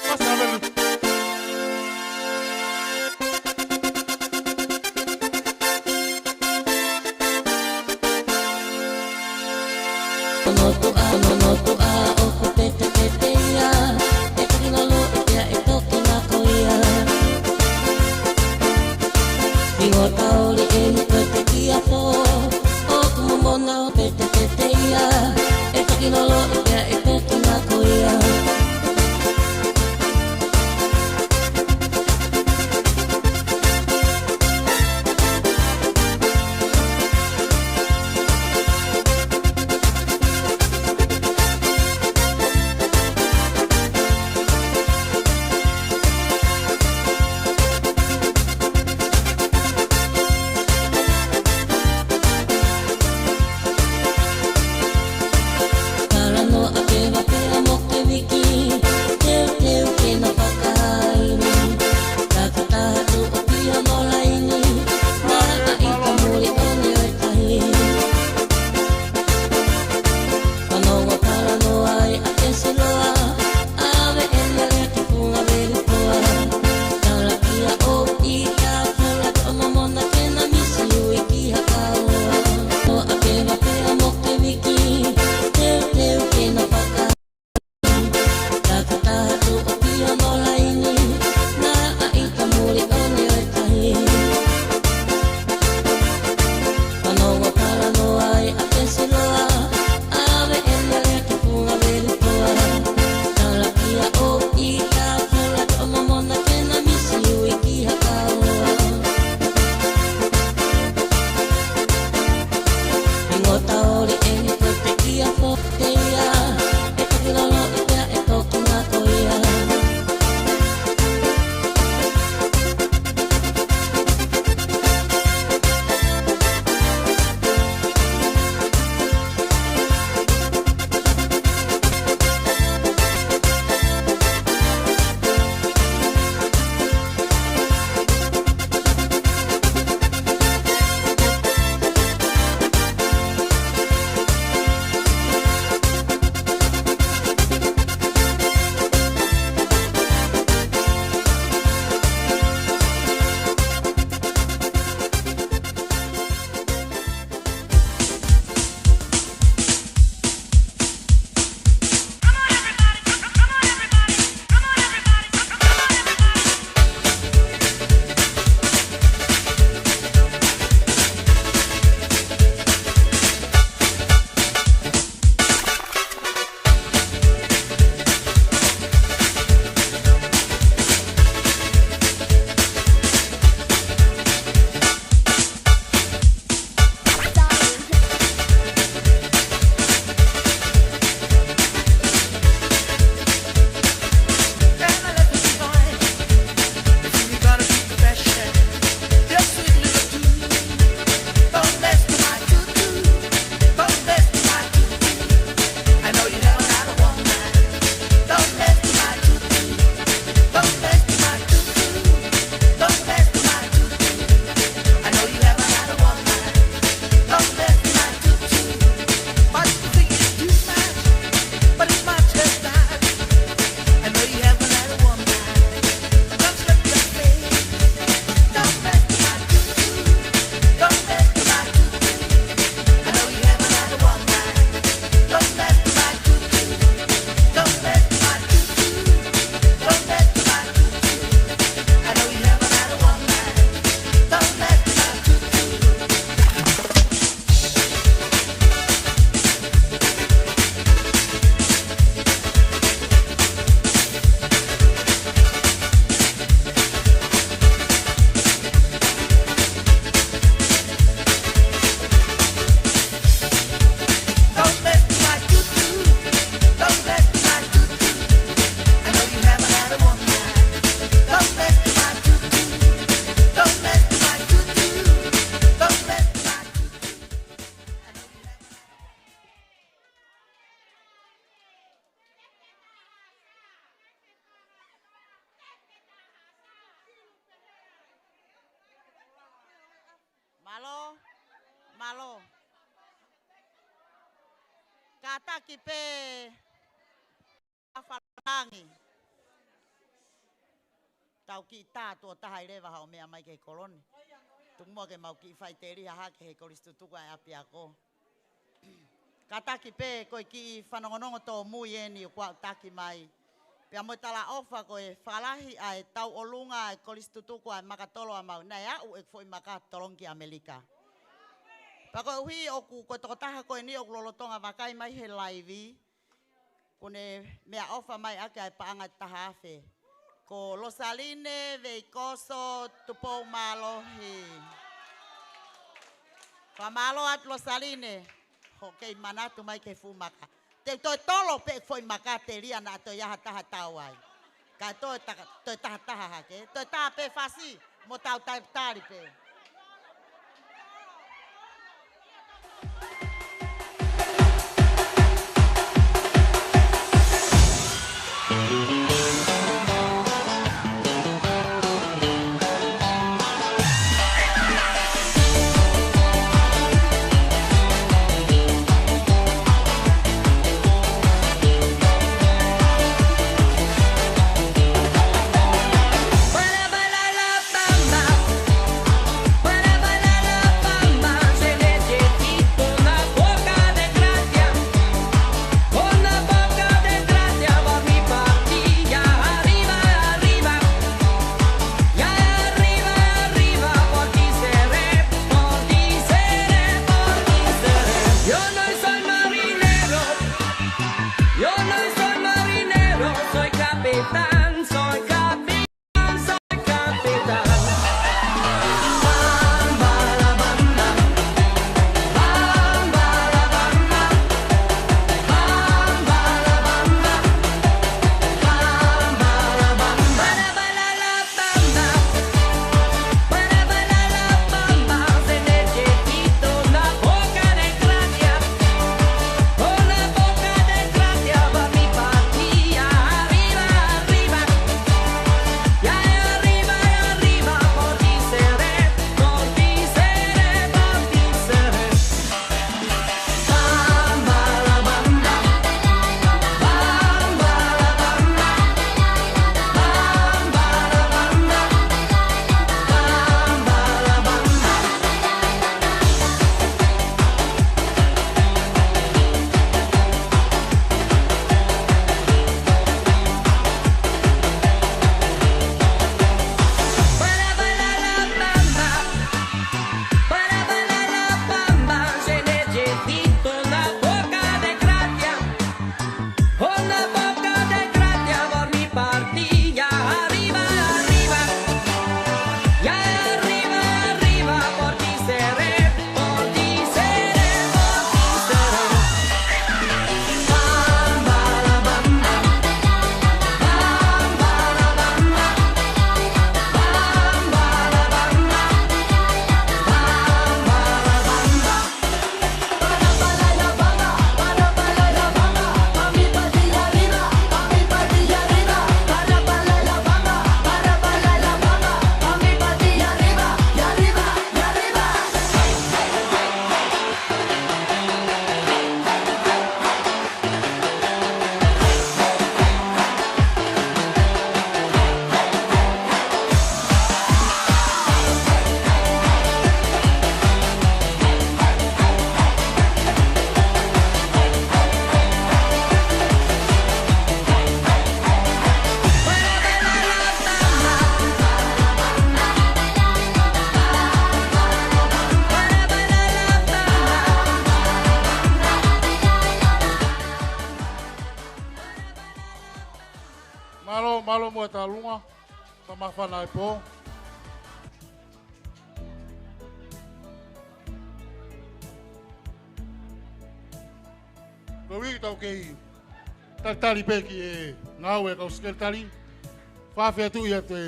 Pasi Haveluliku. Hono tuʻa, hono tuʻa ʻoku petepete ia, ʻe toki ngalo ʻi pea ʻe toki ngako ia. Hingoa tauli eni ko e tekiapo, ʻoku momona ʻo petepete ia, ʻe toki ngalo ʻi pea ʻe toki ngako ia. Talanoa ke vatea mo ke viki Mālō, mālō. Kātaki pē ʻa Falangi. Tau kiʻi tā tuʻo taha ʻi leva haʻo meʻa mai ki he kolo ni. Tuku muʻa ke mau kiʻi faʻiteliha hake he kolisi tutuku ʻa e ʻapiako. Kātaki pē ko e kiʻi fanongonongo tōmui eni ʻoku ou taki mai. Pea mo e talaʻofa ko e fakalahi ʻa e tauʻolunga ʻa e kolisi tutuku ʻa e Makatolo ʻa Maui. Naʻe aʻu ʻeku foʻi maka tolongi ki ʻAmelika. Pea koeʻuhi ʻoku, ko e tokotaha ko eni ʻoku lolotonga vakai mai he laivi. Kuo ne meʻaʻofa mai ʻaki ʻa e paʻanga ʻe taha afe. Ko Losaline Veikoso Tupoumālohi. Fakamālō atu Losaline. Hoʻo kei manatu mai ki he fuʻu maka. Te u toe tolo pē foʻi maka telia naʻa toe ʻi ai ha taha tau ai. Kae toe ta-, toe taha taha hake. Toe taha pē fasi. Mo tau talitali pē. Yo no soy marinero, yo no soy marinero, soy capitán, soy capitán, soy capitán. Mālō, mālō mo e tauʻolunga. Ka māfana e pō. Ko e ʻuhi tau kei talitali pē ki he ngāue ʻa e kau sekelitali. Fakaafeʻi atu ia te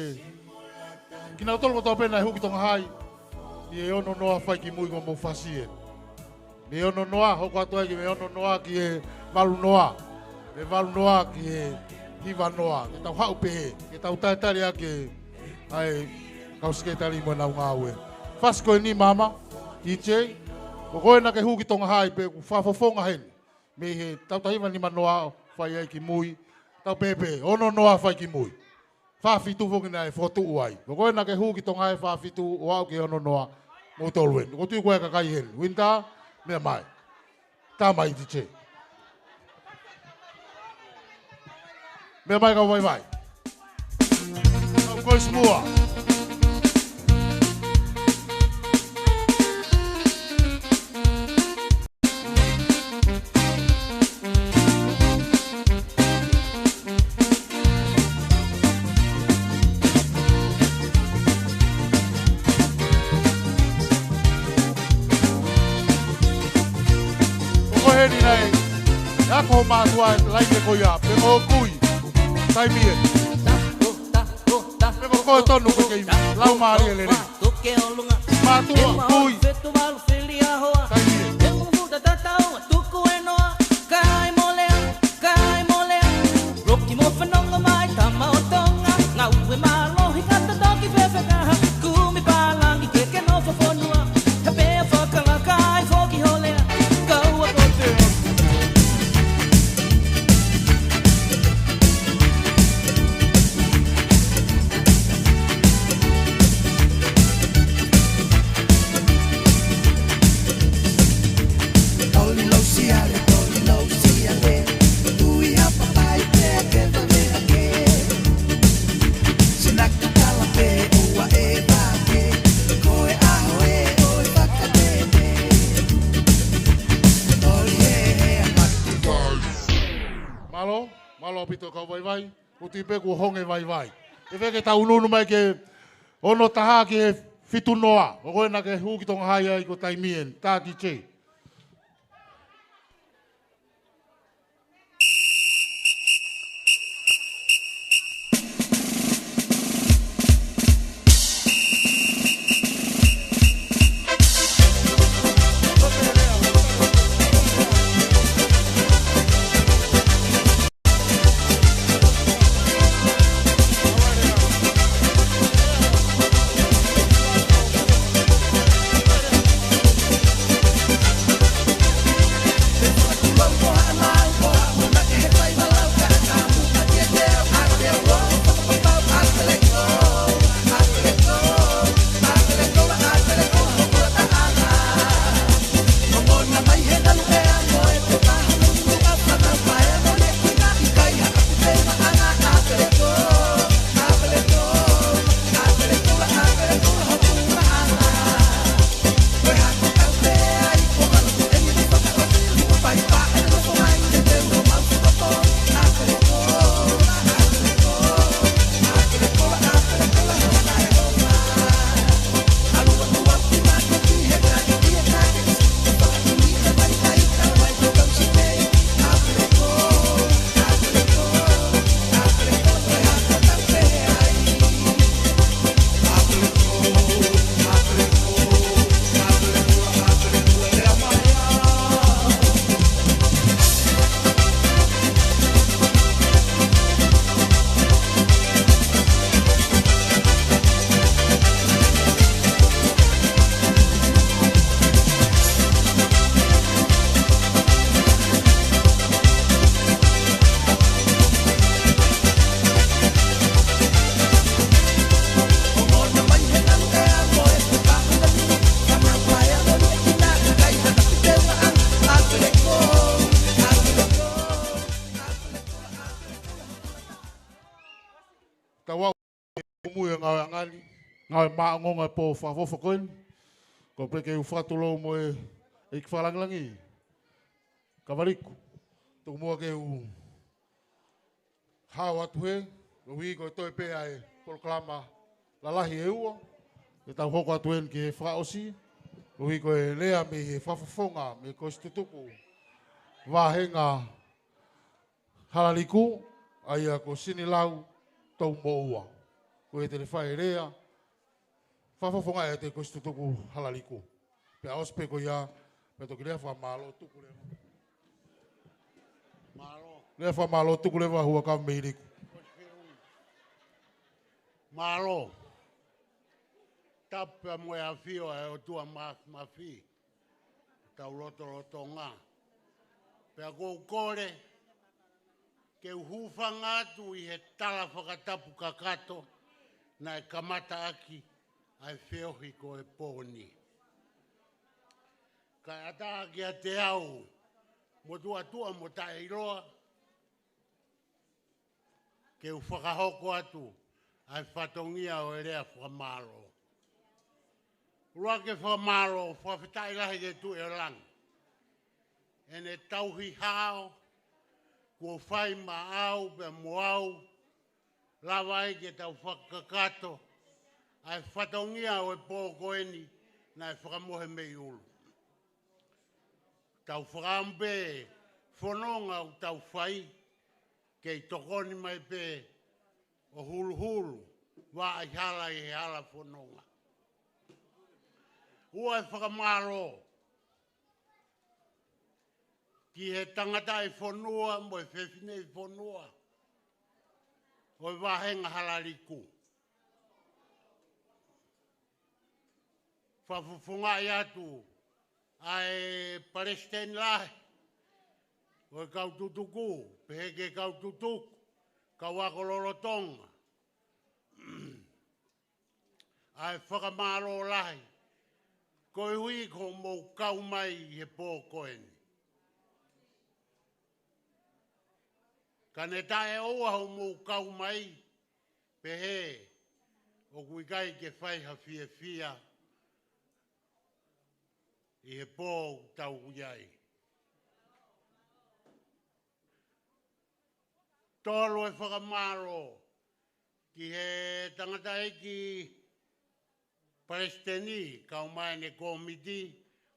kinautolu kotoa pē naʻe hū ki Tonga Hai. ʻI he ono noa fai ki mui ko mo fasi e. Mei ono noa, hoko atu ai ki mei ono noa ki he valu noa. Mei valu noa ki he hiva noa. Ke tau haʻu pē, ke tau talitali ʻaki ʻa e kau sekelitali mo ʻenau ngāue. Fasi ko eni māmā. D J, ko koe naʻa ke hū ki Tonga Hai pea ʻoku fakafofonga heni. Mei he tautahiva nimanoa fai ai ki mui, tau pēpē, ono noa fai ki mui. Fā fitu foki naʻe fokotuʻu ai. Ko koe naʻa ke hū ki Tonga Hai fā fitu ʻo aʻu ki he ono noa, mou tolu eni. ʻOku ou tui ko e kakai heni. Winter, meʻa mai. Tā mai D J. Meʻa mai kau vaivai. Kau koe Samoa. Ko e heni nai, ʻa ko ho mātuʻa e laine ko ia, pe ko ho kui, taimi ē. Pe ko koe tonu ko e kei lau mālie lelei. Mātuʻa, kui, taimi ē. Kai molea, kai molea. Roki mo fanongo mai, tama ʻo Tonga. Ngāue mālohi ka ta toki fefeka. Kumi pālangi ke ke nofo fonua. He pea fakalaka ai foki ho lea. Kaua ko te Mālō, mālō ʻaupito kau vaivai, ʻoku ou tui pē kuo honge vaivai. ʻE fē ke tau ʻunuʻunu mai ki he ono taha ki he fitu noa, ko koe naʻa ke hū ki Tonga Hai ai ko e taimi eni, tā D J. Tau au mui e ngāue ʻa ngani, ngāue maʻongoʻonga e pō fakaʻofoʻofa ko eni. Ko e pule ke u fakatulou mo e ʻEiki Fakalāngilangi. Kavaliku. Tuku muʻa ke u hao atu hē, koeʻuhi ko e toe pē ʻa e polokalama lalahi ʻe ua. Ke tau hoko atu eni ki he fakaʻosi, koeʻuhi ko e lea mei he fakafofonga, mei he Kolisi Tutuku. Vāhenga Halaliku, ʻa ia ko Sinilau Toumoʻua. Ko ia te ne fai e lea fakafofonga ʻa e Kolisi Tutuku Halaliku. Pea ʻosi pē ko ia, pea toki lea fakamālō tuku leva. Mālō. Lea fakamālō tuku leva Huʻakavameiliku. Mālō. Tapu pea mo e ʻafio ʻa e ʻOtua Māfimafi, tau lotolotonga. Pea ʻoku ou kole ke u hūfanga atu ʻi he tala fakatapu kakato naʻe kamata ʻaki ʻa e feohi ko e pō ni. Kae ʻatā kiate au, motuʻa tuʻa mo taʻeʻiloa, ke u fakahoko atu ʻa e fatongia ʻo e lea fakamālō. ʻUluaki, fakamālō, fakafetaʻi lahi ki he Tuʻi ʻo Langi. ʻEne tauhi hao kuo fai maʻau pea mo au, lava ai ke tau fakakakato ʻa e fatongia ʻo e pō ko eni naʻe fakamohe mei ʻulu. Tau fakaʻamu pē fononga ʻoku tau fai, kei tokoni mai pē ʻo huluhulu vaʻa hala ʻi he hala fononga. Ua, e fakamālō ki he tangataʻi fonua mo e fefine fonua ʻo e vāhenga Halaliku. Fakafofongaʻi atu ʻa e palesiteni lahi ʻo e kau tutuku, pehē ki he kau tutuku, kau ako lolotonga, ʻa e fakamālō lahi koeʻuhi ko hoʻomou kau mai ʻi he pō ko eni. Ka ne taʻeʻoua hoʻomou kau mai, pehē ʻoku ʻikai ke fai ha fiefia ʻi he pō ʻoku tau ʻi ai. Tolu, e fakamālō ki he tangataʻeiki palesiteni, kau mai ʻene kōmiti,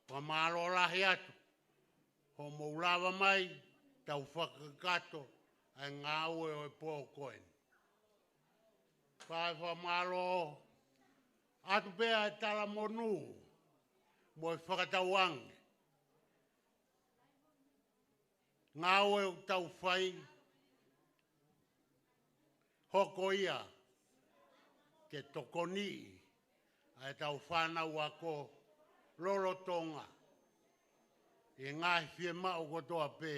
fakamālō lahi atu hoʻomou lava mai tau fakakakato ʻa e ngāue ʻo e pō ko eni. Fai fakamālō atu pē ʻa e talamonū mo e fakatauange ngāue ʻoku tau fai, hoko ia ke tokoniʻi ʻa e tau fānau ako lolotonga ʻi he ngaahi fiemaʻu kotoa pē.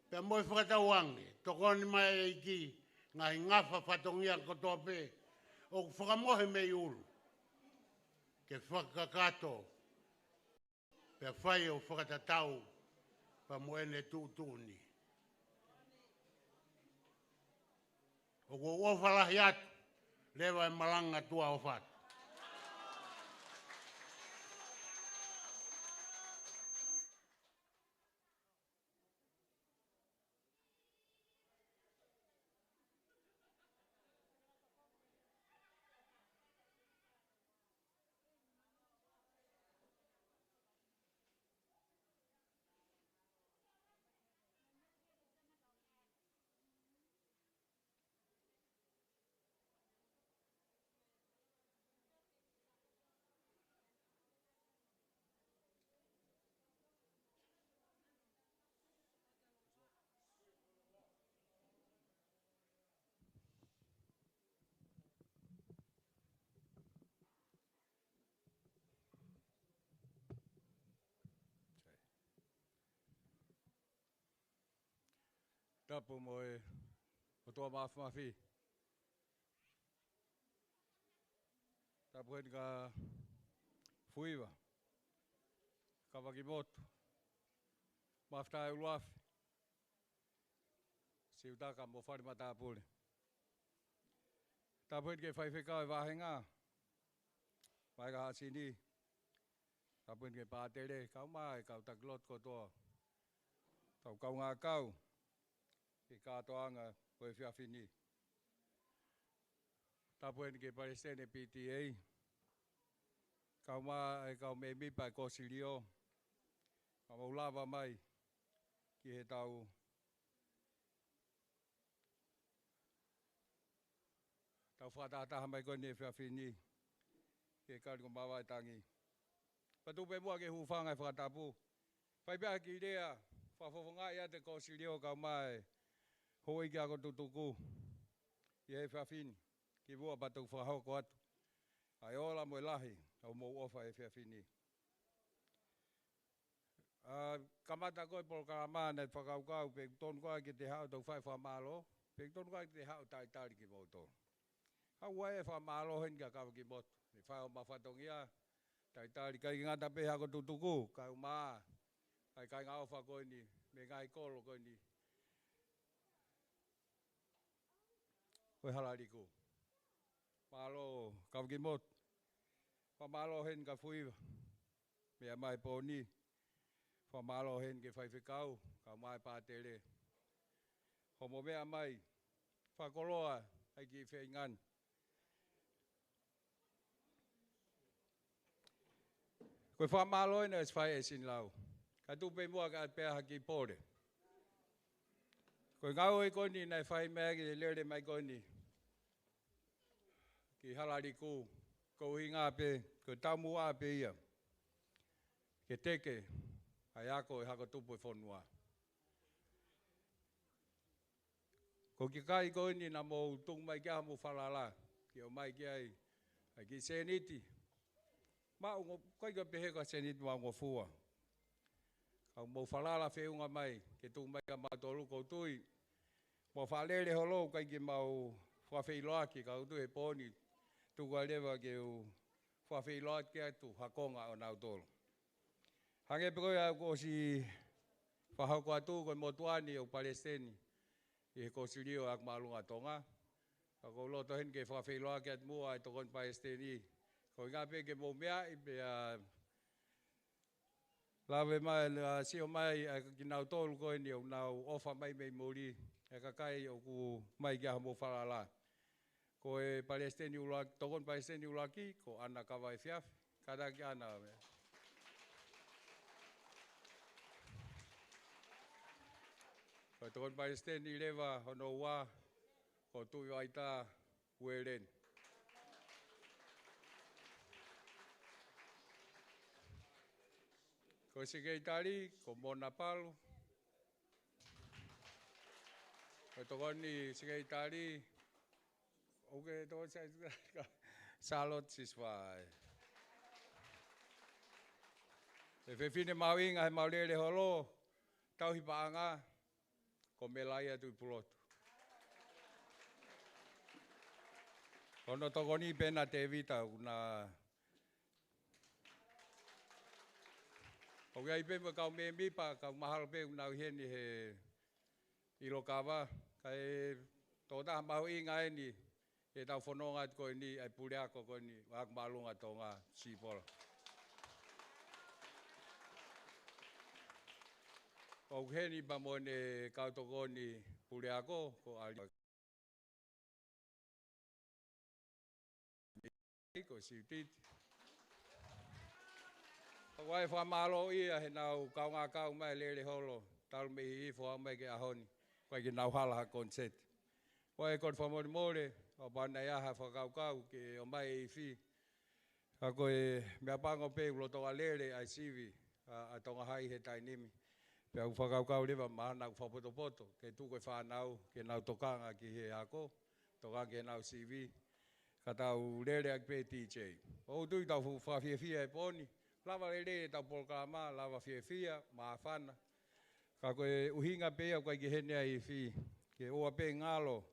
Pea mo e fakatauange, tokoni mai ʻEiki, ngaahi ngafa fatongia kotoa pē ʻoku fakamohe mei ʻulu, ke fakakakato pea fai ʻo fakatatau pea mo ʻene tuʻutuʻuni. ʻOku ou ʻofa lahi atu, leva e malanga, tuʻa ʻofa atu. Tapu mo e ʻOtua Māfimafi. Tapu heni kia Fuiva, Kavakimotu, Mafutaʻi ʻUluafe, Siutaka mo Fale Matāpule. Tapu heni ki he faifekau ʻo e vāhenga, Maika Haʻasini. Tapu heni ki he pātele, kau mai e kau taki lotu kotoa, tau kaungā kau ki he kātoanga ʻo e efiafi ni. Tapu heni ki he palesiteni P T A, kau mai e kau mēmipa e kōsilio, ka mou lava mai ki he tau tau fakatahataha mai ko eni he efiafi ni, ki he kali ko Mavaetangi. Pea tuku pē muʻa ke hūfanga he fakatapu. Fai pē ʻa e kiʻi lea fakafofongaʻi atu e kōsilio kau mai e houʻeiki ako tutuku ʻi he efiafi ni, ki muʻa pea toki fakahoko atu ʻa e ola mo e lahi ʻo homou ʻofa he efiafi ni. ʻA, kamata ko e polokalama naʻe fakakaukau pē ʻoku tonu koā ke te haʻu ʻo tau fai fakamālō, pe ʻoku tonu koā ke te haʻu ʻo talitali kimoutolu. Ka ʻoku ʻi ai e fakamālō heni kia Kavakimotu. Ne fai homau fatongia, talitali ʻikai ke ngata pē he ako tutuku, kae ʻumaʻā ʻa e kāinga ʻofa ko eni, mei he ngaahi kolo ko eni. Ko e Halaliku. Mālō, Kavakimotu. Fakamālō heni kia Fuiva. Meʻa mai he pō ni. Fakamālō heni ki he faifekau, kae ʻumaʻā e pātele. Hoʻomo meʻa mai. Fakakoloa, ʻa e kiʻi feinga ni. Ko e fakamālō eni ʻosi fai ʻe Sinilau. Ka tuku pē muʻa kae ʻai pē ha kiʻi pole. Ko e ngāue ko eni naʻe fai mai ki he lele mai ko eni ki Halaliku, ko e ʻuhinga pē, ko e taumuʻa pē ia ke teke ʻa e ako ʻe he ako tupu ʻo e fonua. Ko e kakai ko eni naʻa mou tuku mai ki ai homou falala, ke ʻomai ki ai ʻa e kiʻi sēniti. Maʻu ngo-, ʻikai ke pehē ko e sēniti maʻungofua. Ka mou falala feʻunga mai, ke tuku mai kia mautolu, ʻoku ou tui. Mou fakalele holo, ʻikai ke mau fakafeʻiloaki, ka ʻoku ou tui he pō ni, tuku ai leva ke u fakafeʻiloaki atu ha konga ʻo nautolu. Hangē pē ko ia kuo ʻosi fakahoko atu, ko e motuʻa ni ʻoku palesiteni ʻi he Kōsilio ʻo e Ako Māʻolunga ʻo Tonga. Ka ʻoku ou loto heni ke fakafeʻiloaki atu muʻa ʻa e tokoni palesiteni. Ko e ʻuhinga pē ke mou meaʻi pea lave mai, ʻa, sio mai ʻa kinautolu ko eni ʻoku nau ʻofa mai mei muli, ʻa e kakai ʻoku ʻomai ki ai homou falala. Ko e palesiteni ʻuluaki, tokoni palesiteni ʻuluaki, ko ʻAna Kavaefiafi. Kātaki ʻAna. Ko e tokoni palesiteni leva hono ua, ko Tuʻivaita Ueleni. Ko e sekelitali, ko Mona Palu. Ko e tokoni sekelitali, ʻoku ke tokoni se-, Charlotte Sisifai. E fefine mahuʻinga he mau lele holo, tauhi paʻanga, ko Melaia Tuʻipulotu. Ko hono tokoni Pena Tevita, ʻoku na ʻoku ʻi ai pē mo e kau mēmipa, kau mahalo pē ʻoku nau ʻi heni he ʻilo kava, ka ko e tokotaha mahuʻinga eni, ʻetau fononga atu ko eni, ʻa e puleako ko eni, ʻa e Ako Māʻolunga ʻo Tonga, Sipola. ʻOku ʻi heni pea mo ʻene kau tokoni puleako, ko Ali. Ko Siutiti. ʻOku ʻi ai e fakamālō ia heʻenau kaungā kau mai lele holo, talu mei Hihifo ʻo aʻu mai ki he ʻaho ni, ʻoku ʻikai ke nau hala ha koniseti. ʻOku ʻi ai e kole fakamolemole, ʻo pau naʻe ʻi ai ha fakakaukau ke ʻomai e ifi. Ka ko e meʻapango pē ʻoku lolotonga lele ʻa e sivi ʻa, ʻa Tonga Hai he taimi ni. Pea ʻoku fakakaukau leva mahalo naʻa ku fakapotopoto, ke tuku e fānau, ke nau tokanga ki he ako, tokanga ki heʻenau sivi, ka tau lele ʻaki pē D J. ʻOku ou tui tau fu-, fakafiefia he pō ni, lava lelei ʻetau polokalama, lava fiefia, māfana. Ka ko e ʻuhinga pē ia ʻoku ʻikai ke ʻi heni ʻa e ifi, ke ʻoua pē ngalo,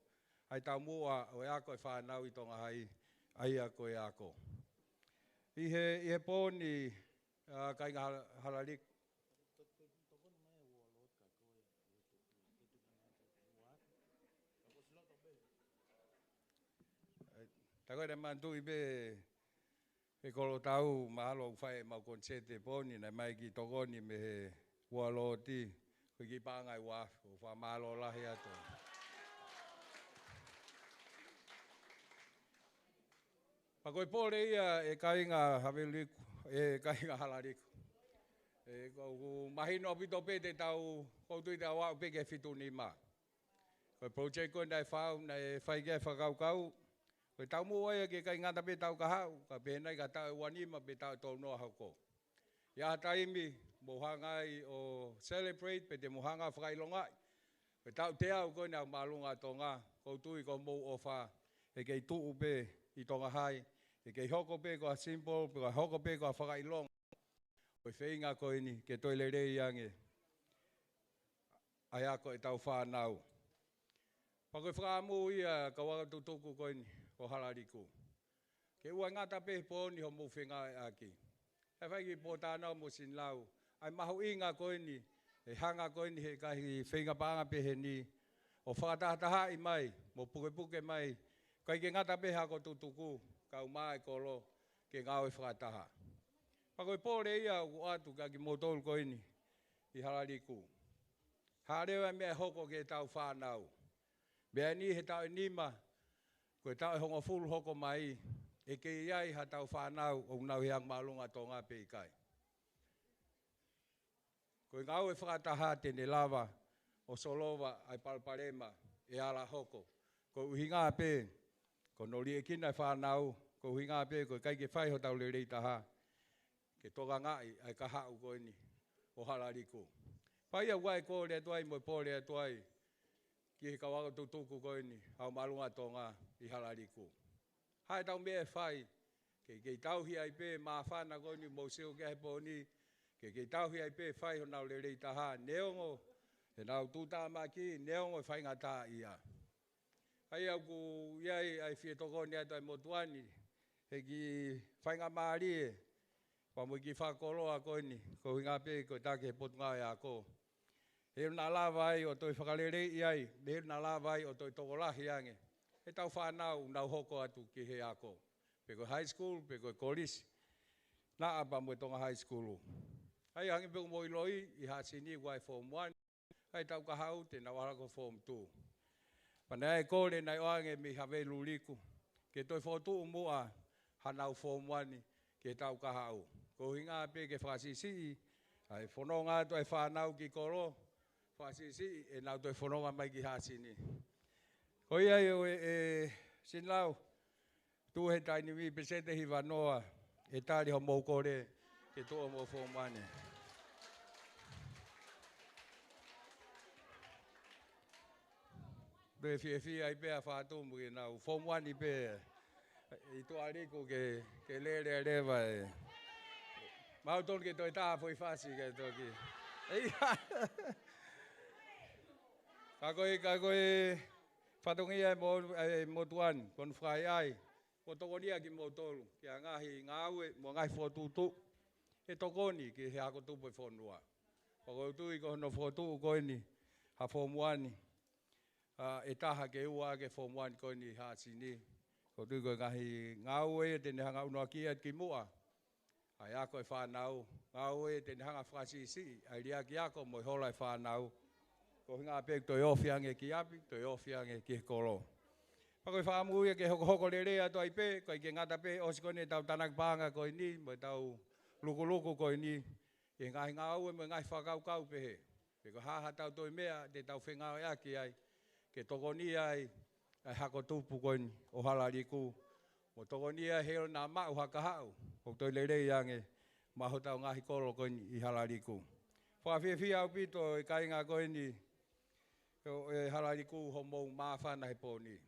ʻa e taumuʻa ʻo e ako ʻa e fānau ʻi Tonga Hai, ʻa ia ko e ako. ʻI he, ʻi he pō ni, ʻa, kāinga Hala-, Halaliku. Takoe te manatuʻi pē, he Kolotau, mahalo ʻoku fai ʻemau koniseti he pō ni, naʻe ʻomai e kiʻi tokoni mei he Ualooti, ko e kiʻi paʻanga ʻe ua afe, ʻoku fakamālō lahi atu. Pea ko e pole ia ʻe kāinga Haveliku, ʻe kāinga Halaliku. ʻE, ʻoku mahino ʻaupito pē te tau, ʻoku ou tui te tau aʻu pē ki he fitu nima. Ko e project ko ē naʻe fau, naʻe fai ki ai e fakakaukau. Ko e taumuʻa ia ke ʻikai ngata pē taʻu kahaʻu, ka pehē nai ka taʻu ʻe ua nima pe taʻu ʻe tolu noa hoko. ʻI ha taimi, mou hanga ai ʻo celebrate, pe te mou hanga ʻo fakaʻilongaʻi. Ko e taʻu teau ko eni ʻa e Ako Māʻolunga ʻo Tonga, ʻoku ou tui ko hoʻomou ʻofa, ʻe kei tuʻu pē ʻi Tonga Hai, ʻE kei hoko pē ko ha simple, pe ko ha hoko pē ko ha fakaʻilonga ʻo e feinga ko eni ke toe lelei ange ʻa e ako ʻetau fānau. Pea ko e fakaʻamu ia kau ako tutuku ko eni ʻo Halaliku, ke ʻoua ʻe ngata pē he pooni hoʻomou fengāueʻaki. ʻE fai ki Potana mo Sinilau ʻa e mahuʻinga ko eni, ʻe hanga ko eni he ngaahi feinga paʻanga pehē ni ʻo fakatahatahaʻi mai mo pukepuke mai, ʻikai ke ngata pē he ako tutuku, kae ʻumaʻā e kolo ke ngāue fakataha. Pea ko e pole ia ʻoku ʻoatu kia kimoutolu ko eni ʻi Halaliku. Hāʻele ʻa e meʻa ʻe hoko ki heʻetau fānau. Meʻa ni he taʻu ʻe nima, ko e taʻu ʻe hongofulu hoko mai, ʻe kei ʻi ai haʻatau fānau ʻoku nau ʻi he ako māʻolunga Tonga pe ʻikai. Ko e ngāue fakataha te ne lava ʻo solova ʻa e palopalema ʻe ala hoko. Ko e ʻuhinga pē, ko hono liʻekina e fānau, ko e ʻuhinga pē, ko e ʻikai ke fai hotau lelei taha ke tokangaʻi ʻa e kahaʻu ko eni ʻo Halaliku. Pea ia ʻoku ʻi ai e kole atu ai mo e pole atu ai ki he kau ako tutuku ko eni ʻa e ako māʻolunga Tonga ʻi Halaliku. Hā ʻetau meʻa ʻe fai ke kei tauhi ai pē māfana ko eni ʻoku mou sio ki ai he pooni, ke kei tauhi ai pē fai honau lelei taha, neongo ʻenau tuʻutāmaki, neongo e faingataʻaʻia. ʻA ia ʻoku ʻi ai ʻa e fie tokoni atu ʻa e motuʻa ni, he kiʻi faingamālie, pea mo e kiʻi fakakoloa ko eni, ko e ʻuhinga pē ko e taki he Potungāue Ako. He ʻoku na lava ai ʻo toe fakaleleiʻi ai, he ʻoku na lava ai ʻo toe tokolahi ange ʻetau fānau ʻoku nau hoko atu ki he ako. Pe ko e high school, pe ko e kolisi, naʻa pea mo e Tonga High School. ʻA ia hangē pē ko hoʻomou ʻiloʻi, ʻi Haʻasini ʻoku ʻi ai e form one, ʻa e taʻu kahaʻu te nau ʻalu ko e form two. Pea naʻe ʻi ai e kole naʻe ʻoange mei Havelu Liku ke toe fokotuʻu muʻa hanau form one ki he taʻu kahaʻu. Ko e ʻuhinga pē ke fakasiʻisiʻi ʻa e fononga atu ʻa e fānau ki kolo, fakasiʻisiʻi ʻenau toe fononga mai ki Haʻasini. Ko ia ʻe, ʻe, ʻe Sinilau, tuʻu he taimi ni, peseti ʻe hivanoa ʻe tali hoʻomou kole ke tuʻu hoʻomou form one. Toe fiefia ai pē ʻa Fatumu ke nau form one pē ʻi Tuʻaliku ke, ke lele leva ē. Mau tonu ke toe tā foʻi fasi ke toki. Ka ko e, ka ko e fatongia ʻa e mo-, ʻa e motuʻa ni, ko hono fakaʻaiʻai, ko e tokoni ia kimoutolu ki he ngaahi ngāue mo e ngaahi fokotuʻutuʻu ʻe tokoni ki he ako tupu ʻo e fonua. Pea ʻoku ou tui ko hono fokotuʻu ko eni ha form one, ʻa, ʻe taha ke ua ʻaki e form one ko eni ʻi Haʻasini. ʻOku ou tui ko e ngaahi ngāue ia te ne hanga ʻo ʻunuʻaki atu ki muʻa ʻa e ako ʻa e fānau, ngāue ia te ne hanga ʻo fakasiʻisiʻi ʻa e liʻaki ako mo e hola ʻa e fānau. Ko e ʻuhinga pē ke toe ofi ange ki ʻapi, toe ofi ange ki he kolo. Pea ko e fakaʻamu ia ke hokohoko lelei atu ai pē, ʻikai ke ngata pē ʻosi ko eni ʻetau tānaki paʻanga ko eni, mo ʻetau lukuluku ko eni, ʻi he ngaahi ngāue mo e ngaahi fakakaukau pehē. Pe ko e hā haʻatau toe meʻa te tau fengāueʻaki ai, ke tokoni ai ʻa e ako tupu ko eni ʻo Halaliku, mo tokoni ai he ʻoku na maʻu ha kahaʻu ʻoku toe lelei ange maʻa hotau ngaahi kolo ko eni ʻi Halaliku. Fakafiefia ʻaupito e kāinga ko eni ʻo e Halaliku hoʻomou māfana he pō ni.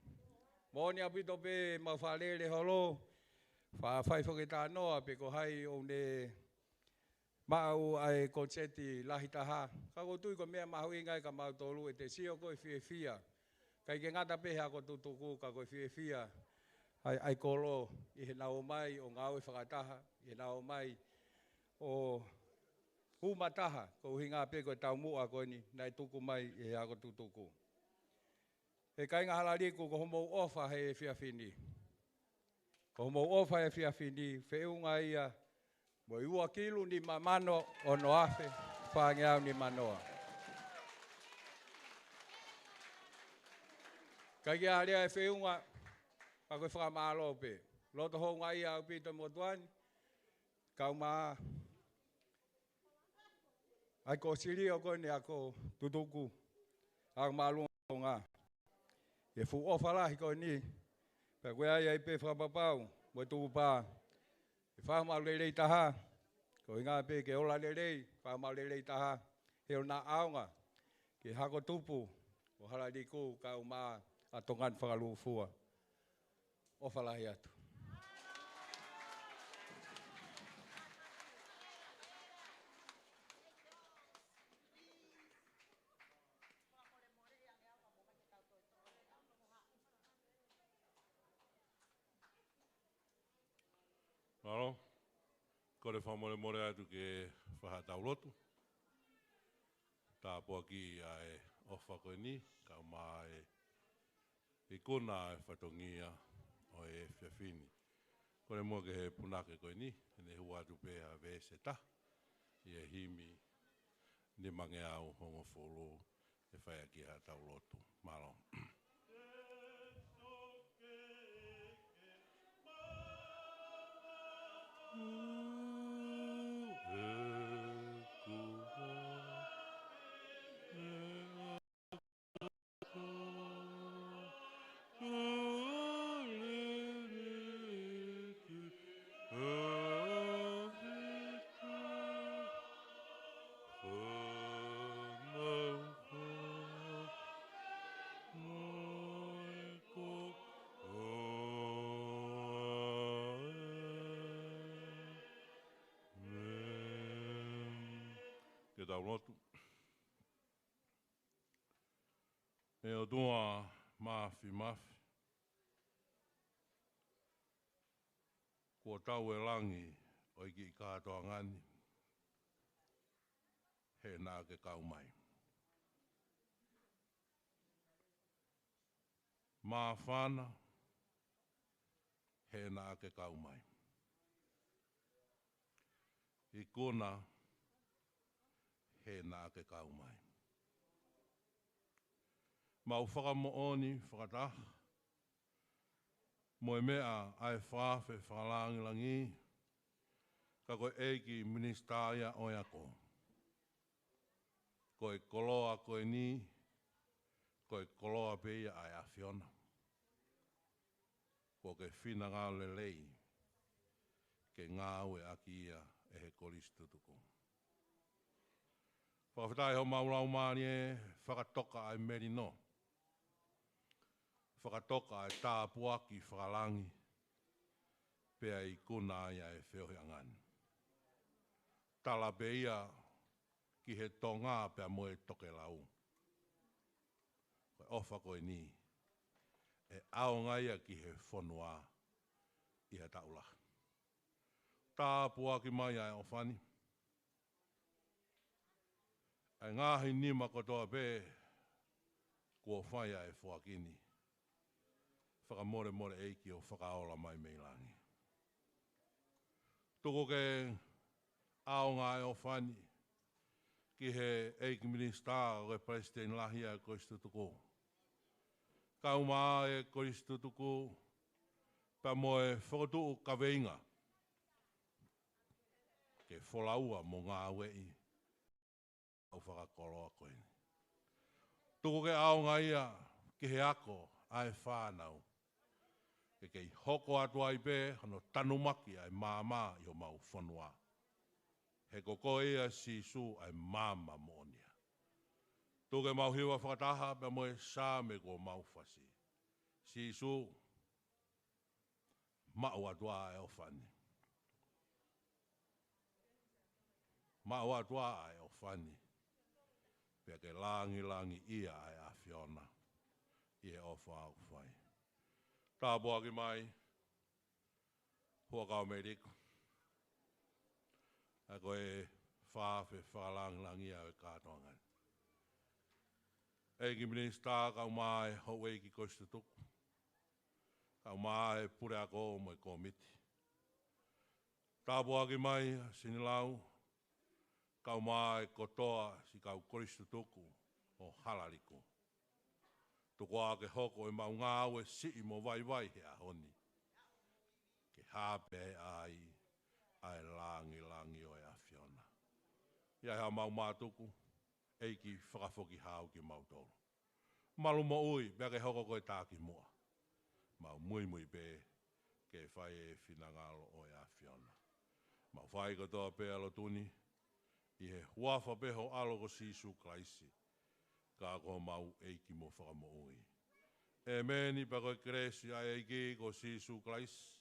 Moʻoni ʻaupito pē mau fakalele holo, faʻa fai foki e talanoa pe ko hai ʻoku ne maʻu ʻa e koniseti lahi taha. Ka ʻoku ou tui ko e meʻa mahuʻinga ia kia mautolu ʻete sio ko e fiefia. ʻIkai ke ngata pē he ako tutuku ka ko e fiefia ʻa e, ʻa e kolo ʻi heʻenau ō mai ʻo ngāue fakataha, ʻi heʻenau ō mai ʻo uma taha, ko e ʻuhinga pē ko e taumuʻa ko eni naʻe tuku mai ʻe he ako tutuku. ʻE kāinga Halaliku, ko hoʻomou ʻofa he efiafi ni. Ko hoʻomou ʻofa he efiafi ni, feʻunga ia mo e ua kilu nima mano ono afe fāngeau nima noa. ʻIkai ke ʻi ai ha lea ʻe feʻunga, ka ko e fakamālō pē. Loto houngaʻia ʻaupito e motuʻa ni, kae ʻumaʻā ʻa e kōsilio ko eni ako tutuku, ako māʻolunga Tonga. ʻI he fuʻu ʻofa lahi ko eni, pea ʻoku ʻi ai ai pē fakapapau mo e tukupā ke fai homau lelei taha, ko e ʻuhinga pē ke ola lelei, fai homau lelei taha, he ʻoku na ʻaonga ki he ako tupu ʻo Halaliku kae ʻumaʻā ʻa Tonga ni fakalūkufua. ʻOfa lahi atu. Kole fakamolemole atu ke fai haʻatau lotu. Tāpuakiʻi ʻa e ʻofa ko eni, kae ʻumaʻā e ikuna e fatongia ʻo e efiafi ni. Kole muʻa ki he punake ko eni, ke ne hū atu pē ha veesi ʻe taha ʻi he himi nimangeau hongofulu, ʻe fai ʻaki haʻatau lotu. Mālō. Ke tau lotu. ʻE ʻOtua Māfimafi, kuo tau e langi ʻo e kiʻi kātoanga ni, he naʻa ke kau mai. Māfana, he naʻa ke kau mai. Ikuna, he naʻa ke kau mai. Mau fakamoʻoni fakataha mo e meʻa ʻa e faafe fakalāngilangi, ka ko e ʻEiki Minisitā ia ʻo e ako. Ko e koloa ko eni, ko e koloa pē ia ʻa e ʻAfiona. Kuo ke finangalo lelei ke ngāueʻaki ia ʻe he Kolisi Tutuku. Fakafetaʻi homau laumālie, fakatoka ʻa e melino. Fakatoka ʻa e tāpuaki fakalangi, pea ikuna ai ʻa e feohiʻanga ni. Tala pē ia ki he tonga pea mo e tokelau. Ko e ʻofa ko eni, ʻe ʻaonga ia ki he fonua ʻi ha taʻu lahi. Tāpuaki mai ʻa e ʻofa ni. ʻA e ngaahi nima kotoa pē kuo fai ʻa e foaki ni, fakamolemole ʻEiki ʻo fakaola mai mei langi. Tuku ke ʻaonga ʻa e ʻofa ni ki he ʻEiki Minisitā, ko e Palesiteni Lahi ʻa e Kolisi Tutuku. Kae ʻumaʻā e Kolisi Tutuku, pea mo e fokotuʻu kaveinga ke folaua mo ngāueʻi ʻa e fakakoloa ko eni. Tuku ke ʻaonga ia ki he ako ʻa e fānau, ke kei hoko atu ai pē hono tanumaki ʻa e maama ʻi homau fonua. He ko koe ia Sīsū ʻa e maama moʻonia. Tuku ke mau hiva fakataha pea mo e Saame kuo mau fasi. Sīsū, maʻu atu ā ʻa e ʻofa ni. Maʻu atu ā ʻa e ʻofa ni. Pea ke langilangiʻia ʻa e ʻAfiona ʻi he ʻofa ʻoku fai. Tāpuaki mai, Huʻakau Meliku. ʻA ia ko e faafe fakalāngilangi ʻa e kātoanga ni. ʻEiki Minisitā kae ʻumaʻā e houʻeiki Kolisi Tutuku. Kae ʻumaʻā e puleako mo e kōmiti. Tāpuaki mai ʻa Sinilau, kae ʻumaʻā e kotoa siʻi kau Kolisi Tutuku ʻo Halaliku. Tuku ā ke hoko ʻemau ngāue siʻi mo vaivai he ʻaho ni, ke hāpē ai ʻa e langilangi ʻo e ʻAfiona. ʻI ai haʻamau mātuku, ʻEiki fakafoki hao kimautolu. Malu moʻui, pea ke hoko ko e takimuʻa. Mau muimui pē ke fai e finangalo ʻo e ʻAfiona. Mau fai kotoa pē ʻa e lotu ni ʻi he huafa pē ho ʻAlo ko Sīsū Kalaisi, ka ko homau ʻEiki mo Fakamoʻui. ʻEmeni. Pea ko e kelesi ʻa e ʻEiki ko Sīsū Kalaisi,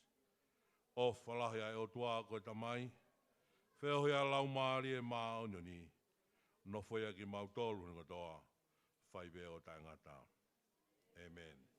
ʻofa lahi ʻa e ʻOtua ko e Tamai, feohi ʻa e Laumālie Māʻoniʻoni, nofoʻia kimautolu ni kotoa, fai pē ʻo taʻengata. ʻEmeni.